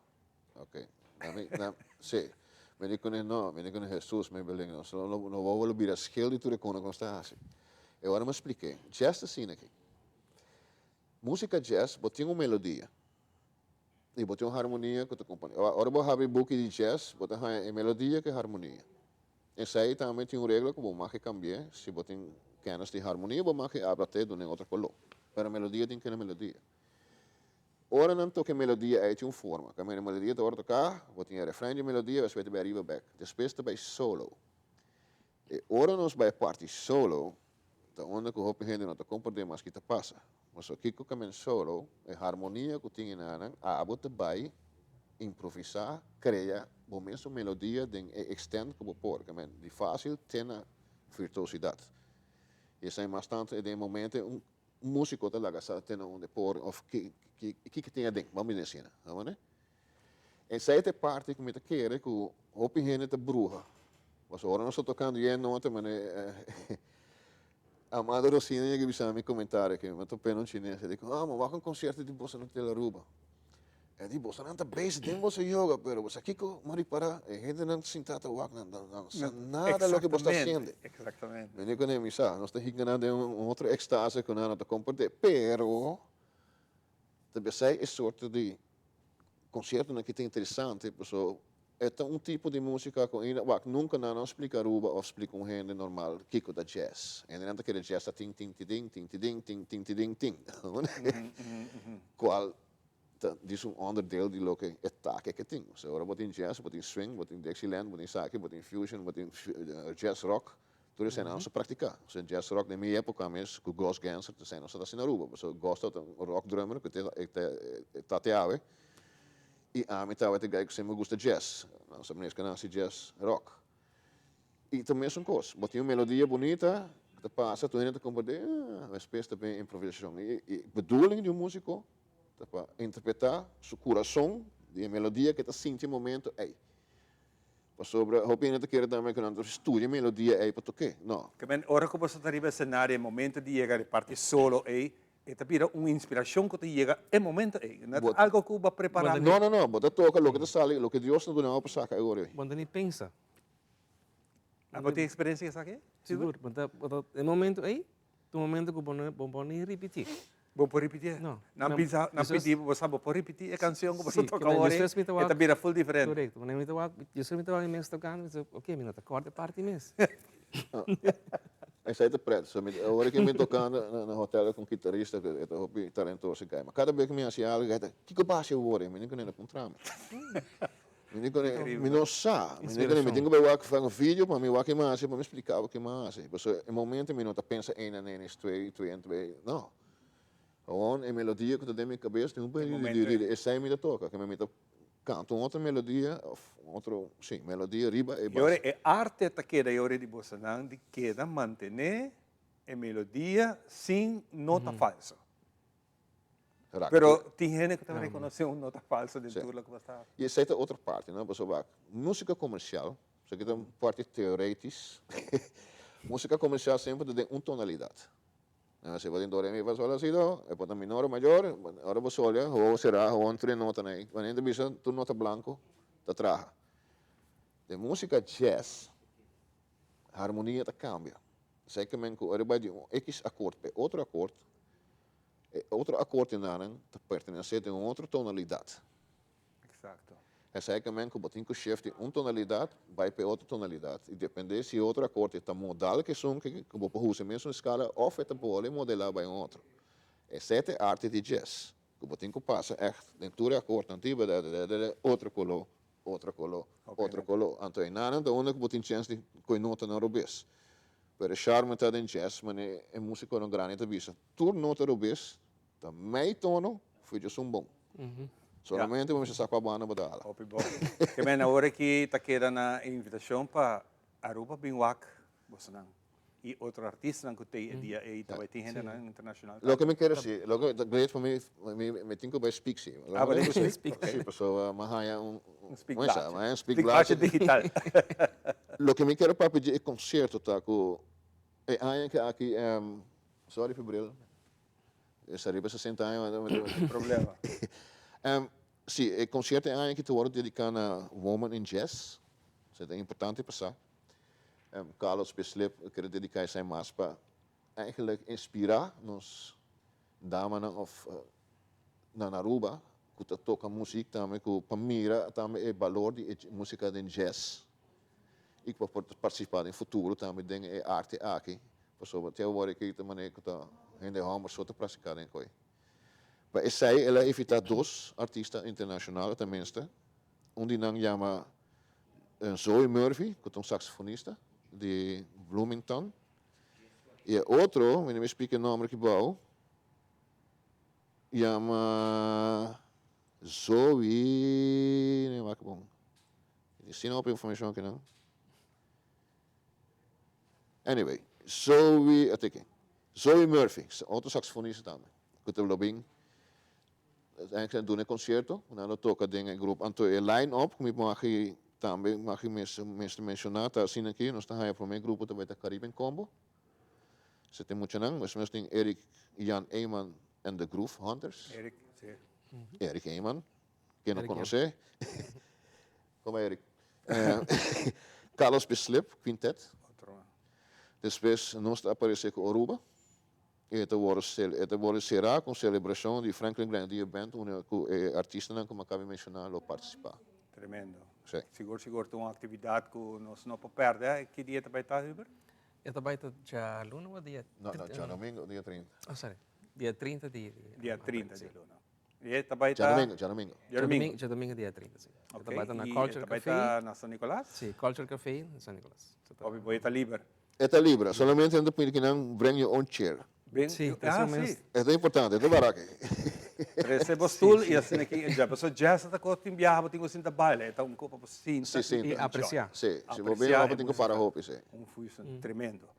Ok. Na mi, na, sí. Mi di kuné, No. Mi di kuné, Hesus, mi beleng nos no, no bo lo bira skil di tur e kona ku nos ta hasi. E ora mi a splik'é, Jazz ta asina aki. Músika jazz, bo tin un melodia i bo tin un harmonia ku ta kompañá. Ora bo habri buki di jazz, bo ta haña e melodia ku e harmonia. Esei tambe tin un regla ku bo mag e kambi'é, si bo tin kennis di harmonia bo mag e abra te duna e otro koló. Pero melodia tin kende melodia. Ora nan toka e melodia ei tin un forma. Kaminda e melodia ta ora toká, bo tin e refrein di e melodia, despues ta bai ariba bèk. Despues ta bai solo. E ora nos bai parti solo, ta unda ku hopi hende no ta komprendé mas ki ta pasa. Pasobra kiko ka men solo, e harmonia ku tin enanan, abo ta bai improvisá, krea bo mesun melodia den e extent ku bo por. Ke men di fásil te na virtuosidat. I esei mas tantu e den momento un músiko ta laga sa te na unda e por òf ki ki tin aden, bam bini asina. Esei ta e parti ku mi ta kere ku hopi hende ta bruha. Pasobra ora nos ta tokando yen nota manera Amado Rosina yega bisa mi komentario aki, mi a top'é na un chines, e di ku, ah, mi a wak un konsierto di boso na Hotel Aruba. E di, bosonan ta bezig den boso yoga, pero bo sa kiko mi a ripará? E hendenan sintá ta wak nan, nan no sa nada loke bo sta hasiendo. Mi di kuné, mi sa, nos ta hinka nan den un otro ekstase ku nan no ta komprendé, pero ta besei e sorto di Conciertonan ki ta interesante paso e ta un tipo di musica cu ainda wak nunca nan no splica Aruba of splica un hende normal kico ta jazz. Hendenan ta kere jazz ta tin tin tidin tin tidin tin tin tidin tin cual ta djis un onderdeel di loke e take ke tin. Pasobra ora bo tin jazz bo tin swing bo tin dixieland bo tin esaki bo tin fusion bo tin jazz rock Tur esei nan sa praktiká. Osea jazz rock den mi époka mes ku Gus Genser ta esei nos ta hasi na Aruba. Pasobra Gus tabata un rock drummer ku e ta te awe i ami tabata e guy ku semper gusta jazz. Nan sa mes ku nan hasi jazz rock. I ta mesun kos. Bo tin un melodia bunita ku ta pasa tur hende ta komprendé, ah, despues ta bin improvisashon. I e bedoeling di un músiko ta pa interpretá su kurason di e melodia ku e ta sinti e momento ei. Pasobra hopi hende ta kere tambe ku nan ta studia melodia ei pa tok'é. No. Ke men ora ku boso ta riba esenario e momento di yega e parti solo ei, e ta bira un inspirashon ku ta yega e momento ei. No ta algo ku bo a prepará. No, no, no. Bo ta toka loke ta sali, loke Dios ta duna bo pa saka e ora ei. Bo no ta ni pensa. Abo tin eksperensia ku esaki? Sigur. Bo ta, bo ta, e momento ei Ta un momento ku bo no bo por ni ripití. Bo por ripití? No. Nan bisa, nan pidi bo, bo sa bo por ripití e kanshon ku bo sa toka awor ei, e ta bira ful diferente. Korekto. Wanneer mi ta wak, despues mi ta wak mi mes tokando, mi ta oke, mi no ta kòrda e parti mes. Esei ta pret. So mi, ora ku mi tokando na hotel ku un kitarista ku e ta hopi talentoso kai, ma kada bes ku mi hasi algu, e ta, kiko bo hasi awor ei? Mi no kende na puntra mi. Mi di kune, mi no sa. Mi di kune, mi tin ku bai wak un video pa mi wak ke mi a hasi, pa mi splika bo ke mi a hasi. Pasobra e momento mi no ta pensa een en een is twee, twee en twee. No. Gewoon e melodia ku ta den mi kabes tin un peri esei mi ta toka. Ke mi ta kanta un otro melodia of un otro, si, melodia riba e base. I ora e arte ta keda i ora di bosonan di keda mantené e melodia sin nota falso. Pero tin hende ku ta rekonosé un nota falso den tur loke bo ta hasi. I esei ta otro parti, no? Pasobra wak, músika komersial, esaki ta un parti teoretisch, músika komersial semper ta den un tonalidat. Si bo tin do, re, mi, fa, sol, la, si, do, e por ta minor o mayor, ora bo solia, ho será, ho entre notanan ei. Wanneer ta bisa tur nota blanko ta traha. Den músika jazz, harmonia ta kambia. Esei ke men ku ora bai di un ekis akort pa e otro akort, E otro akortenanan ta pertenesé den un otro tonalidat. Eksakto. Esei ke men ku bo tin ku shift di un tonalidat bai pa e otro tonalidat. I dependé si e otro akorte ta modal ku esun ku bo por usa e mesun eskala òf e ta bole modelá bai un otro. Esei ta e arte di jazz, ku bo tin ku pasa ègt den tur e akortnan ti bdèdèdèdè otro koló, otro koló, otro koló. Anto enanan ta unda ku bo tin chèns di koe notanan robes. Pero e charme ta den jazz, manera e músikonan grandi ta bisa. Tur nota robes ta mei tono fu dje sun bon. Solamente bo mester sa kua banda bo ta hala. Hopi bon. Ke men awor aki ta keda na e invitashon pa Aruba bin wak bosonan i otro artistanan ku tei e dia ei ta bai tin hendenan internashonal tambe. Loke mi kere si, loke ta great pa mi, mi tin ku bai speak si. Ah, bo tin ku speak? Si, pasobra mi a haña un, Un speakblaadje. mi a haña un speakblaadje. Speakblaadje digital. Loke mi kere papia dje e konsierto ta ku E aña ke aki, sorry pa bril, esta riba 60 aña, ma Sin problema. Si, e concierto e aña aki ta wòrdu dediká na Women in Jazz, esei ta importante pa sa. Carlos Bislip a kere dediká esei mas pa eigenlijk inspirá nos damanan òf nan Aruba ku ta toka muzik tambe ku pa mira tambe e balor di e músika den jazz. i ku por partisipá den futuro tambe den e arte aki, pasobra te awor aki ta manera ku ta hende hòmber so ta praktiká den koi. Pa esei el a invitá dos artista internashonal tenminste, un di nan yama Zoe Murphy ku ta un saksofonista di. Bloomington. I e otro, mi no mi splika e nòmber aki bou, yama Zoe, mi wak bon. Mi tin asina hopi informashon akinan. Anyway, Zoe, ata aki, Zoe Murphy, otro saxofonista tambe, ku ta lo bin Eigenlijk duna e concierto, nan lo toca den e grupo. Anto e line up cu mi magi tambe magi mester menciona ta asina aki, nos ta haya prome grupo ta bay ta Caribbean Combo, esei ta e muchanan, despues tin Eric Jan Eman and the Groove Hunters. Eric, si. Eric Eman, ken no conoce? Como Eric? Carlos Bislip Quintet. Despues nos ta aparece cu Aruba. E ta wòrdu e ta wòrdu será ku un selebrashon di Franklin Grenadier Band unda ku e artistanan ku mi a kaba di menshoná lo partisipá. Tremendo. Sí. Sigur sigur ta un aktividat ku nos no por pèrdè. Ki dia ta bai ta, Hubert? E ta bai ta djaluna o dia. No, no, djadomingo, dia 30. Oh, sorry. Dia 30 di. Dia 30 di luna. E ta bai ta. Djadomingo, djadomingo. Djadomingo. Djadomingo dia 30, sí. Ok. E ta bai ta na Culture Café. E ta bai ta na San Nicolas? Sí, Culture Café na San Nicolas. Hopi bo e ta liber. E ta liber. Solamente nan ta pidi ki nan bring your own chair. Bring, Sí, ah, sí. E ta importante, e ta baraki. Trese bo stoel y asina ki enjoy. Pasobra jazz ta cos tin biaha bo tin cu sinta baila. E ta un cos pa bo sinta Sí, sinta. Y aprecia. Sí, si bo bin bo tin cu para hopi, sí. Un fusion tremendo.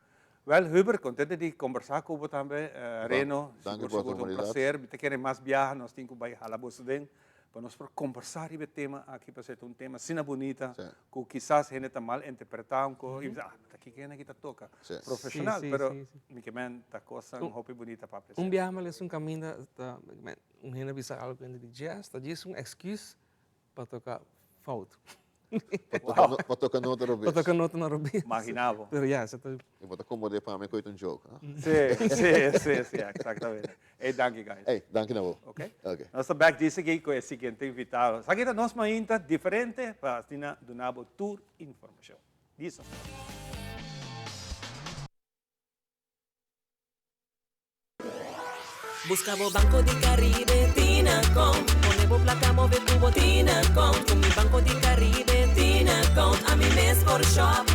Wel, Hubert, contento di conversa cu bo tambe, Reno. Danki Sigur, pa sigur ta un oportunidad. placer. Mi ta kere mas biaha nos tin cu bay hala boso den pa nos por conversa riba e tema aki, pasobra e ta un tema asina bunita cu kisas hende ta mal interpreta un co y bisa, ah, ta kiko hende aki ta toca? Profesional, pero mi ke men ta cosnan hopi bunita pa aprecia. Un biaha mi a lesa un caminda, ta, un hende a bisa algo cu hende di jazz, ta djis un excuse Pa toca fout. Pa toca nota robes. Pa toca nota na robes. Imagina bo. Pero ya, esei ta. E bo ta komod'é pa mi koe ta un joke, no? Sí, sí, sí, sí, exactamente. Ey, danki guys. Ey, danki na bo. Ok. Ok. Nos ta bek dje sigui ku e siguiente invitado. Esaki ta nos mainta diferente pa asina duna bo tur informashon. Listo. Busca bo Banco di Caribe Tinacom Pone bo placa move cu bo Tinacom Cu mi Banco di Caribe Tinacom Ami mes por shop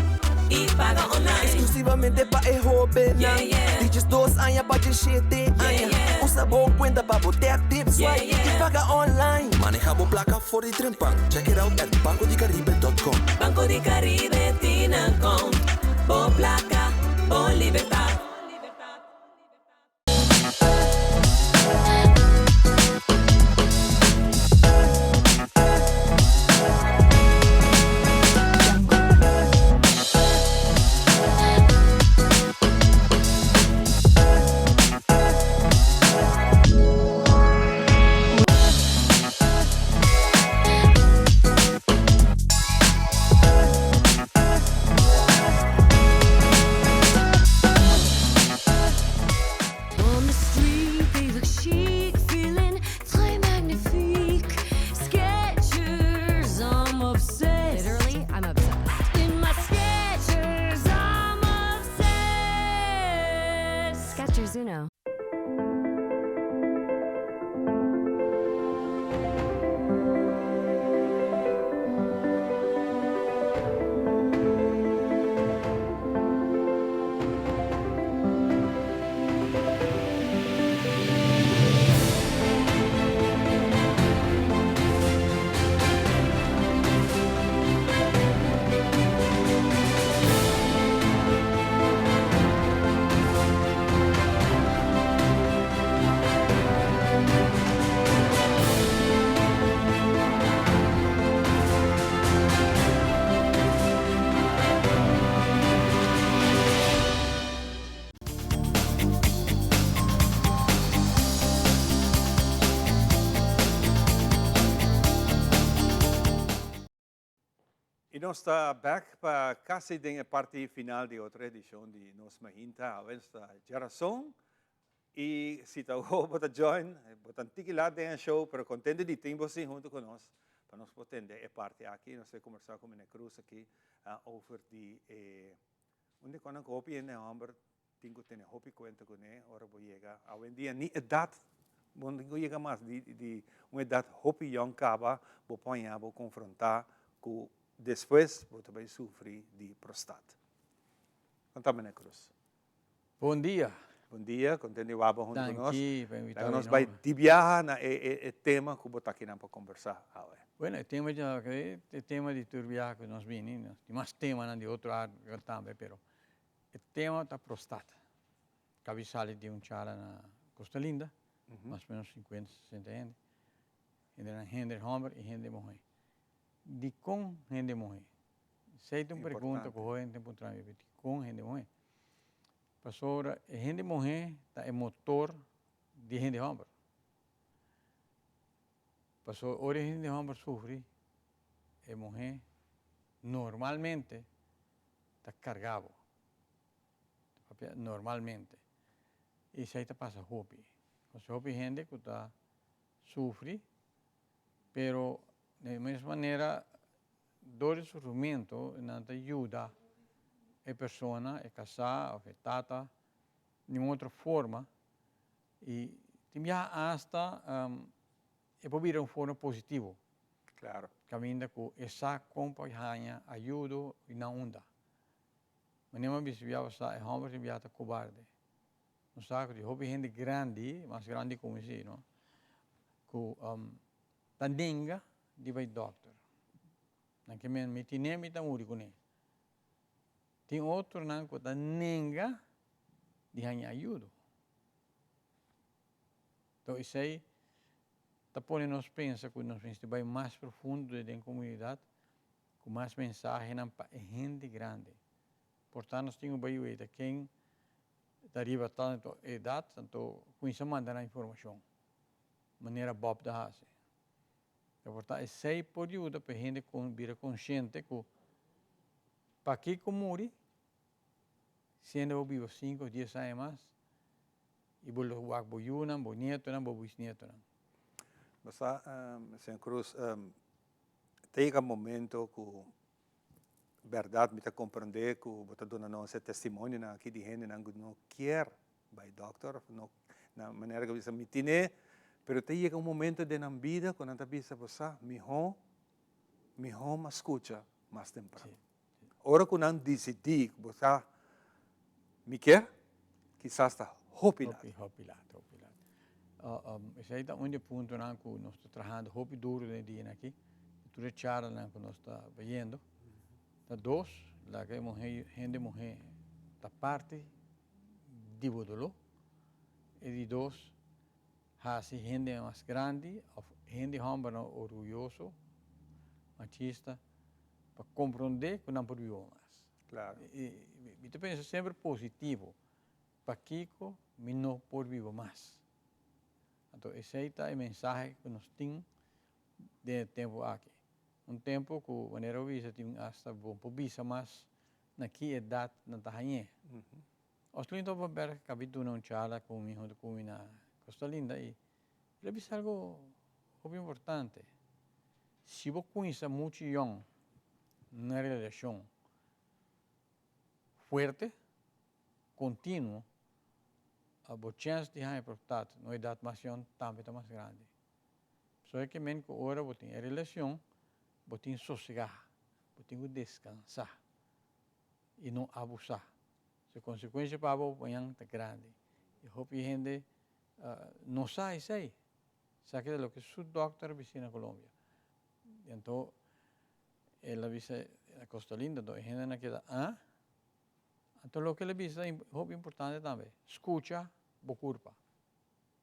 y paga online Exclusivamente pa e hobennan Di 12 aña pa 17 aña Usa bo cuenta pa bo tap tip swipe y paga online Maneha bo placa for di trempan Check it out at bancodicaribe.com Banco di Caribe Tinacom Bo placa, bo libertad. On the street, they look chic, feeling très magnifique. Skechers, I'm obsessed. Literally, I'm obsessed. In my Skechers, I'm obsessed. Skechers Uno. Y nos ta bek pa casi den e parti final di otro edicion di Nos Mahinta. Awe nos ta djarason y si ta awo bo ta join, bo ta un tiki laat den e show, pero contento di tin bo si hunto cu nos pa nos por tende e parti aki. Nos ta combersa cu Meneer Cruz aki over di e un di conan cu hopi hende homber Tin cu tene hopi cuenta cu ne ora bo yega. Awendia ni edad bo no tin cu yega mas di di un edad hopi yong caba bo por haña bo confronta cu despues bo ta bay sufri di prostat. Kon ta Meneer Cruz? Bon dia. Bon dia, kontent di wak bo huntu ku nos. Danki pa invitá Laga mi nos bai nobo. di biaha na e e e tema ku bo ta akinan pa kombersá awe. Bueno, e tema di awe e tema di tur biaha ku nos bini, nos tin mas temanan di otro área tambe, pero e tema ta prostata. Kabi sali di un charla na Costa Linda, mas o menos sinkuenta, sesenta hende. Hendenan hende hòmber i hende muhé. Dikon hende muhé? Esei ta un pregunta ku hopi hende ta puntra mi, dikon hende muhé? Pasobra e hende muhé ta e motor di hende hòmber. Pasobra ora e hende hòmber sufri, e muhé normalmente ta karga bo. Ta papia normalmente. I esei ta pasa hopi. Pasobra hopi hende ku ta sufri, pero di mes manera dor di sufrimentu nan ta yuda e persona, e kasá òf e tata di un otro forma i tin biaha asta e por bira un forma positivo. Claro. Kaminda ku e sa kon pa haña ayudo i na unda. Manera mi a bisa biaha pasá e hòmber tin biaha ta kobarde. Nos sa ku tin hopi hende grandi, mas grandi ku mi si, no, ku ta nenga di bai dòkter. Nan ke men mi tine mi ta muri kuné. Tin otronan ku ta nenga di haña ayudo. Enton esei ta pone nos pensa ku nos mester bai mas profundo den komunidat ku mas mensahenan pa e hende grandi. Por ta nos tin ku bai weta ken ta riba tantu edat, anto kuminsá manda nan informashon, manera Bob ta hasi. E por ta esei por yuda pa e hende bira konsiente ku pakiko muri, siendo bo biba sinku òf dies aña mas i bo lo wak bo yunan, bo nietonan, bo bisnietonan. Bo sa, señor Cruz, ta yega momento ku Berdad mi ta comprende cu bo ta duna nos e testimonionan aki di hendenan cu no kier bay dokter of no na manera cu bisa mi tine, pero ta yega un momento den nan bida cu nan ta bisa bo sa miho miho mas scucha mas tempran. Ora cu nan dicidi cu bo sa mi kier kisas ta hopi laat. Hopi hopi laat hopi laat. Esey ta un di e puntonan cu nos ta trahando hopi duro den e dianan aki. Tur e charlanan ku nos ta bayendo ta dos, laga e muhé, hende muhé ta parti di bo doló. E di dos, hasi hende mas grandi òf hende hòmbernan orguyoso, machista, pa komprondé ku nan por biba mas. Klaro. Mi ta pensa semper positivo, pakiko mi no por biba mas? Anto esei ta e mensahe ku nos tin den e tempu aki. Un tempu ku manera bo bisa tin asta bo por bisa mas na ki edat nan ta hañ'é. Oslin Toppenberg kabi duna un charla ku mi huntu ku mi na Costa Linda i el a bisa algu hopi importante. Si bo kuminsá muchu yòn na relashon fuerte, kontinuo, bo chèns di haña propitat na un edat mas yòn tambe ta mas grandi. So e ke men ku ora bo tin e relashon, bo tin sosegá, bo tin ku deskansá i no abusá. So e konsekuensia pa bo mañan ta grandi. I hopi hende no sa esei. Esaki ta loke su dòkter a bis'é na Colombia. I anto el a bisa na Costa Linda, anto e hendenan a keda, ah? Anto loke el a bisa ta hopi importante tambe, skucha bo kurpa.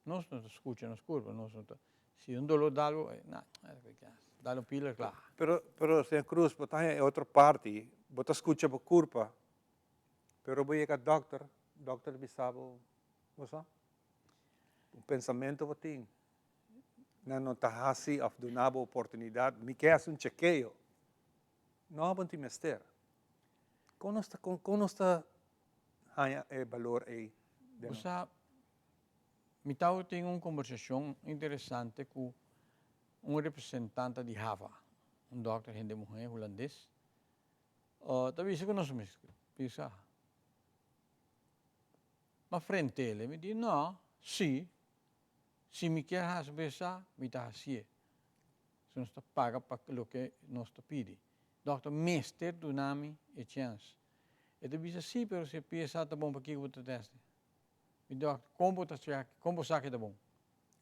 Nos no ta scucha nos curpa, nos no ta, si un dolor dal bo, na, dal un pila cla. Pero, pero señor Cruz, bo ta haña e otro parti, bo ta scucha bo curpa, pero bo yega dokter, dokter ta bisa bo, bo sa, un pensamento bo tin, nan no ta haci of duna bo oportunidad, mi ke haci un chekeo, no, bo no tin mester. Con nos ta, con nos ta haña e balor ei den Bo nos? sa, Mi tabatin un kombersashon interesante ku un representante di Hava, un dòkter hende muhé hulandes. Ta bisa ku nos bisa. Ma frentele mi di, no, si, si mi kier hasi besa, mi ta hasié. Si nos ta paga pa loke nos ta pidi. Dòkter mester duna mi e chèns. E ta bisa, si, pero si e PSA ta bon, pakiko bo ta tèst? Mi dòkter, kon bo ta chèk, kon bo sa ke ta bon?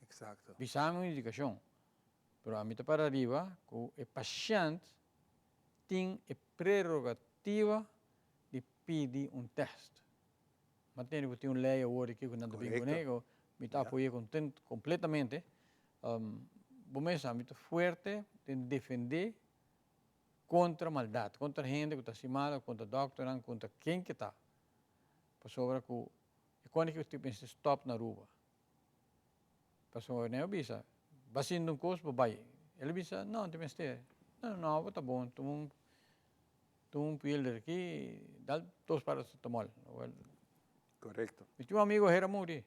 Exacto. Bisa mi un indikashon. Pero ami ta para riba ku e pashènt tin e prerogativa di pidi un tèst. Ma tende ku tin un lei awor aki ku nan ta bin kuné, ku mi ta apoy'é kompletamente. Bo mes sa, mi ta fuerte den defendé kontra maldat, kontra hende ku ta hasi mal, kontra dòkternan, kontra ken ke ta. Pasobra ku e kòne ku tin mester stòp na Aruba. Pasobra nan a bisa, Ba sinti un kos, bo bai. El a bisa, No, no tin mester. No, no, bo ta bon, tuma un tuma un pilder aki, dal dos paracetamol. Korekto. Mi tin un amigo hera muri.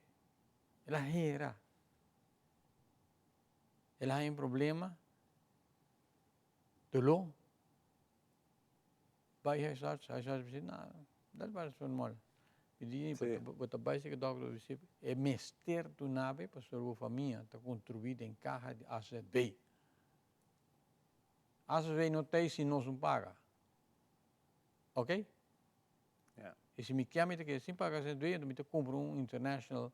El a hera. El a haña un problema, doló. Bai huisarts, huisarts bisa, no, dal paracetamol. Mi di, bo ta bai seki dokter, bo bisa, e mester duna bo pasobra bo famia ta kontribuí den kaha di AZB. AZB no ta ei si nos no paga. Ok? I si mi kia mi ta keda sin paga AZB, enton mi ta kumpra un international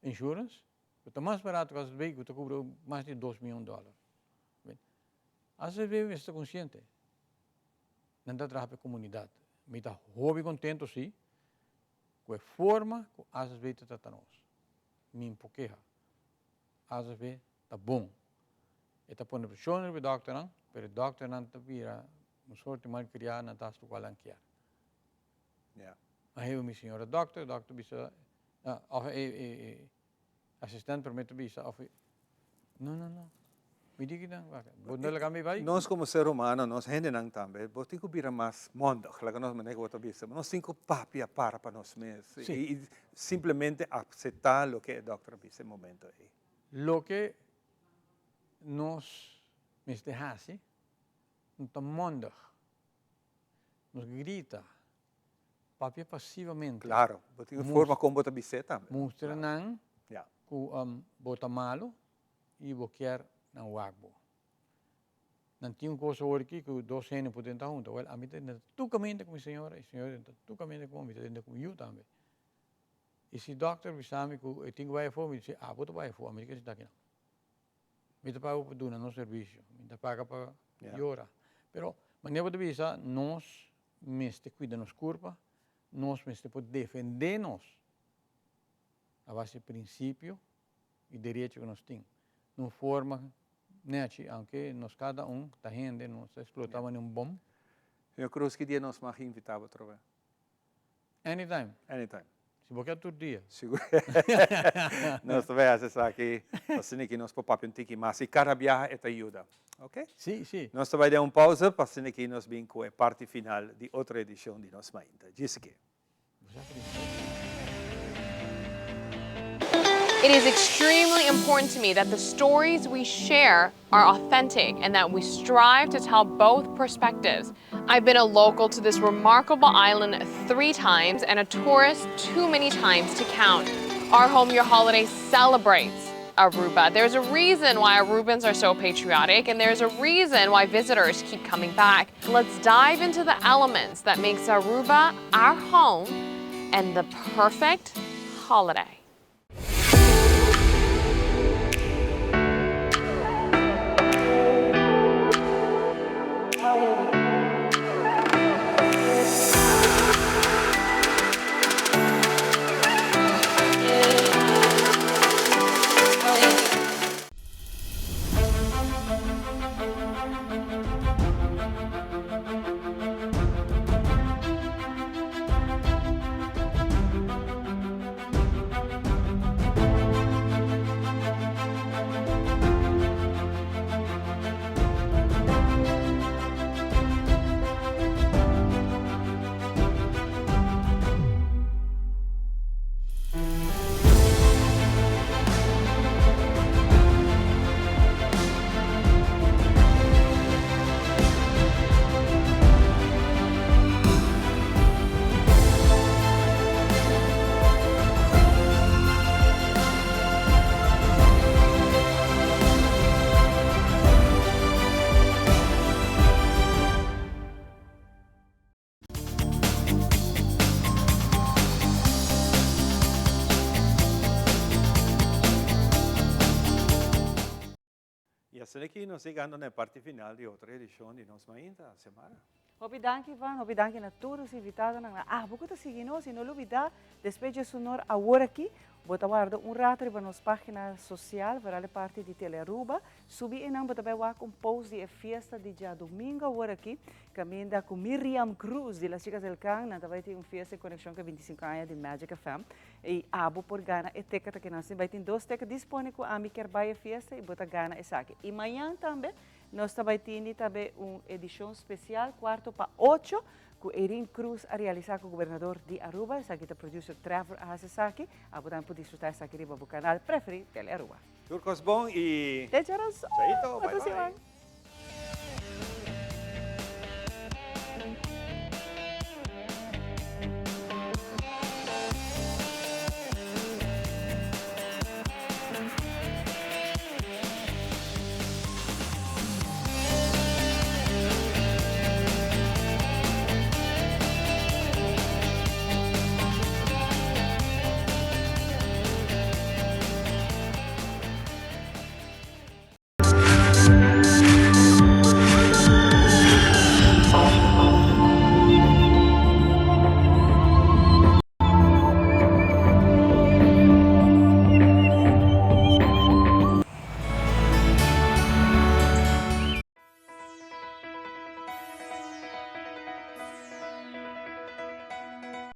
insurance ku ta mas barato ku AZB ku ta kubra mas di dos miyon dòler. AZB mester ta konsiente. Nan ta traha pa e komunidat. Mi ta hopi kontento si ku e forma ku AZB ta trata nos. Mi por keha. AZB ta bon. E ta pone preshon riba e dòkternan, pero e dòkternan ta bira un sorti malkriá, nan ta hasi lokual nan kier. A heba mi señora dòkter, dòkter bisa, òf e asistent promé ta bisa, òf no, no, no, mi di kinan, wak, bo no laga mi bai? Nos komo ser humano, nos hendenan tambe, bo tin ku bira mas mondig, laga nos manera ku bo ta bisa, nos tin ku papia para pa nos mes i simplemente akseptá loke e dòkter a bisa e momento ei. Loke nos mester hasi no ta mondig. Nos grita, papia pasivamente. Claro, bo tin un forma con bo ta bis'é tambe. Mustra nan cu bo ta malo y bo kier nan wak bo. Nan tin un cos awor aki cu dos hende por drenta hunto. Wel, ami ta drenta tur caminda cu mi señora y señora ta drenta tur caminda cu mi, mi ta drenta cu mi yu tambe. Y si dokter bisa mi cu e tin cu bay afo, mi dici, abo ta bay afo, ami ta keda sinta aki nan. Mi ta paga pa duna nos servicio, mi ta paga pa yora. Pero manera bo ta bisa, nos mester cuida nos curpa, nos mester por defende nos a base di principio y derecho cu nos tin. Na un forma nechi, aunke nos cada un ta hende, nos ta explota manera un bom. Señor Cruz, ki dia nos mag invita bo atrobe? Anytime. Anytime. Si bo kier tur dia. Sigur. Nos ta bay haci esaki pa asina ki nos por papia un tiki mas y cada biaha e ta yuda. Ok? Si, si. Nos ta bay den un pausa pa asina ki nos bin cu e parti final di otro edicion di nos Mainta. Djis aki. It is extremely important to me that the stories we share are authentic and that we strive to tell both perspectives. I've been a local to this remarkable island three times and a tourist too many times to count. Our Home Your Holiday celebrates Aruba. There's a reason why Arubans are so patriotic and there's a reason why visitors keep coming back. Let's dive into the elements that makes Aruba our home and the perfect holiday. Asina aki nos yegando na e parti final di otro edicion di Nos Mainta, Xiomara. Hopi danki Ivan, hopi danki na tur nos invitadonan. Na abo ku ta sigui nos i no lubidá despues dje sunor awor aki bo ta warda un rato riba nos página sosial, vooral e parti di Telearuba. Subi einan bo ta bai wak un post di e fiesta di djadumingu awor aki kaminda ku Miriam Cruz di Las Chicas del Can nan ta bai tin un fiesta en konekshon ku e 25 aña di Magic FM i abo por gana e ticket aki. Nan bai tin dos ticket dispone ku ami kier bai e fiesta i bo ta gana esaki. I mañan tambe Nos ta bai tini tambe un edicion special cuarto pa ocho cu Erin Cruz a realisa cu Gobernador di Aruba. Esaki ta producer Trevor a haci esaki. Abo tambe por disfruta esaki riba bo canal preferi Tele Aruba. Tur cos bon y Te djarazon! Chaito, bye Otro bye. siman.